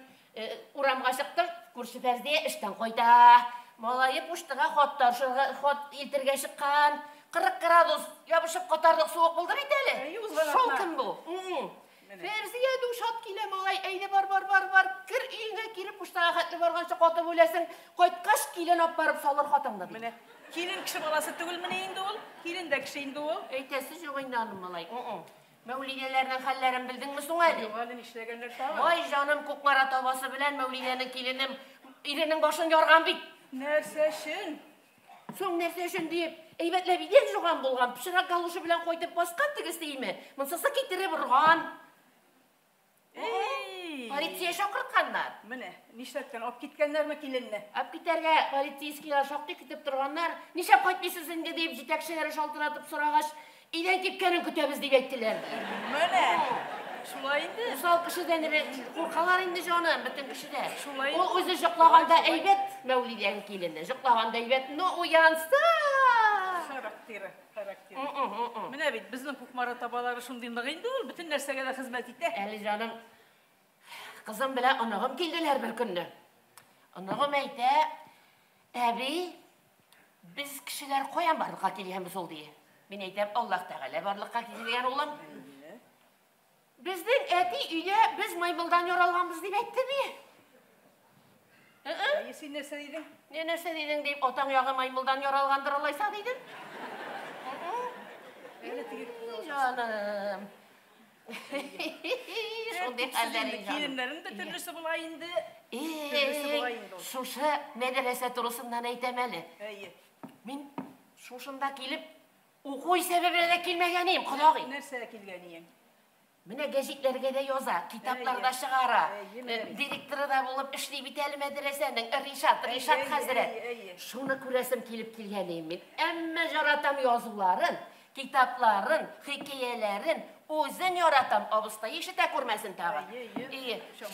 урамга чыктым, күрше Фәрзия эштән кайта. Малае почтага хат тапшырга, хат илтергә чыккан. 40 градус ябышып катарлык суык булды бит әле. Шул көн бу. Фәрзия душат килә малай, әйдә бар, бар, бар, бар. Кер өеңә кире почтага хәтле барганчы катып үләсең. Кайткач килен алып барып салыр хатыңны ди. Менә килен кеше баласы түгелмени инде ул? Килен дә кеше инде ул. Әйтәсе юк инде аның малай. Мәүлидәләрнең хәлләрен белдеңме соң әле? Юк әле, нишләгәннәр тагын? Ай, җаным, Кукмара табасы белән Мәүлидәнең киленем иренең башын ярган бит. Нәрсә өчен? Соң нәрсә өчен диеп, әйбәтләп идән жуган булган, пычрак галошы белән кайтып баскан тегесе име? Монсысы китереп орган. Полиция чакыртканнар. Менә, нишләткән? Алып киткәннәрме киленне? Алып китәргә полицейскийлар шактый көтеп торганнар. Нишләп кайтмыйсыз инде дип җитәкчеләре шалтыратып сорагач, өйдән киткәнен көтәбез дип әйттеләр. Менә, шулай инде. Усал кешедән куркалар инде җаным, бөтен кешедә. Шулай. Ул үзе йоклаганда әйбәт, Мәүлидәнең килене йоклаганда әйбәт, но уянса. Характеры. Характеры. Менә бит безнең Кукмара табалары шундый нык инде ул, бөтен нәрсәгә дә хезмәт итә. Әле җаным, кызым белән оныгым килделәр бер көнне. Оныгым әйтә, әби, без кешеләр каян барлыкка килгәнбез ул ди. Мин әйтәм, Аллаһ Тәгалә барлыкка килгән улым. Безнең әти өйдә без маймылдан яралганбыз дип әйтте ди. Әйе, син нәрсә дидең? Не нәрсә дидең дип, атаң ягы маймылдан яралгандыр алайса дидем. Җаным. Шундый хәлләр инде. Киленнәрнең дә төрлесе була инде. Төрлесе була инде ул. Шушы мәдрәсә турысыннан әйтәм әле. Әйе. Мин шушында килеп уку исәбе белән дә килмәгән идем, кодагый. Нәрсә килгән идең? Менә гәзитләргә дә яза, китапларда чыгара. Директоры да булып эшли бит әле мәдрәсәнең, Ришат, Ришат хәзрәт. Шуны күрәсем килеп килгән идем мин. Әмма яратам язуларын, китапларын, хикәяләрен, үзен яратам, абыстай ишетә күрмәсен тагы.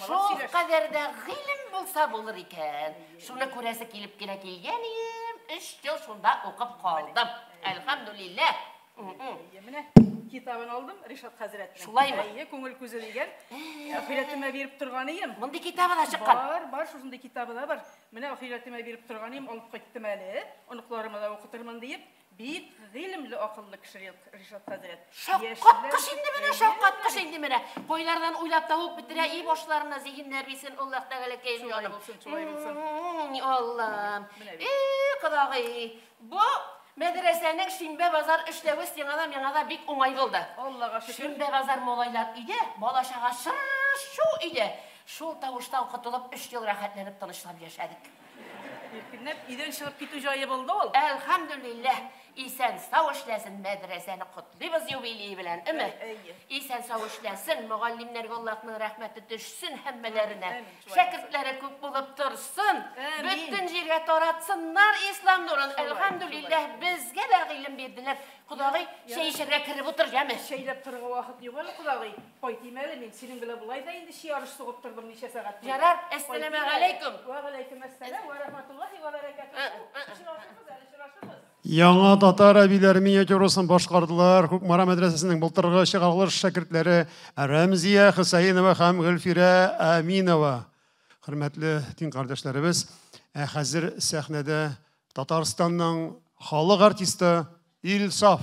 Шул кадәр дә гыйлем булса булыр икән. Шуны күрәсе килеп кенә килгән идем, 3 ел шунда укып калдым. Әлхәмдүлилләһ. Менә Китабын алдым Ришат хәзрәтнең. Шулаймы? Әйе, күңел күзе дигән. Ахирәтемә биреп торган ием. Мондый китабы да чыккан. Бар, бар, шушындый китабы да бар. Менә ахирәтемә биреп торган ием, алып кайттым әле. Оныкларыма да укытырмын диеп. Бик гыйлемле, акыллы кеше Ришат хәзрәт. Шаккаткыч инде менә, шаккаткыч инде менә. Кайлардан уйлап табып бетерә, и башларына зиһеннәр бирсен Аллаһ Тәгаләкәем Шулай җаным. булсын, шулай булсын. Аллам. Менә бит. И, кодагый, бу мәдрәсәнең шимбә базар эшләве сиңа да, миңа да бик уңай булды. Аллага шөкер. Шимбә базар малайлар өйдә, бала-чага шыр-шу өйдә. Шул тавыштан котылып, 3 ел рәхәтләнеп тынычлап яшәдек. Иркенләп өйдән чыгып китү җае булды ул. Әлхәмдүлилләһ, исән сау эшләсен мәдрәсәне котлыйбыз юбилей белән, әме? Әйе. Исән сау эшләсен, мөгаллимнәргә Аллаһның рәхмәте төшсен һәммәләренә. Әмин, шулай булсын. Шәкертләре күп булып торсын. Әмин. Бөтен җиргә таратсыннар ислам нурын. Шулай, Әлхәмдүлилләһ, безгә дә гыйлем бирделәр. Кодагый, чәй эчәргә кереп утыр, яме? Чәйләп торырга вакыт юк әле, кодагый. Кайтыйм әле мин, синең белән болай да инде чәй арыш сугып тордым ничә сәгать буе. Ярар, әссәламегаләйкүм. Ва галәйкүм әссәлам ва рахматуллаһи ва бәрәкәтүһ. Очрашырбыз әле, очрашырбыз. Яңа татар әбиләре миниатюрасын башкардылар. Кукмара мәдрәсәсенең былтыргы чыгарылыш шәкертләре Рәмзия Хөсәенова һәм Гөлфирә Әминова. Хөрмәтле дин кардәшләребез, ә хәзер сәхнәдә Татарстанның халык артисты Илсаф.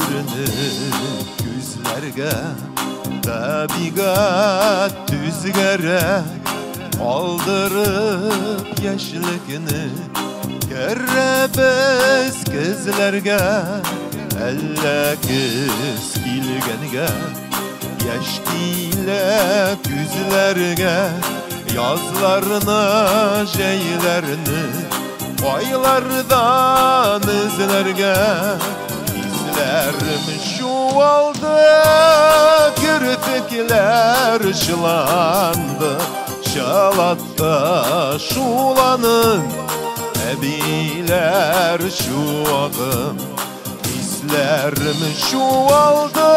Күренеп күзләргә табигать үзгәрә, алдырып яшьлекне керәбез көзләргә. Әллә көз килгәнгә яшь килә күзләргә, язларны, җәйләрне кайлардан эзләргә. Хисләрем чуалды, керфекләр чыланды, чалатты шуланын әбиләр чуагын. Хисләрем чуалды,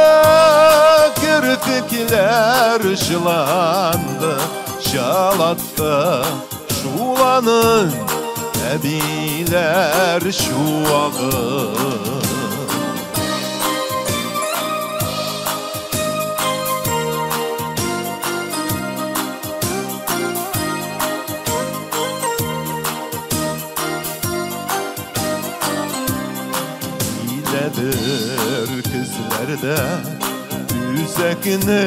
керфекләр чыланды, чалатты шуланын әбиләр чуагын. Киләдер көзләрдә үзәкне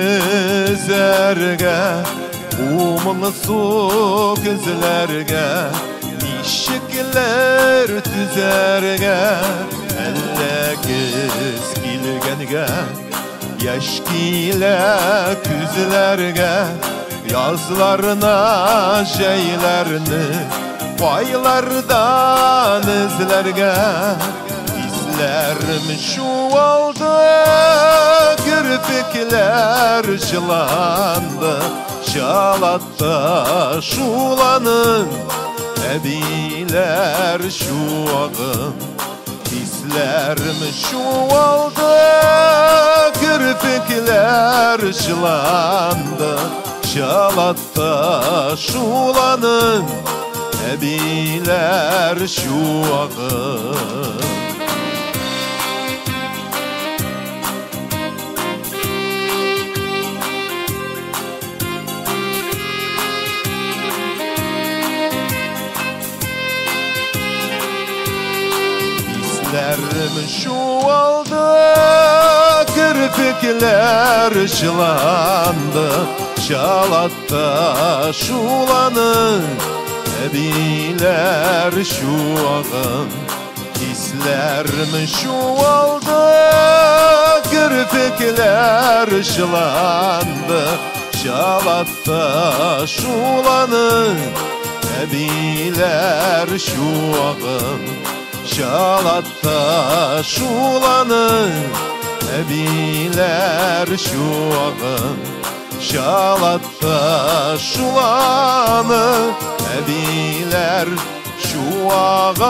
өзәргә, умлы су көзләргә ничекләр түзәргә. Әллә көз килгәнгә яшь килә күзләргә, язларына, җәйләрне кайлардан эзләргә. Хисләрем чуалды, керфекләр чыланды, чалатты шуланын әбиләр чуагын. Хисләрем чуалды, керфекләр чыланды, чалатты шуланын әбиләр чуагын. Хисләрем чуалды, керфекләр чыланды, чалатты шуланын әбиләр чуагын. Хисләрем чуалды, керфекләр чыланды, чалатты шуланын әбиләр чуагын. Чалатты шуланын Әбиләр чуагын чалатты шуланы, әбиләр чуагын.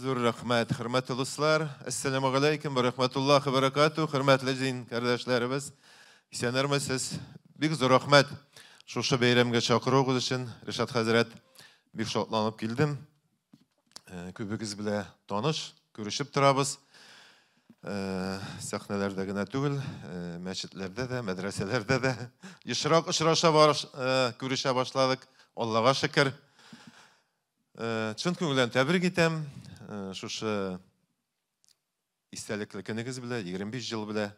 Зур рәхмәт, хөрмәтле дуслар. Әссәламү галәйкүм вә рәхмәтуллаһи вә бәрәкәтүһ. Хөрмәтле дин кардәшләребез, исәннәрмесез? Бик зур рәхмәт шушы бәйрәмгә чакыруыгыз өчен, Ришат хәзрәт. Бик шатланып килдем. Күбегез белән таныш, күрешеп торабыз. Сәхнәләрдә генә түгел, мәчетләрдә дә, мәдрәсәләрдә дә ешрак очраша күрешә башладык. Аллага шөкер. Чын күңелдән тәбрик итәм. Шушы истәлекле көнегез белән, 25 ел белән,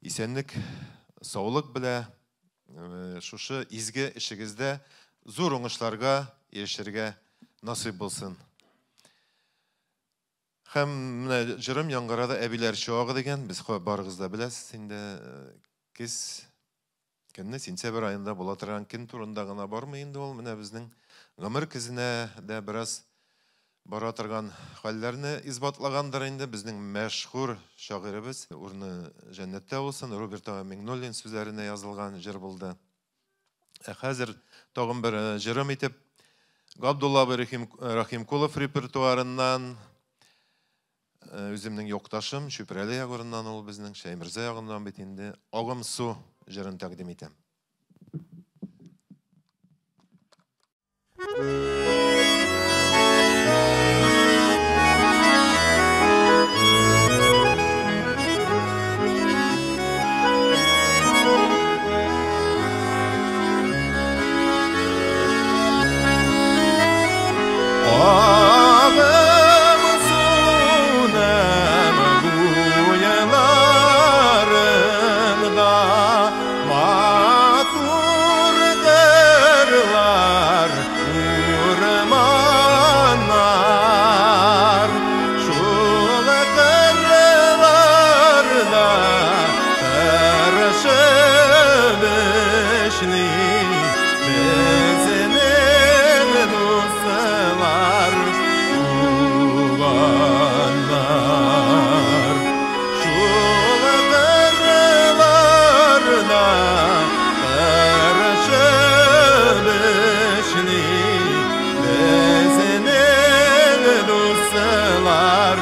исәнлек, саулык белән, шушы изге эшегездә зур уңышларга ирешергә насыйп булсын. Һәм менә җырым яңгырады әбиләр чуагы дигән, без барыгыз да беләсез инде, кез көнне сентябрь аенда була торган көн турында гына бармый инде ул, менә безнең гомер көзенә дә бераз бара торган хәлләрне исбатлагандыр инде безнең мәшһүр шагыйребез, урыны җәннәттә булсын, Роберт ага Миңнуллин сүзләренә язылган җыр булды. Ә хәзер тагын бер җырым итеп Габдулла абый Рахимкулов репертуарыннан, үземнең якташым, Чүпрәле ягыннан ул безнең, Шәймирзә ягыннан бит инде, Агым су җырын тәкъдим итәм. Агым суның буйларында матур кырлар, урманнар. Шул кырларда тырышып эшли безнең дуслар, туганнар. Шул кырларда тырышып эшли безнең дуслар,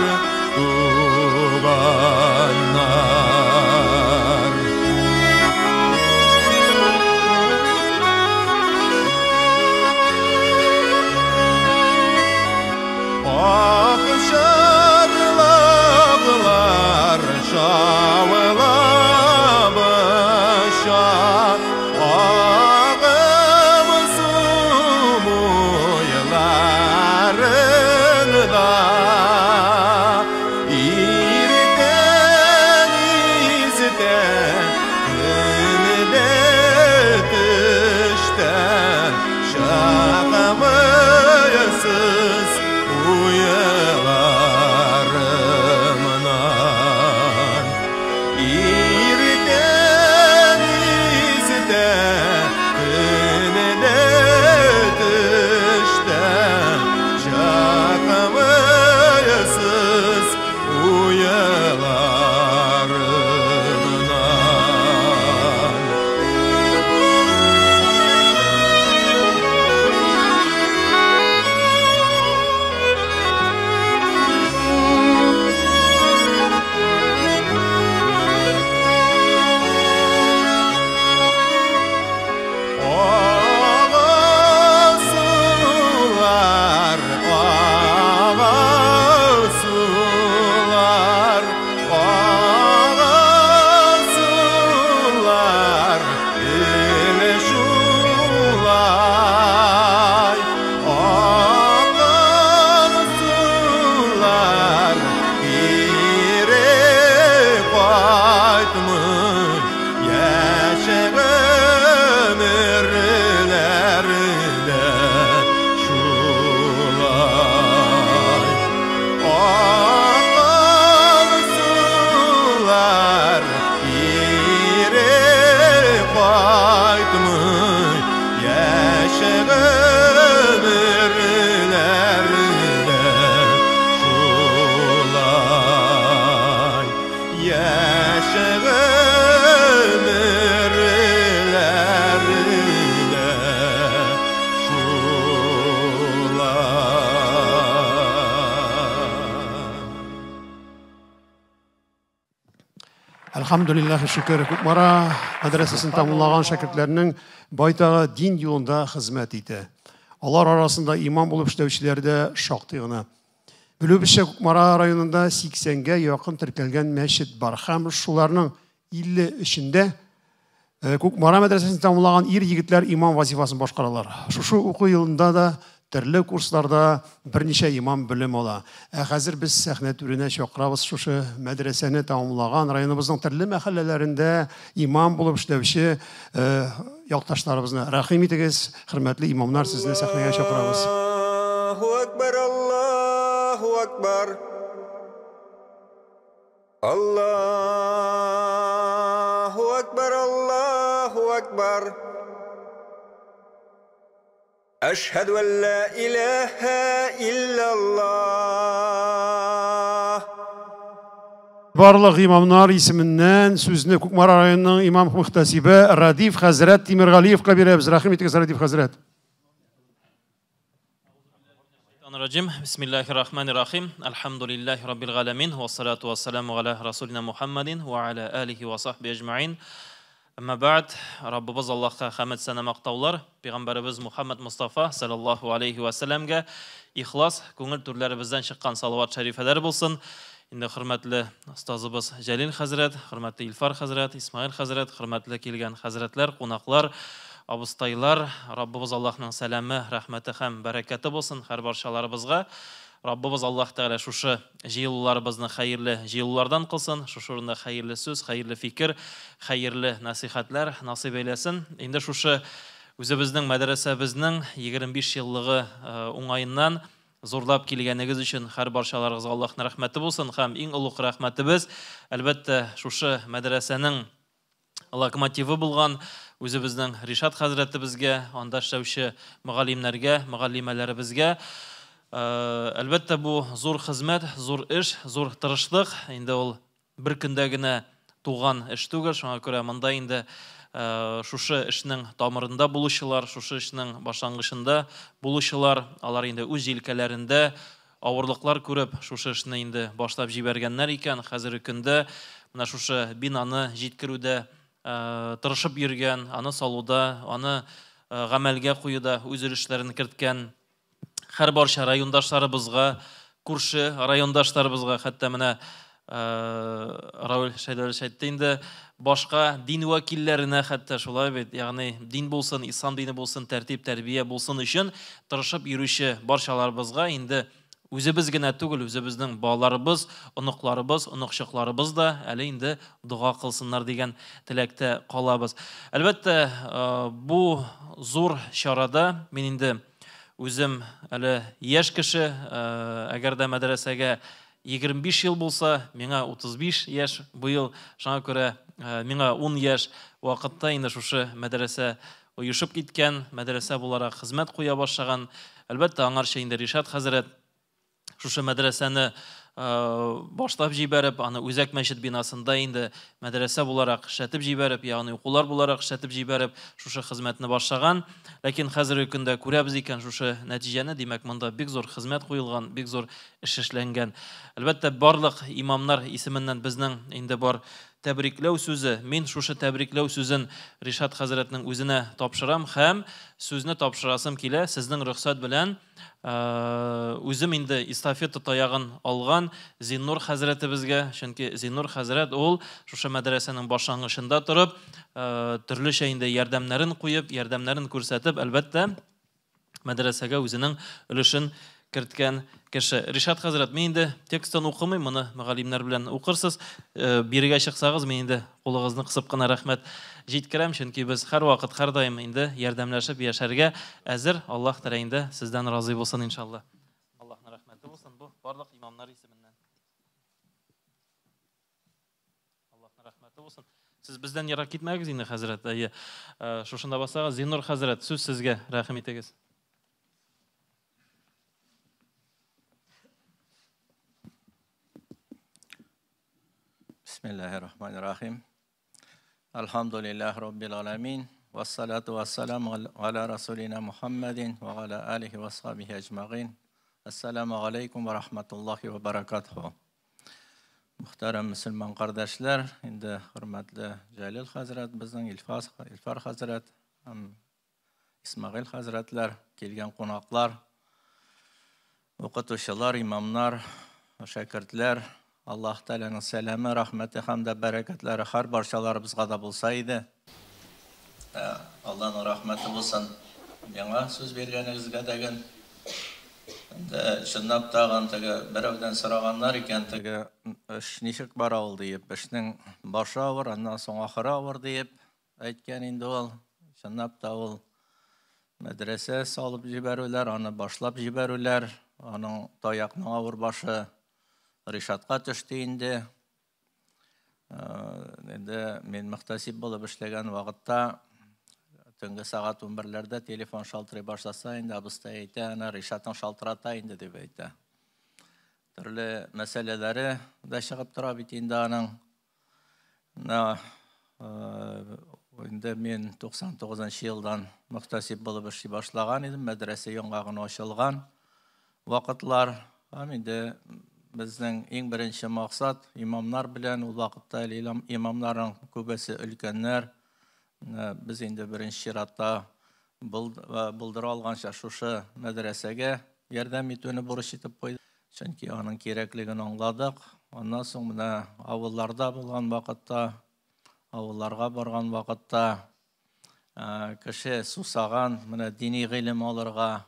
туганнар. Ак чарлаклар шаулап оча, агым су буйларында. Иртән Әлхәмдүлилләһи шөкер, Кукмара мәдрәсәсен тәмамлаган шәкертләрнең байтагы дин юлында хезмәт итә. Алар арасында имам булып эшләүчеләр дә шактый гына. Белүебезчә, Кукмара районында 80-гә якын теркәлгән мәчет бар һәм шуларның 53-ендә Кукмара мәдрәсәсен тәмамлаган ир-егетләр имам вазифасын башкаралар. Шушы уку елында да төрле курсларда берничә имам белем ала. Ә хәзер без сәхнә түренә чакырабыз шушы мәдрәсәне тәмамлаган районыбызның төрле мәхәлләләрендә имам булып эшләүче якташларыбызны. Рәхим итегез, хөрмәтле имамнар, сезне сәхнәгә чакырабыз. Аллаһу акбар, Аллаһу акбар. Аллаһу акбар, Аллаһу акбар. Әшһәду ан ла илаһа иллаллаһ. Барлык имамнар исеменнән сүзне Кукмара районының имам мөхтәсибе Радиф хәзрәт Тимергалиевка бирәбез. Рәхим итегез, Радиф хәзрәт. Раджим. Бисмиллахи рахмани рахим. Альхамдулиллахи раббил галәмин. Вассалату вассаламу аля расулина Мухаммадин ва аля алихи ва сахби әҗмәин. Әмма бәгъд, Раббыбыз Аллаһка хәмд сәна мактаулар, Пәйгамбәребез Мухаммад Мустафа саллаллаһу алейхи ва сәлләмгә ихлас күңел түрләребездән чыккан салават шәрифәләр булсын. Инде хөрмәтле остазыбыз Җәлил хәзрәт, хөрмәтле Илфар хәзрәт, Исмаил хәзрәт, хөрмәтле килгән хәзрәтләр, кунаклар, абыстайлар, Раббыбыз Аллаһның сәламе, рәхмәте һәм бәрәкәте булсын һәр барчаларыбызга. Раббыбыз Аллаһ Тәгалә шушы җыелуларыбызны хәерле җыелулардан кылсын, шушы урында хәерле сүз, хәерле фикер, хәерле насыйхәтләр насыйп әйләсен. Инде шушы үзебезнең мәдрәсәбезнең 25 еллыгы уңаеннан зурлап килгәнегез өчен һәр барчаларыгызга Аллаһның рәхмәте булсын һәм иң олуг рәхмәтебез, әлбәттә, шушы мәдрәсәнең локомотивы булган үзебезнең Ришат хәзрәтебезгә, анда эшләүче мөгаллимнәргә, мөгаллимәләребезгә. Әлбәттә, бу зур хезмәт, зур эш, зур тырышлык. Инде ул бер көндә генә туган эш түгел, шуңа күрә монда инде шушы эшнең тамырында булучылар, шушы эшнең башлангычында булучылар, алар инде үз җилкәләрендә авырлыклар күреп, шушы эшне инде башлап җибәргәннәр икән. Хәзерге көндә менә шушы бинаны җиткерүдә тырышып йөргән, аны салуда, аны гамәлгә куюда үз өлешләрен керткән һәр барча райондашларыбызга, күрше райондашларыбызга, хәтта менә Равил Шәйдәлович әйтте инде, башка дин вәкилләренә хәтта шулай бит, ягъни дин булсын, ислам дине булсын, тәртип, тәрбия булсын өчен тырышып йөрүче барчаларыбызга инде үзебез генә түгел, үзебезнең балаларыбыз, оныкларыбыз, оныкчыкларыбыз да әле инде дога кылсыннар дигән теләктә калабыз. Әлбәттә, бу зур чарада мин инде үзем әле яшь кеше, әгәр дә мәдрәсәгә 25 ел булса, миңа 35 яшь быел, шуңа күрә миңа 10 яшь вакытта инде шушы мәдрәсә оешып киткән, мәдрәсә буларак хезмәт куя башлаган. Әлбәттә, аңарча инде Ришат хәзрәт шушы мәдрәсәне башлап җибәреп, аны үзәк мәчет бинасында инде мәдрәсә буларак эшләтеп җибәреп, ягъни укулар буларак эшләтеп җибәреп, шушы хезмәтне башлаган. Ләкин хәзерге көндә күрәбез икән шушы нәтиҗәне, димәк, монда бик зур хезмәт куелган, бик зур эш эшләнгән. Әлбәттә, барлык имамнар исеменнән безнең инде бар тәбрикләү сүзе. Мин шушы тәбрикләү сүзен Ришат хәзрәтнең үзенә тапшырам һәм сүзне тапшырасым килә сезнең рөхсәт белән. Үзем инде эстафета таягын алган Зиннур хәзрәтебезгә, чөнки Зиннур хәзрәт ул шушы мәдрәсәнең башлангычында торып, төрлечә инде ярдәмнәрен куеп, ярдәмнәрен күрсәтеп, әлбәттә, мәдрәсәгә үзенең өлешен керткән кеше. Ришат хәзрәт, мин инде текстын укымыйм, моны мөгаллимнәр белән укырсыз. Бирегә чыксагыз, мин инде кулыгызны кысып кына рәхмәт җиткерәм, чөнки без һәрвакыт, һәрдаим инде ярдәмләшеп яшәргә әзер. Аллаһ Тәгалә инде сездән разый булсын, иншалла. Аллаһның рәхмәте булсын бу барлык имамнар исеменнән. Аллаһның рәхмәте булсын. Сез бездән ерак китмәгез инде, хәзрәт. Әйе. Шушында бассагыз, Зиннур хәзрәт, сүз сезгә, рәхим итегез. Бисмиллахир-рахманир-рахим. Альхамдулиллах раббил аламин. Вассалату вассаламу аля расулина Мухаммадин ва аля алихи ва асхабихи ажмагин. Ассаламу алейкум ва рахматуллахи ва баракатуху. Мөхтәрәм мөселман кардәшләр, инде хөрмәтле Җәлил хәзрәт, безнең Илфас, Илфар хәзрәт һәм Исмәгыйль хәзрәтләр, килгән кунаклар, укытучылар, имамнар, шәкертләр, Аллаһ Тәгаләнең сәламе, рәхмәте һәм дә бәрәкәтләре һәр барчаларыбызга да булса иде. Аллаһның рәхмәте булсын миңа сүз биргәнегезгә дәген. Инде чынлап тагын теге берәүдән сораганнар икән, теге эш ничек бара ул диеп, эшнең башы авыр, аннан соң ахыры авыр диеп әйткән инде ул. Чынлап та ул мәдрәсә салып җибәрүләр, аны башлап җибәрүләр, аның таякның авыр башы Ришатка төште инде. Инде мин мөхтәсиб булып эшләгән вакытта төнге сәгать 11-ләрдә телефон шалтырый башласа, инде абыстай әйтә, әнә Ришатың шалтырата инде дип әйтә. Төрле мәсьәләләре дә чыгып тора бит инде аның. Менә инде мин 99 елдан мөхтәсиб булып эшли башлаган идем, мәдрәсә яңа гына ачылган вакытлар. Һәм инде безнең иң беренче максат имамнар белән, ул вакытта әле имамнарның күбесе өлкәннәр. Без инде беренче чиратта булдыра алганча шушы мәдрәсәгә ярдәм итүне бурыч итеп куйдык. Чөнки аның кирәклеген аңладык. Аннан соң менә авылларда булган вакытта, авылларга барган вакытта кеше сусаган, менә дини гыйлем алырга,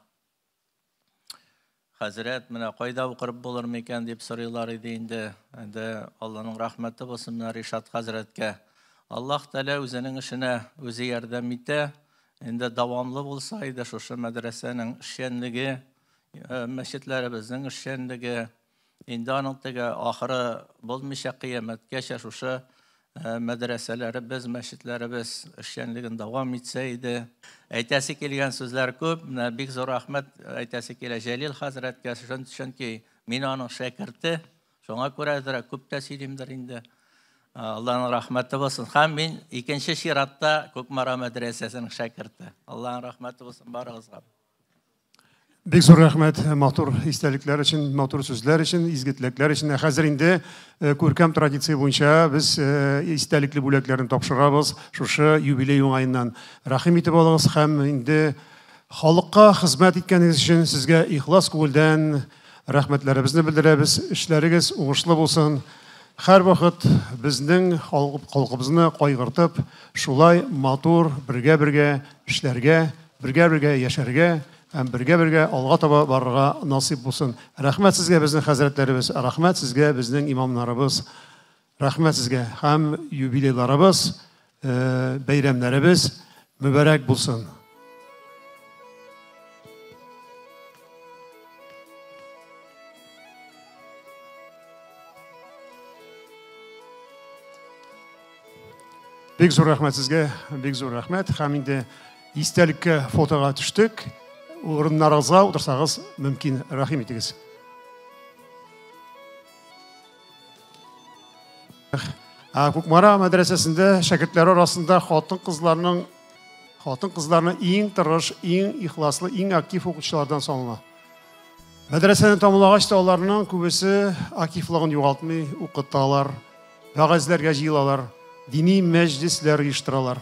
хәзрәт, менә кайда укырып булыр микән дип сорыйлар иде инде. Инде Алланың рәхмәте булсын менә Ришат хәзрәткә. Аллаһ Тәгалә үзенең эшенә үзе ярдәм итә. Инде дәвамлы булса иде шушы мәдрәсәнең эшчәнлеге, мәчетләребезнең эшчәнлеге, инде аның теге ахыры булмыйча кыямәткәчә шушы мәдрәсәләребез, мәчетләребез эшчәнлеген дәвам итсә иде. Әйтәсе килгән сүзләр күп. Менә бик зур рәхмәт әйтәсе килә Җәлил хәзрәткә, чөнки мин аның шәкерте. Шуңа күрә күп тә сөйлимдер инде. Аллаһның рәхмәте булсын. Һәм мин икенче чиратта Кукмара мәдрәсәсенең шәкерте. Аллаһның рәхмәте булсын барыгызга. Бик зур рәхмәт матур истәлекләр өчен, матур сүзләр өчен, изге теләкләр өчен. Ә хәзер инде күркәм традиция буенча без истәлекле бүләкләрне тапшырабыз шушы юбилей уңаеннан. Рәхим итеп алыгыз һәм инде халыкка хезмәт иткәнегез өчен сезгә ихлас күңелдән рәхмәтләребезне белдерәбез. Эшләрегез уңышлы булсын. Һәрвакыт безнең халкыбызны кайгыртып, шулай матур бергә-бергә эшләргә, бергә-бергә яшәргә һәм бергә-бергә алга таба барырга насыйп булсын. Рәхмәт сезгә, безнең хәзрәтләребез, рәхмәт сезгә, безнең имамнарыбыз, рәхмәт сезгә һәм юбилейларыбыз, бәйрәмнәребез мөбарәк булсын. Бик зур рәхмәт сезгә, бик зур рәхмәт. Һәм инде истәлеккә фотога төштек. Урыннарыгызга утырсагыз мөмкин, рәхим итегез. Кукмара мәдрәсәсендә шәкертләр арасында хатын-кызларның хатын-кызларны иң тырыш, иң ихласлы, иң актив укучылардан санала. Мәдрәсәне тәмамлагач та аларның күбесе активлыгын югалтмый, укыталар, вәгазьләргә җыелалар, дини мәҗлесләр оештыралар.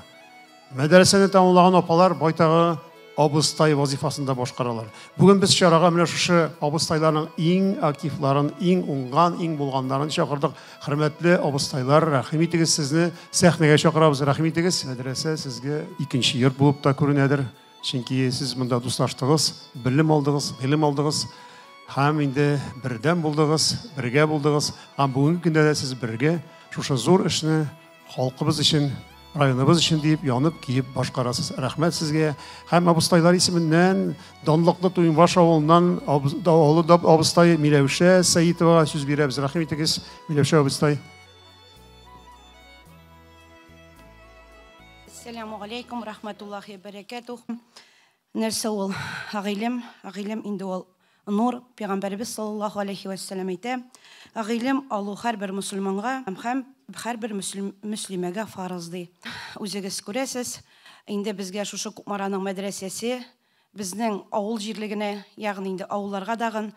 Мәдрәсәне тәмамлаган апалар байтагы абыстай вазифасын да башкаралар. Бүген без чарага менә шушы абыстайларның иң активларын, иң уңган, иң булганнарын чакырдык. Хөрмәтле абыстайлар, рәхим итегез, сезне сәхнәгә чакырабыз, рәхим итегез. Мәдрәсә сезгә икенче йорт булып та күренәдер. Чөнки сез монда дуслаштыгыз, белем алдыгыз, гыйлем алдыгыз һәм инде бердәм булдыгыз, бергә булдыгыз. Һәм бүгенге көндә дә сез бергә шушы зур эшне халкыбыз өчен, районыбыз өчен диеп янып, киеп башкарасыз. Рәхмәт сезгә. Һәм абыстайлар исеменнән данлыклы Туембаш авылыннан олы абыстай Миләүшә Сәитовага сүз бирәбез. Рәхим итегез, Миләүшә абыстай. Ассаламу алейкум, рахматуллахи бәрәкәтух. Нәрсә ул гыйлем? Гыйлем инде ул нур. Пәйгамбәребез саллаллаху алейхи вәссәлам әйтә, гыйлем алу һәрбер мөселманга һәм һәрбер мөслимәгә фарыз ди. Үзегез күрәсез, инде безгә шушы Кукмараның мәдрәсәсе, безнең авыл җирлегенә, ягъни инде авылларга дагын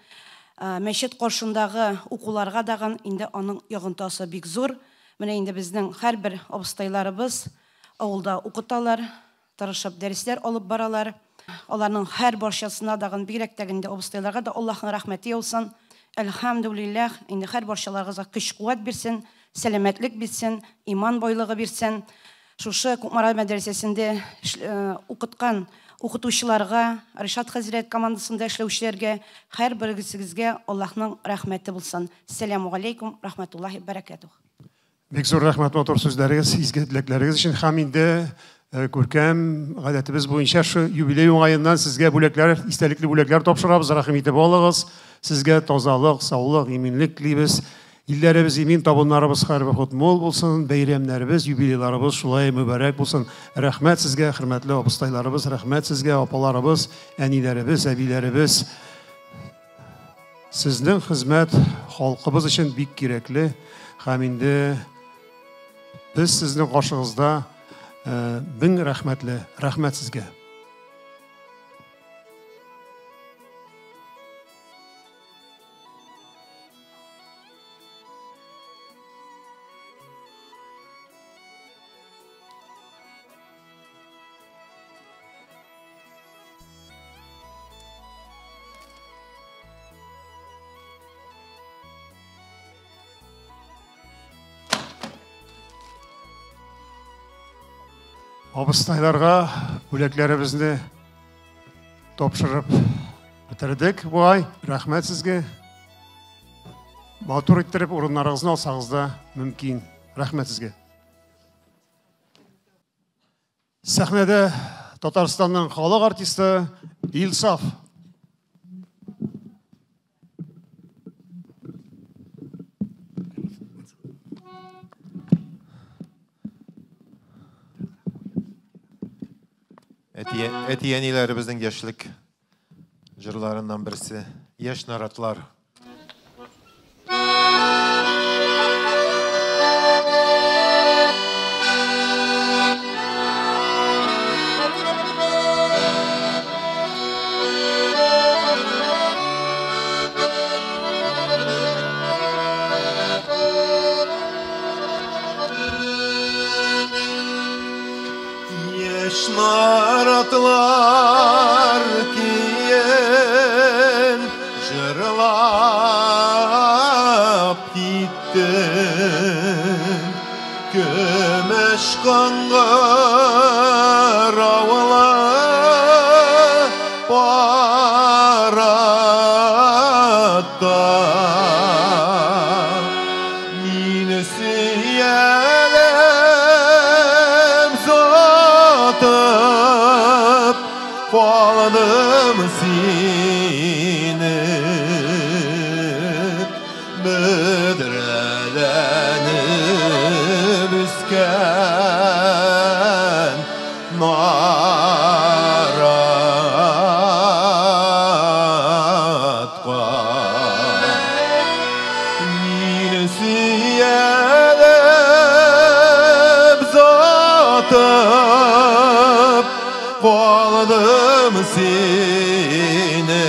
Мәчет каршындагы укуларга дагын инде аның йогынтысы бик зур. Менә инде безнең һәрбер абыстайларыбыз авылда укыталар, тырышып дәресләр алып баралар. Аларның һәр барчасына дагын, бигрәк тә инде абыстайларга да Аллаһның рәхмәте яусын. Әлхәмдүлилләһ, инде һәр барчаларыгызга көч-куәт бирсен, сәламәтлек бирсен, иман байлыгы бирсен. Шушы Кукмара мәдрәсәсендә укыткан укытучыларга, Ришат хәзрәт командасында эшләүчеләргә, һәр берегезгә Аллаһның рәхмәте булсын. Сәламу алейкум, рахматуллаһи бәрәкәтүһ. Бик зур рәхмәт матур сүзләрегез, изге теләкләрегез өчен һәм инде күркәм гадәтебез буенча шу юбилей уңаеннан сезгә бүләкләр, истәлекле бүләкләр тапшырабыз. Рәхим итеп алыгыз. Сезгә тазалык, саулык, иминлек телибез. Илләребез имин, табыннарыбыз һәрвакыт мул булсын, бәйрәмнәребез, юбилейларыбыз шулай мөбарәк булсын. Рәхмәт сезгә, хөрмәтле абыстайларыбыз, рәхмәт сезгә, апаларыбыз, әниләребез, әбиләребез. Сезнең хезмәт халкыбыз өчен бик кирәкле һәм инде без сезнең каршыгызда мең рәхмәтле. Рәхмәт сезгә. Абыстайларга бүләкләребезне тапшырып бетердек бугай. Рәхмәт сезгә. Матур иттереп урыннарыгызны алсагыз да мөмкин. Рәхмәт сезгә. Сәхнәдә Татарстанның халык артисты Илсаф. Әти-әниләребезнең яшьлек җырларыннан берсе Яшь наратлар. Яшь наратлар киен җырлап китте. Көмеш кыңгыраулы парадта Мине сөялем сатып калдым сине бөдрәләнеп үскән наратка. Мине сөялеп сатып калдым сине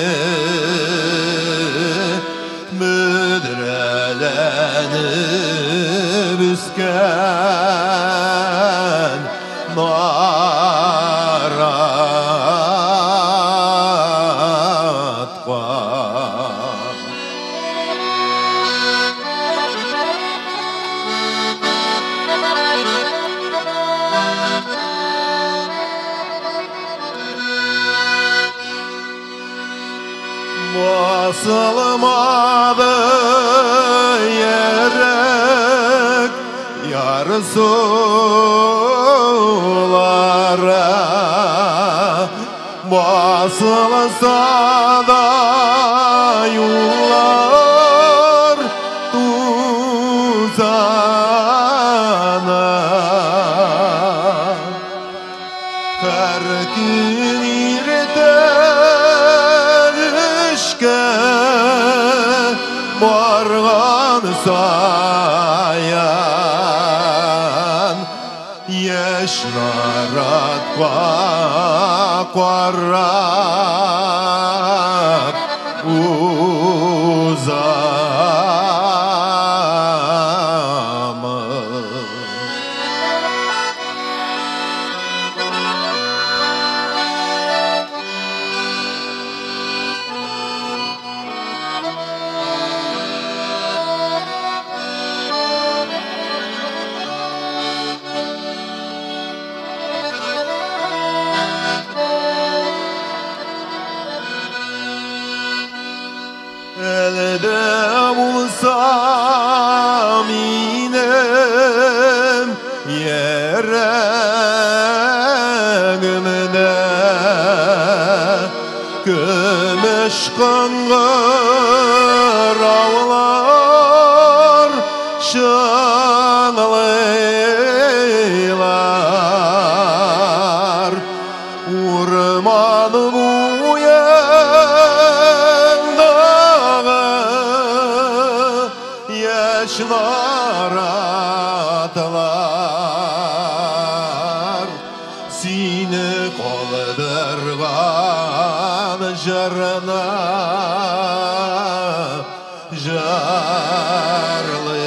бөдрәләнеп үскән наратка. Басылмады йөрәк ярсулары, басылса да юллар тузаны. Һәр көн иртән эшкә барган саен яшь наратка карап узамы. Әле булса минем йөрәгемдә көмеш кыңгыраулар чыңлыйлар. Урман буендагы яшь наратлар сине калдырган җырны җырлыйлар.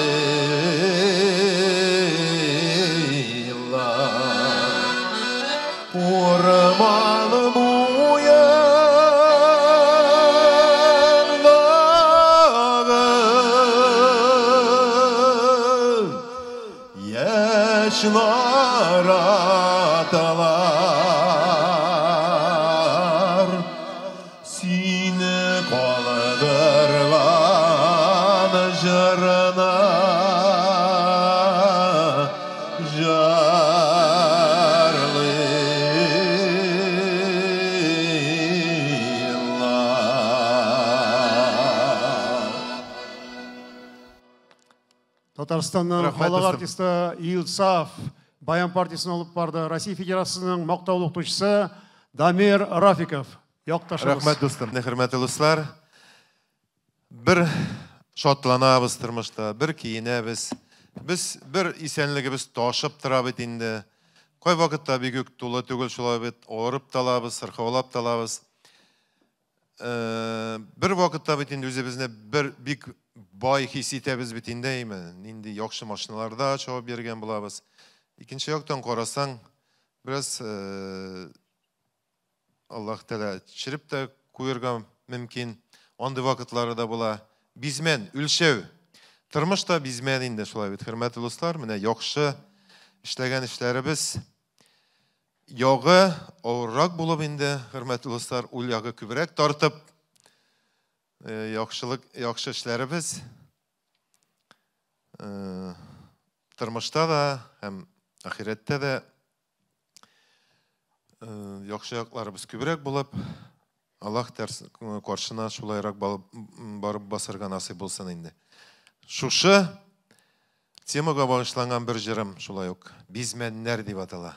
Урман буендагы яшь наратлар сине калдырган җырны җырлыйлар. Татарстанның Рәхмәт, халык дустым. Артисты Илсаф баян партиясен алып барды. Россия Федерациясының мактаулы укытучысы Дамир Рафиков. Якташыбыз. Рәхмәт, дустым. Хөрмәтле дуслар, бер шатланабыз тормышта, бер киенәбез. Без бер исәнлегебез ташып тора бит инде. Кай вакытта бик үк тулы түгел шулай бит, авырып та алабыз, сырхаулап та алабыз. Бер вакытта бит инде үзебезне бер бик бай хис итәбез бит инде, әйме? Нинди яхшы машиналарда чабып йөргән булабыз. Икенче яктан карасаң, бераз Аллаһ Тәгалә төшереп тә куярга мөмкин. Андый вакытлары да була. Бизмән, үлчәү. Тормыш та бизмән инде шулай бит, хөрмәтле дуслар. Менә яхшы эшләгән эшләребез ягы авыррак булып инде, хөрмәтле дуслар, ул ягы күбрәк тартып, яхшылык, яхшы эшләребез тормышта да һәм ахирәттә дә яхшы якларыбыз күбрәк булып, Аллаһ каршына шулайрак барып басарга насыйп булсын инде. Шушы темага багышланган бер җырым шулай ук Бизмәннәр дип атала.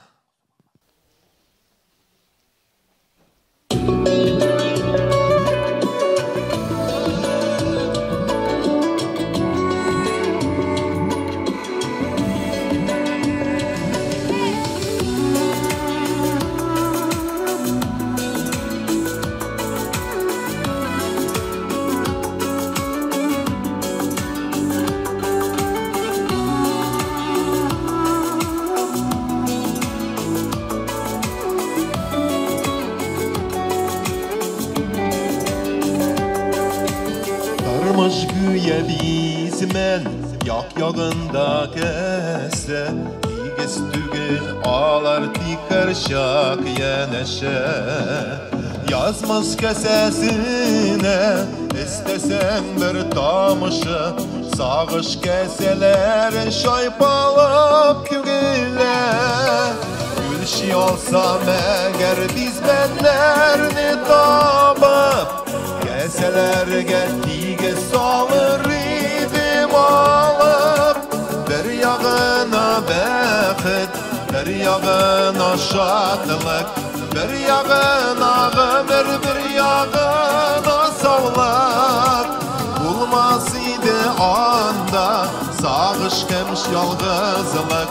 Тормыш гүя бизмән, як ягында кәсә, тигез түгел алар тик һәрчак янәшә. Язмыш кәсәсенә өстәсәң бер тамышы, сагыш кәсәләре чайпалып түгелә. Үлчи алсам әгәр бизмәннәрне табып, кәсәләргә тигез салыр идем алып. Бер ягына бәхет, бер ягына шатлык, бер ягына гомер, бер ягына саулык. Булмас иде анда сагыш һәм ялгызлык,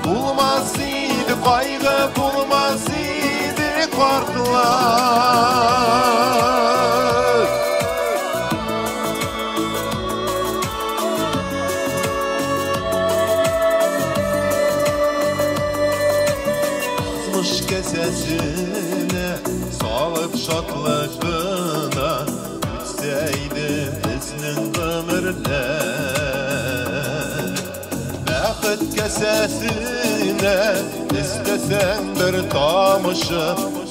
булмас иде кайгы, булмас иде картлык. кәсәсенә салып шатлык кына үтсә иде безнең гомерләр. Бәхет кәсәсенә өстәсәң бер тамчы,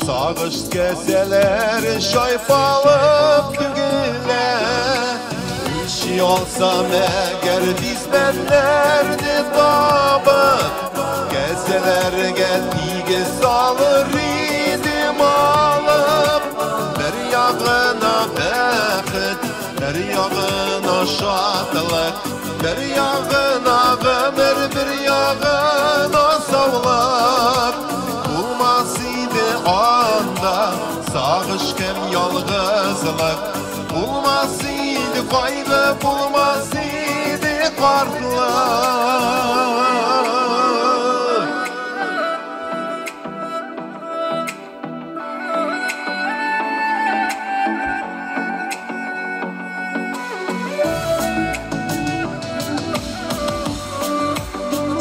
сагыш кәсәләре чайпалып түгелә. Үлчи алсам әгәр бизмәннәрне табып, кәсәләргә тигез салыр идем алып. Бер ягына бәхет, бер ягына шатлык, бер ягына гомер, бер ягына саулык. Булмас иде анда сагыш һәм ялгызлык, булмас иде кайгы, булмас иде картлык.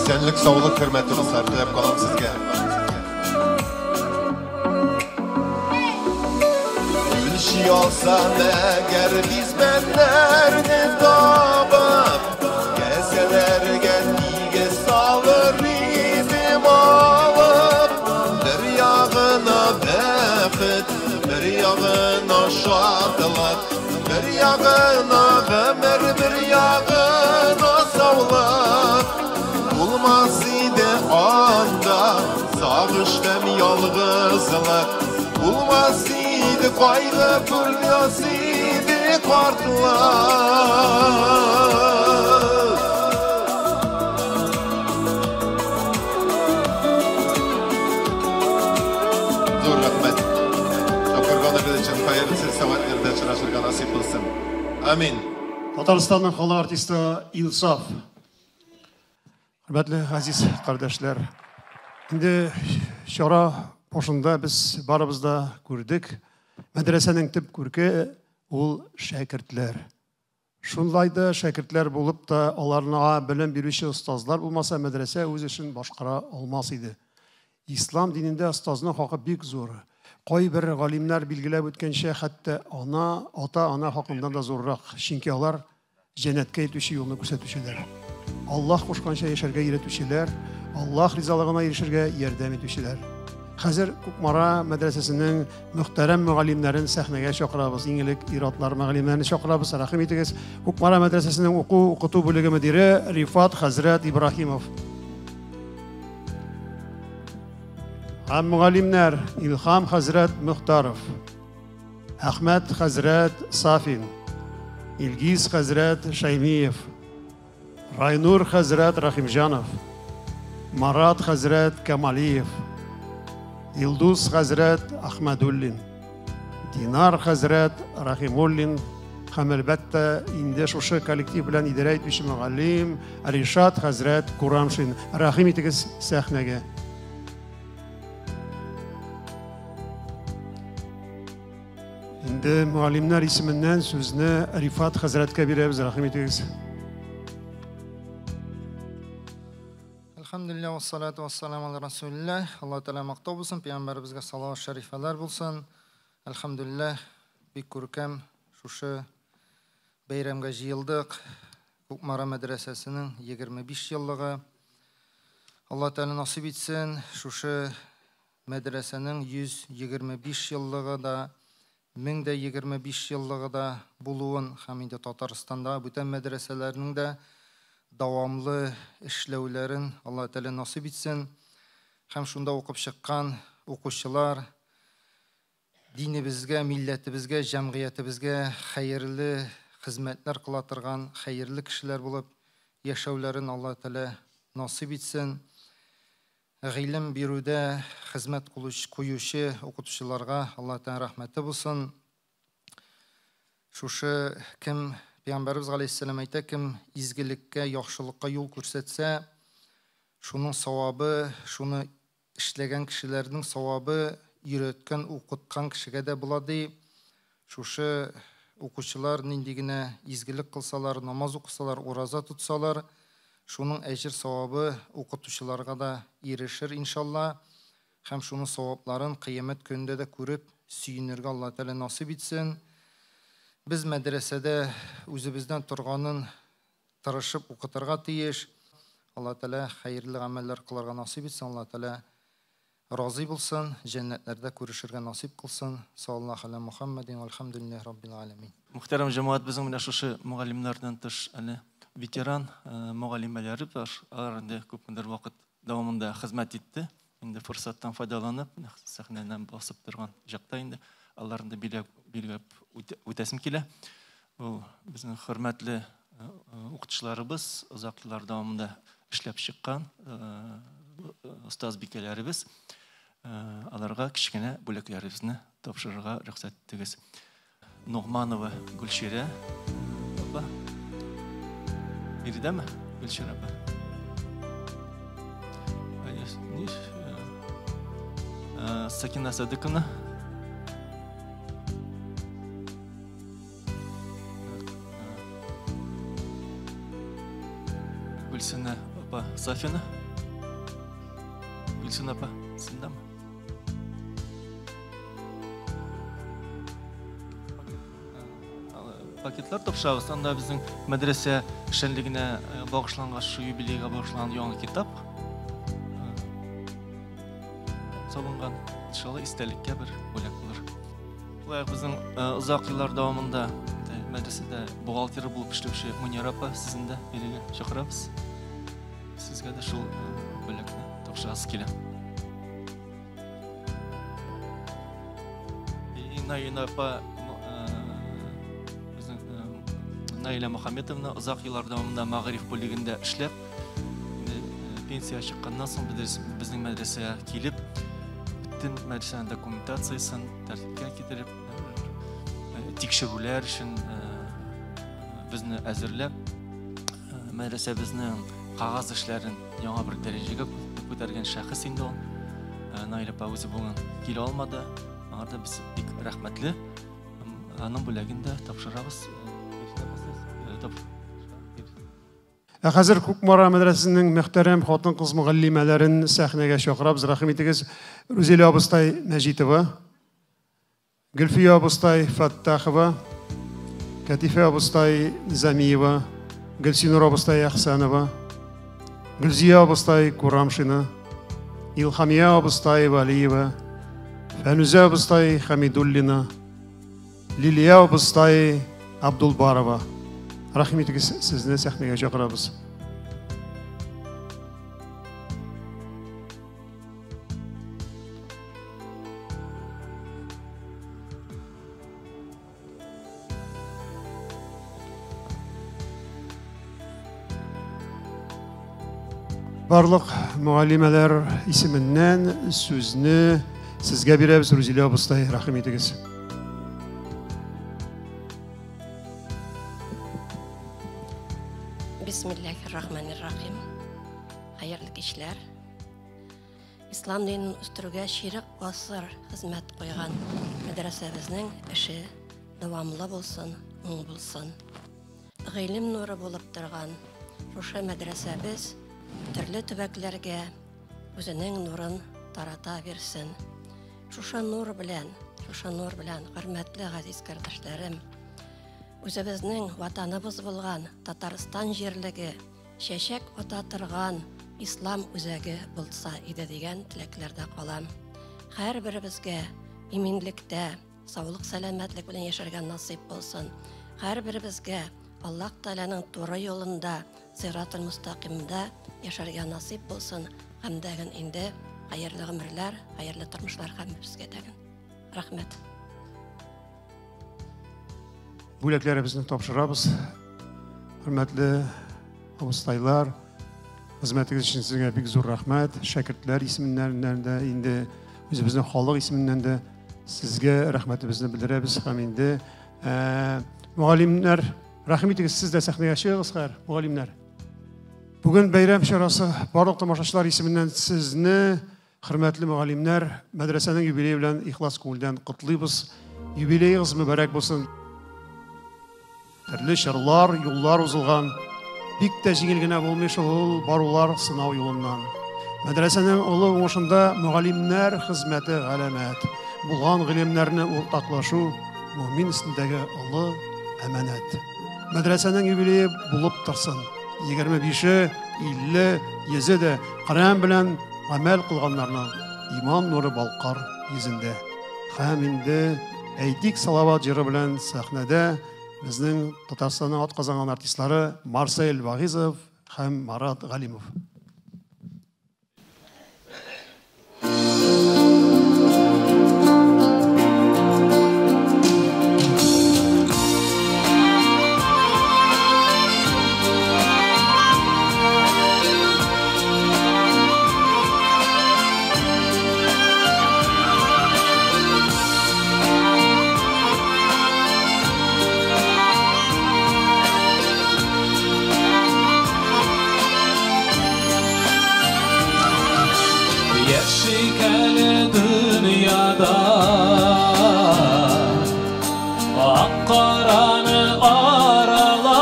Исәнлек, саулык, хөрмәтле дуслар, теләп калам сезгә. Үлчи алсам әгәр бизмәннәрне табып, кәсәләргә тигез салыр идем алып. Бер ягына бәхет, бер ягына шатлык, бер ягына гомер, бер ягына саулык. Булмас иде анда сагыш һәм ялгызлык, булмас иде кайгы, булмас иде картлык. Зур рәхмәт. Чакырганыгыз өчен. Хәерле сәгатьләрдә очрашырга насыйп булсын. Амин. Татарстанның халык артисты Илсаф. Хөрмәтле газиз кардәшләр, инде чара башында без барыбыз да күрдек. Мәдрәсәнең төп күрке ул шәкертләр. Шунлай да шәкертләр булып та аларга белем бирүче остазлар булмаса, мәдрәсә үз эшен башкара алмас иде. Ислам динендә остазның хакы бик зур. Кайбер галимнәр билгеләп үткәнчә, хәтта ана, ата-ана хакыннан да зуррак. Чөнки алар җәннәткә илтүче юлны күрсәтүчеләр. Аллаһ кушканча яшәргә өйрәтүчеләр, Аллаһ ризалыгына ирешергә ярдәм итүчеләр. Хәзер Кукмара мәдрәсәсенең мөхтәрәм мөгаллимнәрен сәхнәгә чакырабыз. Иң элек ир-атлар мөгаллимнәрен чакырабыз. Рәхим итегез. Кукмара мәдрәсәсенең уку укыту бүлеге мөдире Рифат хәзрәт Ибраһимов. Һәм мөгаллимнәр Илһам хәзрәт Мөхтаров, Әхмәт хәзрәт Сафин, Илгиз хәзрәт Шәймиев, Райнур хәзрәт Рахимҗанов, Марат хәзрәт Камалиев, Илдус хәзрәт Ахмадуллин, Динар хәзрәт Рахимуллин һәм әлбәттә инде шушы коллектив белән идарә итүче мөгаллим Ришат хәзрәт Курамшин. Рәхим итегез сәхнәгә. Инде мөгаллимнәр исеменнән сүзне Рифат хәзрәткә бирәбез. Рәхим итегез. Әлхәмдүлилләһ, вассалату вассаламу аля расулилләһ. Алла Тәгалә мактау булсын, пәйгамбәребезгә салават шәрифәләр булсын. Әлхәмдүлилләһ, бик күркәм шушы бәйрәмгә җыелдык. Кукмара мәдрәсәсенең 25 еллыгы. Алла Тәгалә насыйп итсен, шушы мәдрәсәнең 125 еллыгы да, 1025 еллыгы да булуын һәм инде Татарстанда бүтән мәдрәсәләрнең дә дәвамлы эшләүләрен Алла Тәгалә насыйп итсен. Һәм шунда укып чыккан укучылар динебезгә, милләтебезгә, җәмгыятебезгә хәерле хезмәтләр кыла торган хәерле кешеләр булып яшәүләрен Алла Тәгалә насыйп итсен. Гыйлем бирүдә хезмәт куючы укытучыларга Алла Тәгалә рәхмәте булсын. Шушы кем Пәйгамбәребез галәйһиссәлам әйтә, кем изгелеккә, яхшылыкка юл күрсәтсә, шуның савабы, шуны эшләгән кешеләрнең савабы өйрәткән, укыткан кешегә дә була ди. Шушы укучылар нинди генә изгелек кылсалар, намаз укысалар, ураза тотсалар, шуның әҗер савабы укытучыларга да ирешер иншалла. Һәм шуның савапларын кыямәт көнендә дә күреп сөенергә Алла Тәгалә насыйп итсен. Без мәдрәсәдә үзебездән торганын тырышып укытырга тиеш. Алла Тәгалә хәерле гамәлләр кылырга насыйп итсен. Алла Тәгалә разый булсын, җәннәтләрдә күрешергә насыйп кылсын. Саллаллаху аля Мухаммадин вальхамдулиллахи раббил аламин. Мөхтәрәм җәмәгать, безнең менә шушы мөгаллимнәрдән тыш әле ветеран мөгаллимәләре бар. Алар инде күпмедер вакыт дәвамында хезмәт итте. Инде форсаттан файдаланып, сәхнәдән басып торган чакта инде аларны да билгеләп үтәсем килә. Ул безнең хөрмәтле укытучыларыбыз, озак еллар дәвамында эшләп чыккан остаз бикәләребез. Аларга кечкенә бүләкләребезне тапшырырга рөхсәт итегез. Нугманова Гөлчирә апа. Биредәме Гөлчирә апа? Сакина Садыковна. Гөлсинә апа Сафина. Гөлсинә апа, синдәме? Пакетлар тапшырабыз. Анда безнең мәдрәсә эшчәнлегенә багышланган, шу юбилейга багышланган яңа китап салынган. Иншалла, истәлеккә бер бүләк булыр. Шулай ук безнең озак еллар дәвамында мәдрәсәдә бухгалтер булып эшләүче Мунира апа, сезне дә бирегә чакырабыз. Сезгә дә шул бүләкне тапшырасы килә. Наилә апа, безнең Наилә Мөхәммәтовна озак еллар дәвамында мәгариф бүлегендә эшләп, пенсия чыкканнан соң безнең мәдрәсәгә килеп, бөтен мәдрәсәнең документациясен тәртипкә китереп, тикшерүләр өчен безне әзерләп, мәдрәсәбезнең кагаз эшләрен яңа бер дәрәҗәгә күтәргән шәхес инде ул. Наилә апа үзе бүген килә алмады. Аңа да без бик рәхмәтле. Аның бүләген дә тапшырабыз. Ә хәзер Кукмара мәдрәсәсенең мөхтәрәм хатын-кыз мөгаллимәләрен сәхнәгә чакырабыз. Рәхим итегез. Рүзилә абыстай Мәҗитова, Гөлфия абыстай Фаттахова, Кәтифә абыстай Низамиева, Гөлсинур абыстай Әхсәнова, Гөлзия абыстай Курамшина, Илхамия абыстай Валиева, Фәнүзә абыстай Хамидуллина, Лилия абыстай Абдулбарова. Рәхим итегез, сезне сәхнәгә чакырабыз. Барлык мөгаллимәләр исеменнән сүзне сезгә бирәбез, Рузилә абыстай, рәхим итегез. Бисмиллахир-рахманир-рахим. Хәерле кичләр. Ислам динен үстерүгә чирек гасыр хезмәт куйган мәдрәсәбезнең эше дәвамлы булсын, уң булсын. Гыйлем нуры булып торган шушы мәдрәсәбез төрле төбәкләргә үзенең нурын тарата бирсен. Шушы нур белән, шушы нур белән, хөрмәтле газиз кардәшләрем, үзебезнең ватаныбыз булган Татарстан җирлеге чәчәк ата торган ислам үзәге булса иде дигән теләкләрдә калам. Һәрберебезгә иминлектә, саулык, сәламәтлек белән яшәргә насыйп булсын. Һәрберебезгә Аллаһ Тәгаләнең туры юлында, сиратул мустакимда яшәргә насыйп булсын. Һәм дәген инде хәерле гомерләр, хәерле тормышлар һәммәбезгә дәген. Рәхмәт. Бүләкләребезне тапшырабыз. Хөрмәтле абыстайлар, хезмәтегез өчен сезгә бик зур рәхмәт. Шәкертләр исеменнән дә, инде үзебезнең халык исеменнән дә сезгә рәхмәтебезне белдерәбез. Һәм инде мөгаллимнәр, рәхим итегез, сез дә сәхнәгә чыгыгыз хәзер, мөгаллимнәр. Бүген бәйрәм чарасы барлык тамашачылар исеменнән сезне, хөрмәтле мөгаллимнәр, мәдрәсәнең юбилее белән ихлас күңелдән котлыйбыз. Юбилеегыз мөбарәк булсын. Төрле чорлар, юллар узылган. Бик тә җиңел генә булмый шул ул барулар сынау юлыннан. Мәдрәсәнең олы уңышында мөгаллимнәр хезмәте галәмәт. Булган гыйлемнәрне уртаклашу мөмин өстендәге олы әманәт. Мәдрәсәнең юбилее булып торсын. 25-е, 50, 100-е дә Коръән белән гамәл кылганнарның иман нуры балкар йөзендә. Һәм инде әйтик салават җыры белән сәхнәдә безнең Татарстанның атказанган артистлары Марсель Вагизов һәм Марат Галимов. Яшик әле дөньяда Ак караны арала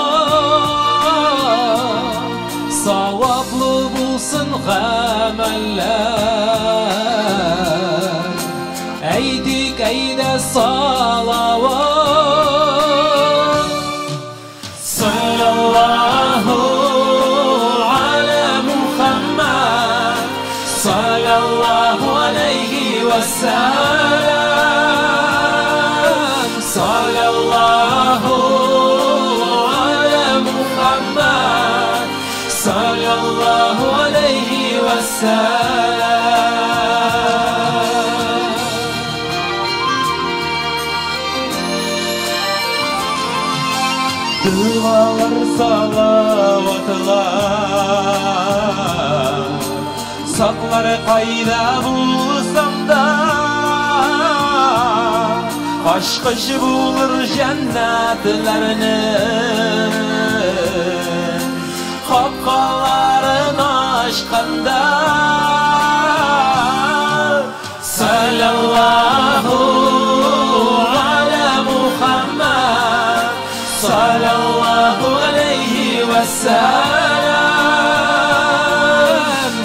Саваплы булсын гамәлләр Әйтик әйдә салават Салаллаху аля Мухаммад Салаллаху алейхи вассалам Салаллаху аля Мухаммад Салаллаху алейхи вассалам. Dualar salavatlar Saklar qayda bulsam da Aşkış bulur cennetlerini Kapkaların aşkında Sallallahu ala Muhammed Sallallahu aleyhi ve sellem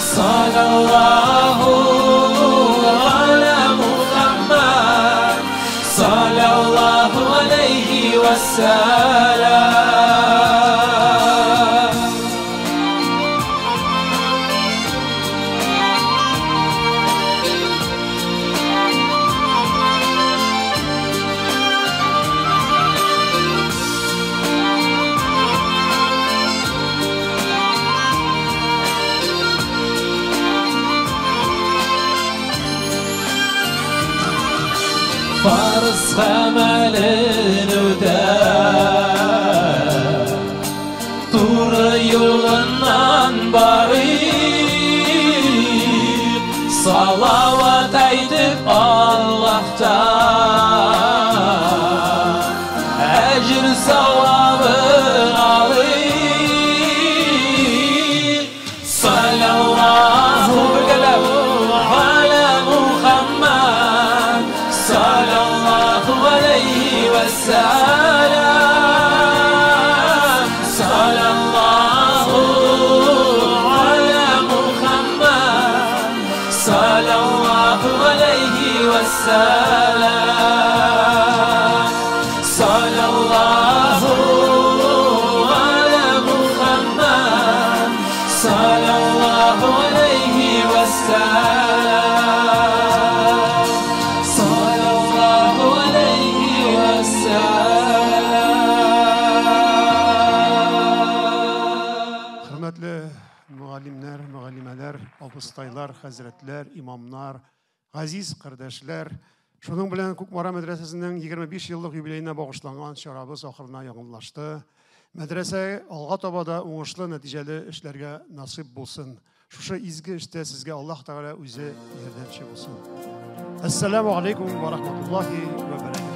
Sallallahu ala Muhammed Sallallahu aleyhi ve sellem. Farz hamelin öter Tur yolundan barip Salavat aytip Allah'tan Ecr savabın alıp Sallallahu ala Muhammed Sallallahu aleyhi ve sellem Sallallahu ala Muhammed Sallallahu aleyhi ve sellem Sallallahu ala Muhammed Sallallahu aleyhi ve sellem Sallallahu aleyhi ve sellem. Хөрмәтле мөгаллимнәр, мөгаллимәләр, абыстайлар, хәзрәтләр, имамнар, газиз кардәшләр, шуның белән Кукмара мәдрәсәсенең 25 еллык юбилеена багышланган чарабыз ахырына якынлашты. Мәдрәсә алга таба да уңышлы нәтиҗәле эшләргә насыйп булсын. Шушы изге эштә сезгә Аллаһ Тәгалә үзе ярдәмче булсын. Ассаламу алейкум ва рахматуллахи ва баракатуһ.